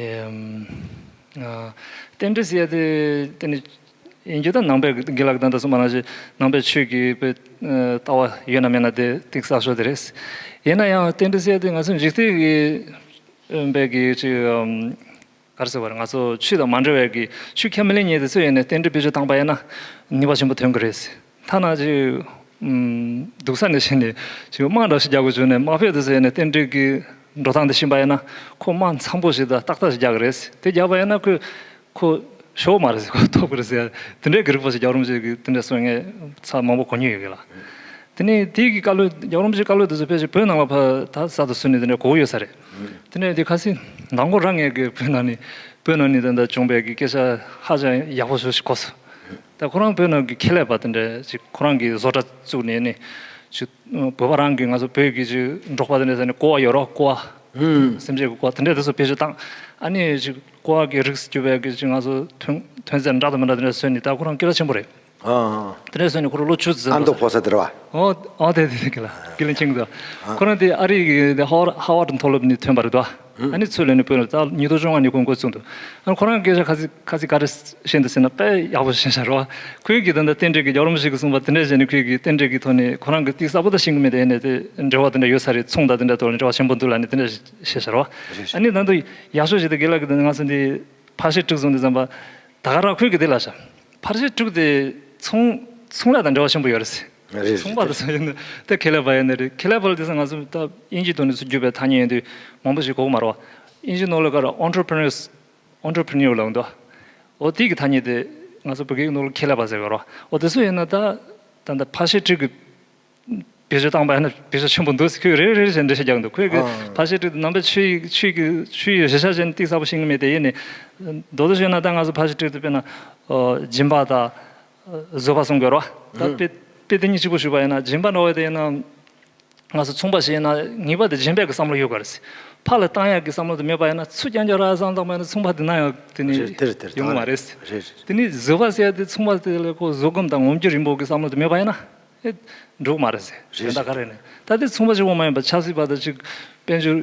ཨ་རྟེན་འབྲེལ་ཟེར་ཡ་དེ་དེ་ནི་ཡིན་རྒྱུ་ད་ནང་པའི་དགེ་ལགས་ཀྱི་ད་ལྟ་གསུངས་པ་ནང་བཞིན་ནང་པའི་ཆོས་ཀྱི་དཔེ་ལྟ་བ་ཡོད་ན་མེད་ན་དེ་ཏིག་གསར་ཤོས་དེ་རེད། ཡིན་ན་ཡང་རྟེན་འབྲེལ་ཟེར་ཡ་དེ་ང་ཚོ་འཇིག་རྟེན་གྱི་དཔེ་གི་ཅིག་ག་རེ་ཟེར་བ་རེད། ང་ཚོ་ཆོས་དང་མ་འབྲེལ་བའི་གི་ཆོས་ཁས་མི་ལེན་མཁན་དེ་ཚོ་ཡིན་ནའི་རྟེན་འབྲེལ་བེད་སྤྱོད་བཏང་པ་ཡིན་ན་ནུས་པ་ཆེན་པོ་ཐོན་གི་རེད། ཐ་ན་ཅིག་ ཨུམ། སྡུག་ས་ནས་བྱས་ནས་ཅིག་དམག་འདྲ་ཞིག་རྒྱག་དགོས་བྱུང་ནས་དམག་དཔོན་དེ་ཚོ་ཡིན་ནས་རྟེན་འབྲེལ་གྱི་འགྲོ་སྟངས་དེ་ཤེས་པ་ཡིན་ན་ཁོ་དམག་འཚམ་པོ་ཞིག་དང་ཏག་ཏག་ཞིག་རྒྱག་གི་རེད། དེ་རྒྱག་པ་ཡིན་ན་ཁོས་ཁོ་ཤོར་མ་རེད་ཟེར། ཁོ་ཐོབ་གི་རེད་ཟེར། དེ་འདྲའི་གི་རིག་པ་ཞིག་རྒྱལ་བ་རིན་པོ་ཆེ་གིས་དེ་འདྲ་གསུང་མཁན་ཚར་མང་པོ་གོ་མྱོང་ཡོད་གི་ལ། དེ་ནས་དེའི་གི་བཀའ་སློབ་རྒྱལ་བ་རིན་པོ་ཆེའི་བཀའ་སློབ་དེ་ཚོ་ཕལ་ཆེར་བོད་ནང་ལ་ཕར་ད་གསར་དུ་བཟོས་ནས་དེ་འདྲ་གོ་གི་ཡོད་ས་རེད། དེ་ནས་དེ་ཁ་སང་མདང་དགོང་རང་ངས་གི་བོད་ནང་ནས་བོད་ནང་ནས་ད་ལྟ་བྱུང་བའི་གི་སྐད་ཆ་ཧ་ཅང་ཡག་པོ་བཟོ་ཞིག་གོ་སོང་། ད་ཁོ་རང་བོད་ནང་གི་ཁེ་ལས་པ་དེ་འདྲ་ཅིག་ཁོ་རང་གི་བཟོ་གྲྭ་བཙུགས་ནས་ནི་ཅིག་བོད་པ་རང་གི་ང་ཚོ་བོད་ཀྱི་ཅིག་འབྲོག་པ་དེ་འདྲ་ཟེར་ནས་ཀོ་བ་ཡོད་རོགས། ཀོ་བ། ཧུམ། སེམས་ཅན་གྱི་ཀོ་བ་དེ་འདྲ་དེ་ཚོ་བེད་སྤྱོད་བཏང་། ཨ་ནི་ཅིག་ཀོ་བ་གི་རིགས་སུ་གྱུར་པའི་གི་ཅིག་ང་ཚོ་ཐོན་ཐོན་རྫས་འདྲ་དང་མི་འདྲ་དེ་འདྲ་བཟོས་ནས། ད་ཁོ་རང་སྐད་གྲགས་ཆེན་པོ་རེད། ཨ། དེ་འདྲ་བཟོས་ནས་ཁོ་རང་ལོ་བཅུ་ཙམ་ཨ་མདོ་ཕོ་ས་དེ་རེད་བ། ཨོ། ཨོ་དེ་དེ་དེ་གི་ལ་ཀི་ལིན་ཆིང་དུ། ཨ། ཁོ་རང་དེ་ཨ་རི་གི་དེ་ཧ་ཧ་ཝར་ཌི་མཐོ་སློབ་ནས་ཐོན་པ་རེད་དོ། ཨ་ནི་ཚུར་ལོན་ནས་བོད་ལ་ད་ཉིས་སྟོང་བཅོ་ལྔ་ནས་ཁོ་འགོ་བཙུགས་འདུག། ཨ་ནི་ཁོ་རང་སྐད་ཆ་ཁ་ཚིག་ཁ་ཚིག་ག་རེ་བཤད་འདུག་ཟེར་ན་དཔེ་ཡག་པོ་བཤད་ཤག་རོ། ཁོས་གི་ད་ལྟ་རྟེན་འབྲེལ་གི་རྒྱལ་བ་རིན་པོ་ཆེ་གི་གསུངས་པ་དེ་འདྲ་བྱས་ནས་ཁོས་གི་རྟེན་འབྲེལ་གི་ཐོག་ནས་ཁོ་རང་གི་ཏིག་གསར་པོ་ད་ཤེས་གི་མེད་དེ་ནས་དེ་འབྲེལ་བ་དེ་འདྲ་ཡོད་ས་རེད། ཚོང་དང་དེ་འདྲ་ཐོག་ལ་འབྲེལ་བ་ཆེན་པོ་འདུག་ལ་ནི་དེ་འདྲ་བཤད་ཤག་རོ། རེད། ཨ་ནི་ད་ལྟ་ཡག་ཤོས་ཤིག་ད་རྒན་ལགས་གི་ད་ང་ཚོ་འདི་ཕར་ཤི་དྲུག་བཟུང་དུས་ཙམ་པ་ད་ག་རང་ཁོས་གི་དེ་ལ་ཤ་ཕར་ཤི་དྲུག་དེ་ཚོང་ཚོང་ལས་དང་འབྲེལ་བ་ཆེན་པོ་ཡོད་རེད། རེད། ཚོང་པ་རེད། དེ་ཚོ་ཡིན་ན་ད་ཁེ་ལས་པ་ཡིན་ན་རེད། ཁེ་ལས་པ་ལ་དེ་ཚོ་ང་ཚོ་ད་དབྱིན་ཇིའི་ཐོག་ནས་ཚུར་བསྒྱུར་བའི་ཐ་སྙད་ཡིན་དུས་མང་པོ་ཞིག་གོ་གི་མ་རེད་བ། དབྱིན་ཇིའི་ནང་ལ་ག་རེ་entrepreneurs entrepreneur ལབ་འདུག། འོ་དེ་གི་ཐ་སྙད་དེ་ང་ཚོ་བོད་སྐད་ནང་ལ་ཁེ་ལས་པ་ཟེར་གི་རེད། འོ་དེ་ཚོ་ཡིན་ན་ད་ད་ད་ཕར་ཤི་དྲུག་གི་བེད་སྤྱོད་བཏང་པ་ཡིན་ན་བེད་སྤྱོད་ཆེན་པོ་འདུག་ཟེར། ཁོས་རེད་རེད་ཟེར་འགྲེལ་བཤད་རྒྱག་གི་འདུག། ཁོས་གི་ཨ། ཕར་ཤི་དྲུག་དེ་ནང་པའི་ཆོས་ཡིག་ཆོས་ཀྱི་ཆོས་ཡིག་གཞི་ཆགས་ཅན་ཏིག་གསར་པོ་ཤེས་གི་མེད་དེ་ཡིན་ནི། མདོར་བསྡུས་བཤད་ན་ད་ང་ཚོ་ཕར་ཤི་དྲུག་དེ་དཔེར་ན་སྦྱིན་པ་དང་བཟོད་པ་གསུང་དགོས་རེད་བ། ད་དཔེ་དཔེ་དེ་གཉིས་གཅིག་པུ་ཞུས་པ་ཡིན་ན་སྦྱིན་པ་འདྲ་བ་དེ་ཡིན་ན། ང་ཚོ་ཚོང་པ་ཞིག་ཡིན་ན་ངེས་པར་དུ་སྦྱིན་པའི་གི་བསམ་བློ་ཡོད་དགོས་རེད། ཕར་ལ་བཏང་ཡག་གི་བསམ་བློ་དེ་མེད་པ་ཡིན་ན་ཚུར་རྐྱང་རྐྱང་རང་བསམ་བཏང་པ་ཡིན་ན་ཚོང་པ་དེ་ན་ཡང་དེ་ནི་རེད། དེར་དེར་ཡོང་གི་མ་རེད། རེད་རེད། དེ་ནི་བཟོད་པ་ཟེར་ཡ་དེ་ཚོང་པ་དེ་ལ་ཁོ་བཟོད་སྒོམ་དང་ངོམ་རྒྱུ་རིང་པོ་གི་བསམ་བློ་དེ་མེད་པ་ཡིན་ན་ཨེ་འགྲོ་གི་མ་རེད་ཟེར། རེད། དོན་དག་ག་རེ་ནས་ད་དེ་ཚོང་པ་གཅིག་པོ་མ་ཡིན་པར་ཆབ་སྲིད་པ་དང་གཅིག་དཔལ་འབྱོར་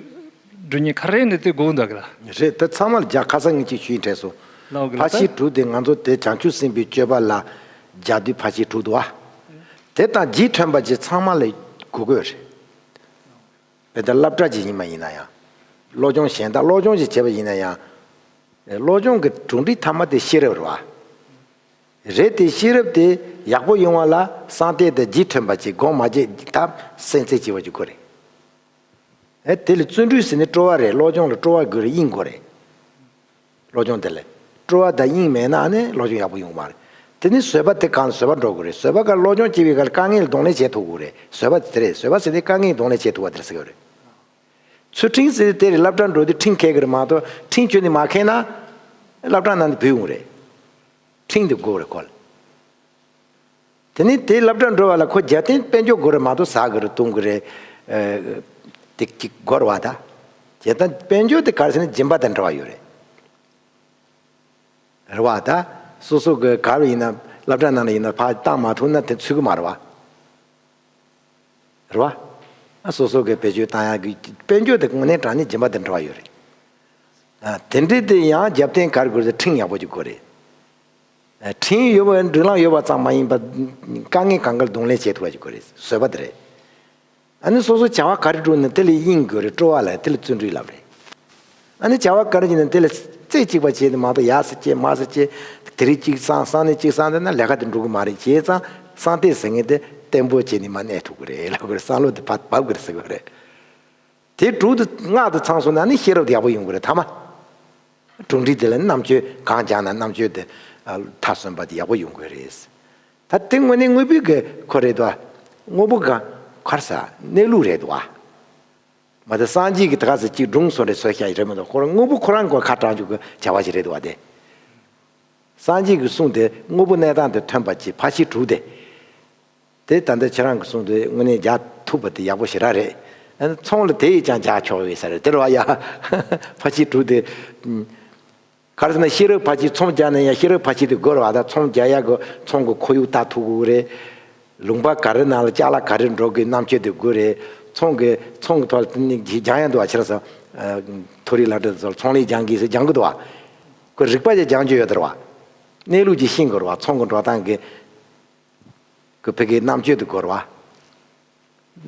འགྲོ་མཁན་ག་རེ་ནས་དེ་དགོས་འདུག་གི་ལ། རེད། དེ་ཚང་མ་ལ་རྒྱ་ཁ་སང་ངས་ཅིག་ཞུས་དྲན་སོང་། ལའོ་གི་ལ་ཕར་ད་ཤི་དྲུག་དེ་ང་ཚོ་དེ་བྱང་ཆུབ་སེམས་དཔའི་སྤྱོད་པ་ལ་རྒྱག་དུས་ཕར་ཤི་དྲུག་འདུག་ཨ། དེ་དང་རྗེས་ཐོན་པ་ཅིག་ཚང་མ་ལ་དགོས་དགོས་རེད། དཔེར་ན་སློབ་གྲྭ་ཅིག་ཡིན་པ་ཡིན་ན་ཡང་། སློབ་སྦྱོང་གཞན་དག་སློབ་སྦྱོང་ཅིག་བྱས་པ་ཡིན་ན་ཡང་། སློབ་སྦྱོང་གི་གྲུབ་འབྲས་མཐའ་མ་དེ་ཤེས་རབ་རེད་བ། རེད་དེ་ཤེས་རབ་དེ་ཡག་པོ་ཡོང་བ་ལ་གསང་གཏད་དེ་རྗེས་ཐོན་པ་ཅིག་སྒོམ་མ་བྱེད་ཐབས་སེམས་ཚེ་སྐྱེ་བ་ཅིག་དགོས་རེད། ཨེ་དེ་ལ་བརྩོན་འགྲུས་ཟེར་ནས་སྤྲོ་བ་རེད། སློབ་སྦྱོང་ལ་སྤྲོ་བ་དགོས་རེད། དབྱིངས་དགོས་རེད། སློབ་སྦྱོང་དེ་ལ་སྤྲོ་བ་དང་དབྱིངས་མེད་ན་ཨ་ནི་སློབ་སྦྱོང་ཡག་པོ་ཡོང་གི་མ་རེད། དེ་ནི་བཟོད་པ་དེ་གང་ལ་བཟོད་པ་འགྲོ་དགོས་རེད། བཟོད་པ་གང་སློབ་སྦྱོང་བྱེད་པའི་སྐབས་ལ་དཀའ་ངལ་གདོང་ལེན་བྱེད་ཐུབ་དགོས་རེད། བཟོད་པ་དེ་རེད། བཟོད་པ་ཟེར་དེ་དཀའ་ངལ་གདོང་ལེན་བྱེད་ཐུབ་པ་དེ་ཟེར་གི་རེད། ཚུལ་ཁྲིམས་ཟེར་དེ་རེད། སློབ་གྲྭ་འགྲོ་དུས་ཁྲིམས་འཁྱེར་གི་རེད་མ་གཏོགས་ཁྲིམས་ཁྱོན་ནས་མ་འཁྱེར་ན་སློབ་གྲྭ་ནང་དུ་བུད་ཡོང་གི་རེད། ཁྲིམས་དེ་དགོས་རེད་ཁོ་ལ། དེ་ནས་དེ་སློབ་གྲྭ་འགྲོ་བ་ལ་ཁོ་རྒྱལ་བསྟན་དཔལ་འབྱོར་དགོས་རེད་མ་གཏོགས་ཟ་དགོས་རེད་འཐུང་དགོས་རེད། ཨ། དེ་གཅིག་དགོས་རེད་བ་ད། རྒྱལ་བསྟན་དཔལ་འབྱོར་དེ་ག་རེ་ཟེར་ན་སྦྱིན་པ་དང་འབྲེལ་བ་ཡོད་རེད། རེད་བ་ད། སོ་སོ་གི་ག་རེ་ཡིན་ན་སློབ་གྲྭ་ནང་ལ་ཡིན་ན་ཕར་བཏང་མ་ཐུབ་ན་དེ་ཚུད་གི་མ་རེད་བ། རེད་བ། ཨ་སོ་སོ་གི་བེད་སྤྱོད་བཏང་ཡག་གི་དཔལ་འབྱོར་དེ་དངོས་གནས་དྲང་གནས་སྦྱིན་པ་དང་འབྲེལ་བ་ཡོད་རེད། ཨ་དེ་འདྲའི་དེ་ཡང་རྒྱབ་རྟེན་ག་རེ་དགོས་རེད། ཁྲིམས་ཡག་པོ་ཅིག་དགོས་རེད། ཨ་ཁྲིམས་ཡོད་པ་སྒྲིག་ལམ་ཡོད་པ་ཙམ་མ་ཡིན་པར་དཀའ་ངལ་གང་ག་ལ་གདོང་ལེན་བྱེད་ཐུབ་པ་ཅིག་དགོས་རེད། བཟོད་པ་དེ་རེད། ཨ་ནི་སོ་སོ་བྱ་བ་ག་རེ་བསྒྲུབས་ན་དེ་ལ་དབྱིངས་དགོས་རེད། སྤྲོ་བ་ལ་དེ་ལ་བརྩོན་འགྲུས་ལབ་རེད། ཨ་ནི་བྱ་བ་ག་རེ་བྱས་ན་དེ་ལ་རྩེ་གཅིག་པ་བྱས་ཏེ་མ་གཏོགས་ཡར་སེ་བྱས་མར་སེ་བྱས་དེ་རིང་གཅིག་བསམ་སང་ཉིན་གཅིག་བསམ་བསྡད་ན་ལས་ཀ་དེ་འགྲུབ་གི་མ་རེད། བྱས་ཙང་གསང་གཏད་ཟེར་མཁན་དེ་བརྟན་པོ་བྱས་ནས་མར་གནས་ཐུབ་ཀྱི་རེད་ལབ་དགོས་རེད། བསམ་བློ་དེ་བབ་བབ་དགོས་རེད་ཟེར་དགོས་རེད། དེ་དྲུག་དེ་སྔགས་དེ་ཚང་སོང་ན་ནི་ཤེས་རབ་དེ་ཡག་པོ་ཡོང་གི་རེད་མཐའ་མ། གྲུབ་འབྲས་དེ་ལ་རྣམ་དཔྱོད་གང་སྦྱངས་ན་རྣམ་དཔྱོད་དེ་མཐར་སོན་པ་དེ་ཡག་པོ་ཡོང་གི་རེད། ད་དེ་དངོས་གནས་དངོས་པོའི་གི་ཁོ་རེད་དོ། དངོས་པོ་ག་ཁར་ས་གནས་ལུགས་རེད་དོ། མ་གཏོགས་སངས་རྒྱས་ཀྱི་ད་ག་ཟེ་གཅིག་སྒྲུང་སོགས་རེད་བཟོས་བཞག་ཡི་རེད་མི་འདུག། ཁོ་རང་དངོས་པོ་ཁོ་རང་གི་ཁ་དྲང་རྒྱུ་གི་བྱ་བ་ཞིག་རེད་དོ་བ་དེ། སངས་རྒྱས་ཀྱི་གསུང་དེ་དངོས་པོ་གནས་སྟངས་དེ་ཐོན་པ་ཅིག་ཕར་ཕྱིན་དྲུག་དེ། དེ་ད་ལྟ་ཁྱེད་རང་གི་གསུང་དེ་དངོས་གནས་རྒྱག་ཐུབ་པ་དེ་ཡག་པོ་ཞེ་དྲག་རེད། ཨ་ནི་ཚོང་ལ་དེ་ཡིས་ཀྱང་རྒྱག་ཆོག་ཡོད་ས་རེད་དེ་རེད་བ་ཡ། ཕར་ཕྱིན་དྲུག་དེ། ཨུམ། ག་རེ་ཟེར་ན་ཤེས་རབ་ཕར་ཕྱིན་ཚོང་རྒྱག་ན་ཡང་ཤེས་རབ་ཕར་ཕྱིན་དེ་དགོས་རེད་བ། ད་ཚོང་རྒྱག་ཡག་གི་ཚོང་གི་ཁོར་ཡུག་ལྟ་ཐུབ་དགོས་རེད། ལུང་པ་ག་རེ་ནང་ལ་ཅ་ལག་ག་རེ་འགྲོ་དགོས་རྣམ་དཔྱོད་དེ་དགོས་རེད། ཚོང་གི་ཚོང་གི་ཐོག་ལ་དེ་ནི་སྦྱང་ཡག་འདུག་བ། ཁྱེད་རང་ཚོ་མཐོ་རིམ་སློབ་གྲྭ་དེ་ཚོ་ལ་ཚོང་ལས་སྦྱང་གི་ཟེར་སྦྱང་གི་འདུག་བ། ཁོ་རིག་པ་ཅིག་སྦྱང་རྒྱུ་ཡོད་དེ་རེད་བ། གནས་ལུགས་ཅིག་ཤེས་དགོས་རེད་བ། ཚོང་གི་འགྲོ་སྟངས་ཀྱི། ཁོ་ཕ་གིའི་རྣམ་དཔྱོད་དེ་དགོས་རེད་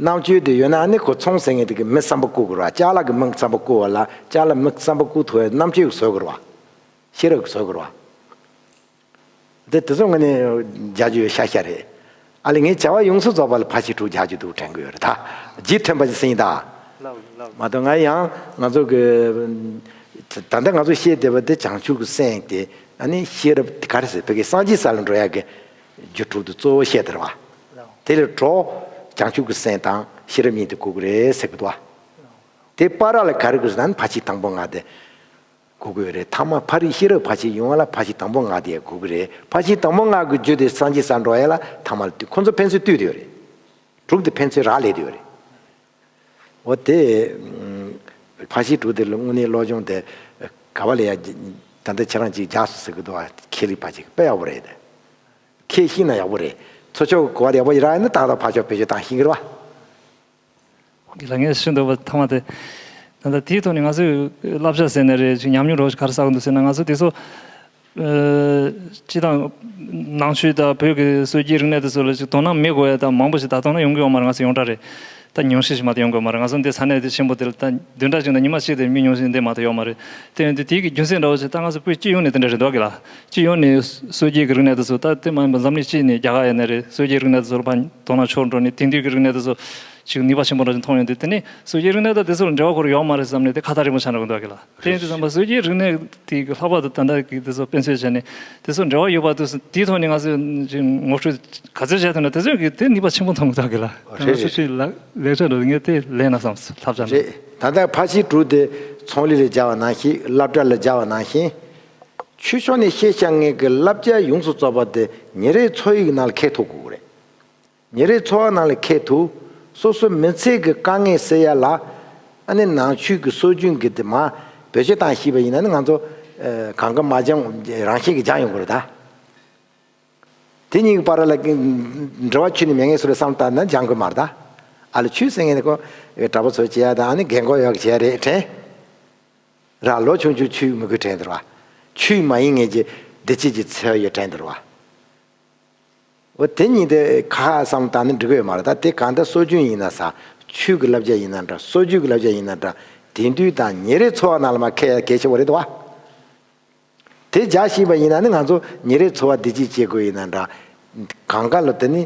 བ། རྣམ་དཔྱོད་དེ་ཡོད་ན་ཨ་ནི་ཁོ་ཚོང་ཟེར་མཁན་དེ་གི་མི་བསམ་པ་བཀུག་དགོས་རེད་བ། ཅ་ལག་གི་མི་བསམ་པ་བཀུག་པ་ལ་ཅ་ལག་མི་བསམ་པ་བཀུག་ཐུབ་པའི་རྣམ་དཔྱོད་ཀྱི་བཟོ་དགོས་རེད་བ། ཤེས་རབ་ཀྱི་བཟོ་དགོས་རེད་བ། དེ་དེ་ཚོ་ངོས་ནས་རྒྱག་རྒྱུ་ཡོད་ཤ་ཤ་རེད། ཨ་ལས་ངས་བྱ་བ་ཡོངས་སུ་རྫོགས་པ་ལ་ཕར་ཕྱིན་དྲུག་སྦྱར་རྒྱུ་འདུག་དྲན་གི་ཡོད་རེད་ད། རྗེས་དྲན་པ་ཞིག་ཟིན་ཡིན་ད། ལགས་ལགས། མ་གཏོགས་ང་ཡང་ང་ཚོ་གི་ད་ལྟ་ང་ཚོ་བཤད་བསྡད་པ་དེ་བྱང་ཆུབ་ཀྱི་སེམས་དེ་ཨ་ནི་ཤེས་རབ་དེ་ག་རེ་ཟེར་བོད་སྐད་སངས་རྒྱས་ས་ལ་འགྲོ་ཡག་གི་རྒྱུ་དྲུག་ཏུ་གཙོ་བོ་བཤད་དེ་རེད་བ། ལགས། དེ་ལས་གྲོགས་བྱང་ཆུབ་ཀྱི་སེམས་དང་ཤེས་རབ་གཉིས་དེ་དགོས་ཀྱི་རེད་ཟེར་གི་འདུག་བ། དེ་བར་ལ་ག་རེ་དགོས་ཟེར་ན་ཕར་ཕྱིན་དང་པོ་ལྔ་དེ། དགོས་ཀྱི་ཡོད་རེད། ཐ་མ་ཕ་རིགས་ཤེས་རབ་ཕར་ཕྱིན་ཡོང་བ་ལ་ཕར་ཕྱིན་དང་པོ་ལྔ་དེ་དགོས་ཀྱི་རེད། ཕར་ཕྱིན་དང་པོ་ལྔ་གི་རྒྱུ་དེ་སངས་རྒྱས་སར་འགྲོ་ཡ་ལ་ཐ་མ་ལ་ཁོ་ཚོ་ཕན་ཚུན་ལྟོས་དེ་ཡོད་རེད། དྲུག་དེ་ཕན་ཚུན་རག་ལས་དེ་ཡོད་རེད། འོ་དེ་ཕར་ཕྱིན་དྲུག་དེ་ལ་དངོས་གནས་བློ་སྦྱོང་དེ་ག་བ་ལ་ཡ་ད་ལྟ་ཁྱེད་རང་ཅིག་རྒྱགས་སུ་ཟེར་གི་འདུག་བ། ཁས་ལེན་པ་ཅིག་དཔེ་ཡག་པོ་རེད། ཁས་ཤེས་ན་ཡག་པོ་རེད། ཚོགས་ཆོས་གོ་བ་ཡག་པོ་ཡི་རག་ཡིན་ན་ཏག་ཏག་ཕར་ཕྱོགས་བེད་སྤྱོད་བཏང་ཤེས་ཀྱི་རེད་བ། གི་ལ་ངས་ཤེས་འདོད་པ་ཐ་མ་དེ། ད་ལྟ་དེའི་ཐོག་ནས་ང་ཚོས་བསླབ་བྱ་ཟེར་ནའི་རེད། ཅིག་ཉམས་མྱོང་རོགས་ཤིག་ག་རེ་བསགས་འདུག་ཟེར་ན། ང་ཚོ་དེ་ཚོ་ཨ་སྤྱི་དང་ནང་ཆོས་དང་བོད་ཀྱི་སྲོལ་རྒྱུན་རིག་གནས་དེ་ཚོ་ལ་ཅིག་དོ་སྣང་མེད་དགོས་ཡ་ད་མང་པོ་ཞིག་ད་དོ་སྣང་ཡོང་གི་ཡོད་མ་རེད། ང་ཚོ་ཡོངས་གྲགས་རེད། ད་ཉུང་ཤས་ཤིག་མ་གཏོགས་ཡོང་གི་ཡོད་མ་རེད། ང་ཚོ་འདི་ས་གནས་དེ་ཆེན་པོ་དེ་ལ་ད་བདུན་ཕྲག་གཅིག་ནང་ཉི་མ་གཅིག་དེ་མི་ཉུང་ཤས་འདི་མ་གཏོགས་ཡོད་མ་རེད། དེ་ཡིན་དུས་དེའི་གི་རྒྱུ་མཚན་འདྲ་བོ་ཞིག་ད་ང་ཚོ་བོད་སྤྱི་ཡོངས་ནས་དེ་འདྲ་རེད་འདུག་གི་ལ། སྤྱི་ཡོངས་ནས་སྲོལ་རྒྱུན་གྱི་རིག་གནས་དེ་ཚོ་ད་དེ་མ་ཡིན་པ་འཛམ་གླིང་སྤྱི་ནས་རྒྱ་གར་ཡིན་ནའི་རེད། སྲོལ་རྒྱུན་རིག་གནས་དེ་ཚོ་ལ་ཕར་དོ་སྣང་ཕྱོགས་འགྲོ་ནས་དེང་དུས་ཀྱི་རིག་གནས་དེ་ཚོ་ཅིག་ནུས་པ་ཆེན་པོ་འདྲ་ཞིག་མཐོང་ཡོང་དུས། དེ་ནས་སྲོལ་རྒྱུན་རིག་གནས་དང་དེ་ཚོ་ལ་འབྲེལ་བ་ཁོ་རང་ཡོད་མ་རེད་བསམ་ནས་དེ་ཁ་ཐག་རིང་པོ་ཆགས་འགྲོ་གི་འདུག་གི་ལ། དེ་ཡིན་དུས་ཙམ་པ་སྲོལ་རྒྱུན་རིག་གནས་དེ་གི་ལྷག་པར་དུ་ད་ལྟ་གི་དེ་ཚོ་དཔེ་མཚོན་བྱས་ནས་དེ་ཚོ་འབྲེལ་བ་ཡོད་པ་དུས་སུ་དེའི་ཐོག་ནས་ང་ཚོས་ཅིག་ངོ་སྤྲོད་ག་ཚོད་བྱས་ཐུབ་ན་དེ་ཚོ་གི་དེ་ནུས་པ་ཆེན་པོ་མཐོང་གི་འདུག་གི་ལ། རེད། ང་ཚོ་རེད། ཅིག་ལ་ལེགས་ཆ་འགྲོ་ངས་དེ་ལས་ན་བསམ་ལྷབ་ཆ་འགྲོ། རེད། ད་ལྟ་ཕར་ཕྱིན་དྲུག་དེ་ཚོང་ལས་ལ་སྦྱར་བ་ནང་བཞིན་སློབ་གྲྭ་ལ་སྦྱར་བ་ནང་བཞིན། ཆོས་ཕྱོགས་ནས་བཤད་བྱ་ངན་གྱི་བསླབ་བྱ་ཡོངས་སུ་རྫོགས་པ་དེ་ཉིན་རེའི་འཚོ་བའི་ནང་ལ་འཁྱེར་ཐུབ་དགོས་རེད། ཉིན་རེའི་འཚོ་བ་ནང་ལ་འཁྱེར་ཐུབ། སོ་སོའི་མི་ཚེ་གི་དཀའ་ངལ་སེལ་ཡ་ལ། ཨ་ནི་ནང་ཆོས་ཀྱི་སྲོལ་རྒྱུན་གྱི་དེ་མ་བེད་སྤྱོད་བཏང་ཤེས་པ་ཡིན་ན་ནི་ང་ཚོ་ཨ་གང་ག་མ་སྦྱང་རང་བཞིན་གྱིས་སྦྱང་ཡོང་གི་རེད་ད། དེ་གཉིས་ཀྱི་བར་ལ་འབྲེལ་བ་ཁྱོན་ནས་མེད་ངེས་སུ་རེད་བསམ་བཏང་ན་སྦྱང་དགོས་མ་རེད་ད། ཨ་ལ་ཆོས་ཟེར་མཁན་དེ་ཁོ་གྲྭ་པ་ཚོ་བྱེད་ཡ་དང་ཨ་ནི་རྒན་གོག་ཡོད་བྱེད་ཡ་རེད་དྲན། ར་ལོ་ཆུང་ཆུང་ཆོས་མི་དགོས་དྲན་འདུག་བ། ཆོས་མ་ཡིན་ངེས་ཀྱི་བདེ་སྐྱིད་ཀྱི་འཚེ་བ་ཡོད་དྲན་འདུག་བ། འོ་དེ་གཉིས་དེ་ཁ་བསམ་བཏང་ན་འགྲིག་གི་ཡོད་མ་རེད་ད། དེ་གང་ལྟར་སྲོལ་རྒྱུན་ཡིན་ན་ས་ཆོས་ཀྱི་བསླབ་བྱ་ཡིན་ན་འདྲ་སྲོལ་རྒྱུན་གྱི་བསླབ་བྱ་ཡིན་ན་འདྲ་དེང་དུས་དང་ཉིན་རེའི་འཚོ་བ་ནང་ལ་མ་འཁྱེར་ཡ་གལ་ཆེ་བོ་རེད་འདུག་བ། དེ་རྒྱག་ཤེས་པ་ཡིན་ན་ནི་ང་ཚོ་ཉིན་རེའི་འཚོ་བ་བདེ་སྐྱིད་སྐྱེལ་དགོས་ཡིན་ན་འདྲ། གང་ག་ལ་དེ་ནི་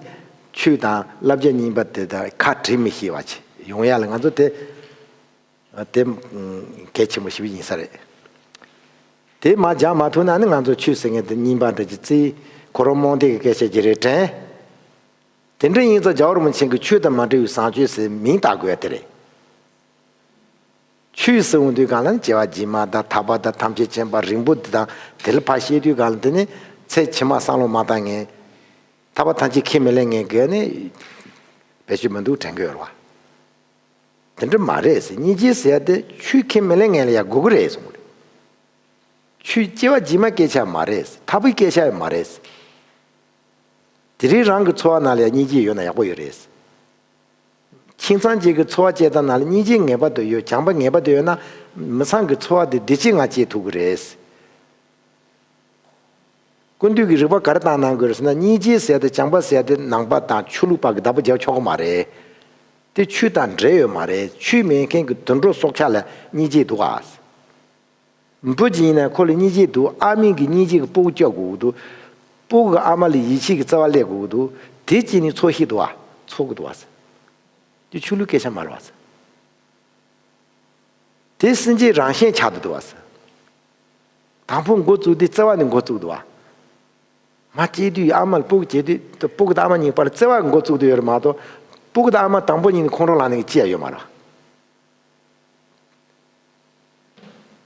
ཆོས་དང་བསླབ་བྱ་གཉིས་པ་དེ་དང་ཁ་བྲལ་མི་ཤེས་པ་ཅིག་ཡོང་ཡ་ལ་ང་ཚོ་དེ་དེ་གལ་ཆེན་པོ་ཞིག་ཡིན་ས་རེད། དེ་མ་སྦྱང་མ་ཐུབ་ན་ནི་ང་ཚོ་ཆོས་ཟེར་མཁན་དེ་རྙིང་པ་འདྲ་ཅིག་བརྩི། ཁོ་རང་རྨོངས་དད་ཀྱི་སྐད་ཆ་ཅིག་རེད་དྲན། དེ་འདྲ་ཡིན་ཙང་རྒྱལ་བ་རིན་པོ་ཆེ་གིས་ཆོས་དང་མ་འབྲེལ་བའི་བཟང་སྤྱོད་ཟེར་མིང་བཏགས་དགོས་ཡ་དེ་རེད། ཆོས་ཟེར་འོང་དུས་གང་ལ་ནི་སྐྱེ་བ་རྗེས་མ་དང་ཐར་པ་དང་ཐམས་ཅད་མཁྱེན་པ་རིང་པོ་འདི་དང་དེ་ལ་ཕར་བཤད་དུས་གང་ལ་དེ་ནི་ཚེ་ཕྱི་མ་བསམ་བློ་མ་བཏང་ངན། ཐར་པ་ཐམས་ཅད་ཁས་མི་ལེན་ངན་གི་ནི་བེད་སྤྱོད་མི་འདུག་དྲན་གི་ཡོད་རེད་བ། དེ་འདྲ་མ་རེད་ཟེར། སྙིང་རྗེ་ཟེར་ཡ་དེ་ཆོས་ཁས་མི་ལེན་ངན་ལ་ཡ་དགོས་ཀྱི་རེད་གསུངས་རེད། ཆོས་སྐྱེ་བ་རྗེས་མ་སྐད་ཆ་མ་རེད། ཐར་པའི་སྐད་ཆ་ཡང་མ་རེད། དེ་རིང་རང་གི་འཚོ་བ་ནང་ལ་ཡང་སྙིང་རྗེ་ཡོད་ན་ཡག་པོ་ཡོད་རེད། ཁྱིམ་ཚང་གཅིག་གི་འཚོ་བ་སྐྱེལ་སྟངས་ནང་ལ་སྙིང་རྗེ་ངེས་པར་དུ་ཡོད། བྱམས་པ་ངེས་པར་དུ་ཡོད་ན་མི་ཚང་གི་འཚོ་བ་དེ་བདེ་སྐྱིད་ངང་སྐྱེལ་ཐུབ་ཀྱི་རེད། ཀུན་འདུས་ཀྱི་རིག་པ་ག་རེ་བཏང་གནང་དགོས་རེད་ཟེར་ན། སྙིང་རྗེ་ཟེར་ཡ་དེ་བྱམས་པ་ཟེར་ཡ་དེ་ནང་པ་དང་ཆོས་ལུགས་པ་གི་བདག་པོ་རྒྱབ་ཆོག་གི་མ་རེད། དེ་ཆོས་དང་འབྲེལ་ཡོད་མ་རེད། ཆོས་མེད་མཁན་གྱི་དུད་འགྲོ་སྲོག་ཆགས་ལ་སྙིང་རྗེ་འདུག་ཨ། བུ་ཅིག་ཡིན་ན་ཁོ་ལ་སྙིང་རྗེ་འདུག་ཨ་མའི་གི་སྙིང་རྗེ་གི་སྤུ་གུ་སྐྱོབ་དགོས་ཀྱི་འདུག་སྤུ་གུ་གི་ཨ་མ་ལ་ཡིད་ཆེས་ཀྱི་བརྩེ་བ་སླེབས་དགོས་ཀྱི་འདུག་དེ་ཅིག་ནི་འཚོ་ཤེས་འདུག་ཨ། འཚོ་གི་འདུག་ཨ། དེ་ཆོས་ལུགས་སྐད་ཆ་མ་རེད་བ། དེ་སེམས་ཅན་རང་གཞན་ཆགས་འདུག་བ། དང་པོ་འགོ་བཙུགས་དུས་བརྩེ་བ་ནས་འགོ་བཙུགས་འདུག་བ། མ་སྐྱེས་དུས་ཨ་མ་ལ་སྤུ་གུ་སྐྱེས་དུས་སྤུ་གུ་དང་ཨ་མ་གཉིས་བར་བརྩེ་བ་འགོ་བཙུགས་དུ་ཡོད་རེད་མ་གཏོགས། སྤུ་གུ་དང་ཨ་མ་དང་པོ་གཉིས་ནི་ཁོང་ཁྲོ་ལངས་ནས་སྐྱེ་ཡ་ཡོད་མ་རེད།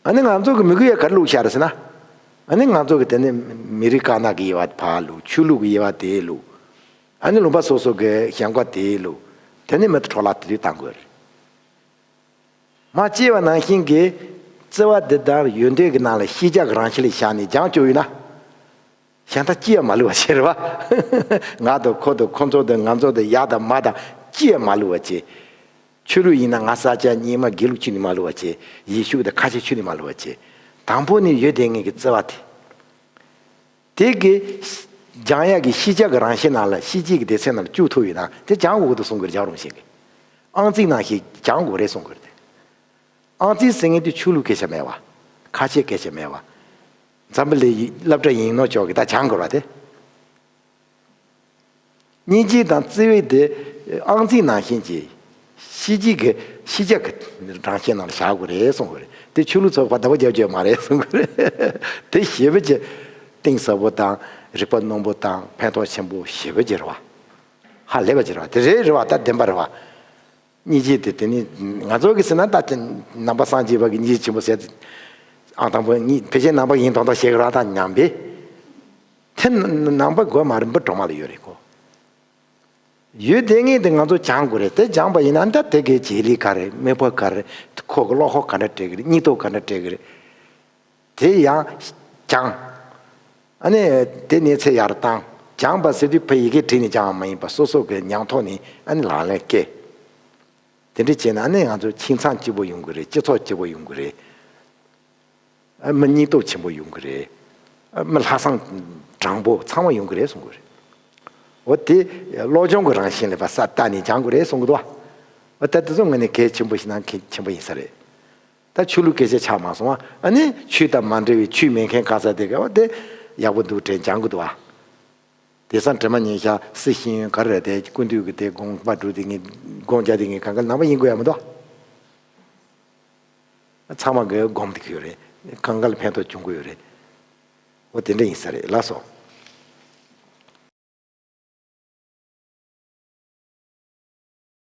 ཨ་ནི་ང་ཚོ་གི་མི་གུ་ཡ་ག་རེ་བླུགས་བཞག་རེད་ཟེར་ན། ཨ་ནི་ང་ཚོ་གི་དེ་ནི་མི་རིགས་དཀར་ནག་གི་དབྱེ་བ་ཕར་བླུགས། ཆོས་ལུགས་ཀྱི་དབྱེ་བ་དེ་བླུགས། ཨ་ནི་ལུང་པ་སོ་སོ་གི་ཞེན་ཁོག་དེ་བླུགས། དེ་ནི་མི་དེ་འཕྲོ་བརླག་དེ་དུས་བཏང་དགོས་རེད། མ་སྐྱེས་པ་ནང་བཞིན་གྱི་བརྩེ་བ་འདི་དང་ཡོན་ཏན་གྱི་ནང་ལ་ཤེས་བྱ་གི་རང་བཞིན་ལ་བཞག་ནས་སྦྱང་བཅུག་ཡོད་ན། གཞན་དག་སྐྱེ་ཡ་མ་ལུས་པ་བྱེད་རེད་བ། ང་དང་ཁོ་དང་ཁོ་ཚོ་དང་ང་ཚོ་དང་ཡ་དང་མ་དང་སྐྱེ་ཡ་མ་ལུས་པ་བྱེད། ཆོས་ལུགས་ཡིན་ན་ང་ས་སྐྱ་རྙིང་མ་དགེ་ལུགས་ཆོས་ནི་མ་ལུས་པ་བྱེད། ཡེ་ཤུ་དང་ཁ་ཆེ་ཆོས་ནི་མ་ལུས་པ་བྱེད། དང་པོ་ནི་ཡོད་དེ་ངེས་ཀྱི་བརྩེ་བ་དེ། དེ་གི་སྦྱང་ཡག་གི་ཤེས་བྱ་གི་རང་བཞིན་ནང་ལ་ཤེས་བྱེད་ཀྱི་སྡེ་ཚན་ནང་ལ་བཅུག་ཐུབ་ཡོད་ན་དེ་སྦྱང་དགོས་འདུག་གསུང་གི་རེད། རྒྱལ་བ་རིན་པོ་ཆེ་གིས། ཨང་རྩིས་ནང་བཞིན་སྦྱང་དགོས་རེད་གསུང་གི་རེད་དེ། ཨང་རྩིས་ཟེར་མཁན་དེ་ཆོས་ལུགས་སྐད་ཆ་མེད་བ། ཁ་ཆེ་སྐད་ཆ་མེད་བ། འཛམ་བུ་གླིང་སློབ་གྲྭ་ཡིན་ནོ་ཅོག་གི་ད་སྦྱང་དགོས་ར་དེ། སྙིང་རྗེ་དང་བརྩེ་བའི་དེ་ཨང་རྩིས་ནང་བཞིན་གྱི་ཤེས་བྱའི་གི་ཤེས་བྱ་གི་རང་བཞིན་ནང་ལ་བཞག་དགོས་རེད་གསུང་གི་རེད། དེ་ཆོས་ལུགས་ཚོགས་པ་བདག་པོ་རྒྱབ་རྒྱུ་མ་རེད་གསུང་གི་རེད། དེ་ཞེ་པོ་ཅིག་གཏིང་ཟབ་པོ་དང་རིག་པ་རྣོན་པོ་དང་ཕན་ཐོགས་ཆེན་པོ་ཞེ་པོ་ཅིག་རེད་བ། ཧ་ལས་པ་ཅིག་རེད་བ། དེ་རེད་རེད་བ། ད་བདེན་པ་རེད་བ། སྙིང་རྗེ་དེ་དེ་ནི་ང་ཚོ་གི་ཟེར་ན་ད་ནང་པ་སངས་རྒྱས་པ་གི་སྙིང་རྗེ་ཆེན་པོ་ཟེར། ཨང་དང་པོ་གཉིས་ཕལ་ཆེར་ནང་པ་ཡིན་མདོག་མདོག་བཤད་གི་རེད་བ། ད་ཉམས་པས། དེ་ནང་པ་དགོས་མ་རེད། འབུ་གྲོག་མ་ལ་ཡོད་རེད་ཁོ། ཡོད་དེ་ངས་དེ་ང་ཚོ་སྦྱང་དགོས་རེད། དེ་སྦྱངས་པ་ཡིན་ན་ད་དེ་གའི་བྱེད་ལས་ག་རེད། དམིགས་པ་ག་རེད། ཁོ་གི་བློ་ཁོག་ག་འདྲ་སྤྲད་གི་རེད། སྙིང་སྟོབས་ག་འདྲ་སྤྲད་གི་རེད། དེ་ཡང་སྦྱང་། ཨ་ནི་དེ་གནས་ཚད་ཡར་བཏང་། སྦྱངས་པ་ཟེར་དུས་ཕ་ཡི་གེ་བྲིས་ནས་སྦྱངས་པ་མ་ཡིན་པ་སོ་སོ་གི་ཉམས་ཐོག་ནས་ཨ་ནི་ལག་ལེན་བཀལ། དེ་འདྲ་བྱས་ན་ཨ་ནི་ང་ཚོ་ཁྱིམ་ཚང་སྐྱིད་པོ་ཡོང་གི་རེད། སྤྱི་ཚོགས་སྐྱིད་པོ་ཡོང་གི་རེད། ཨ་མི་སྙིང་སྟོབས་ཆེན་པོ་ཡོང་གི་རེད། ཨ་མི་ལྷག་བསམ་དྲང་པོ་ཚང་མ་ཡོང་གི་རེད་གསུང་གི་རེད། འོ་དེ་སློབ་སྦྱོང་གི་རང་བཞིན་ལ་ཕར་ས་ལྟ་ནས་སྦྱང་དགོས་རེད་གསུང་གི་འདུག་བ། འོ་ད་དེ་ཚོ་ངོས་ནས་གལ་ཆེན་པོ་ཞིག་ན་གལ་ཆེན་པོ་ཡིན་ས་རེད། ད་ཆོས་ལུགས་སྐད་ཆ་ཆགས་མ་སོང་བ། ཨ་ནི་ཆོས་དང་མ་འབྲེལ་བའི་ཆོས་མེད་མཁན་ག་ས་དེ་ག་བ་དེ་ཡག་པོ་འདུག་དྲན་སྦྱང་གི་འདུག་བ། དེང་སང་དྲི་མ་ཉན་ཤག་སྲིད་ཤེས་ཡོན་ག་རེ་རེད། དེ་སྐུ་མདུན་གྱི་དེ་དགོངས་པ་སྒྲུབ་དེ་ངས་དགོངས་འཇགས་དེ་ངས་གང་ག་ནང་པ་ཡིན་དགོས་ཡ་མི་འདུག་ཚང་མ་གིས་སྒོམ་བསྡད་ཀྱི་ཡོད་རེད། གང་ག་ལ་ཕན་ཐོགས་བྱུང་གི་ཡོད་རེད། འོ་དེ་འདྲ་ཡིན་ས་རེད། ལགས་སོ།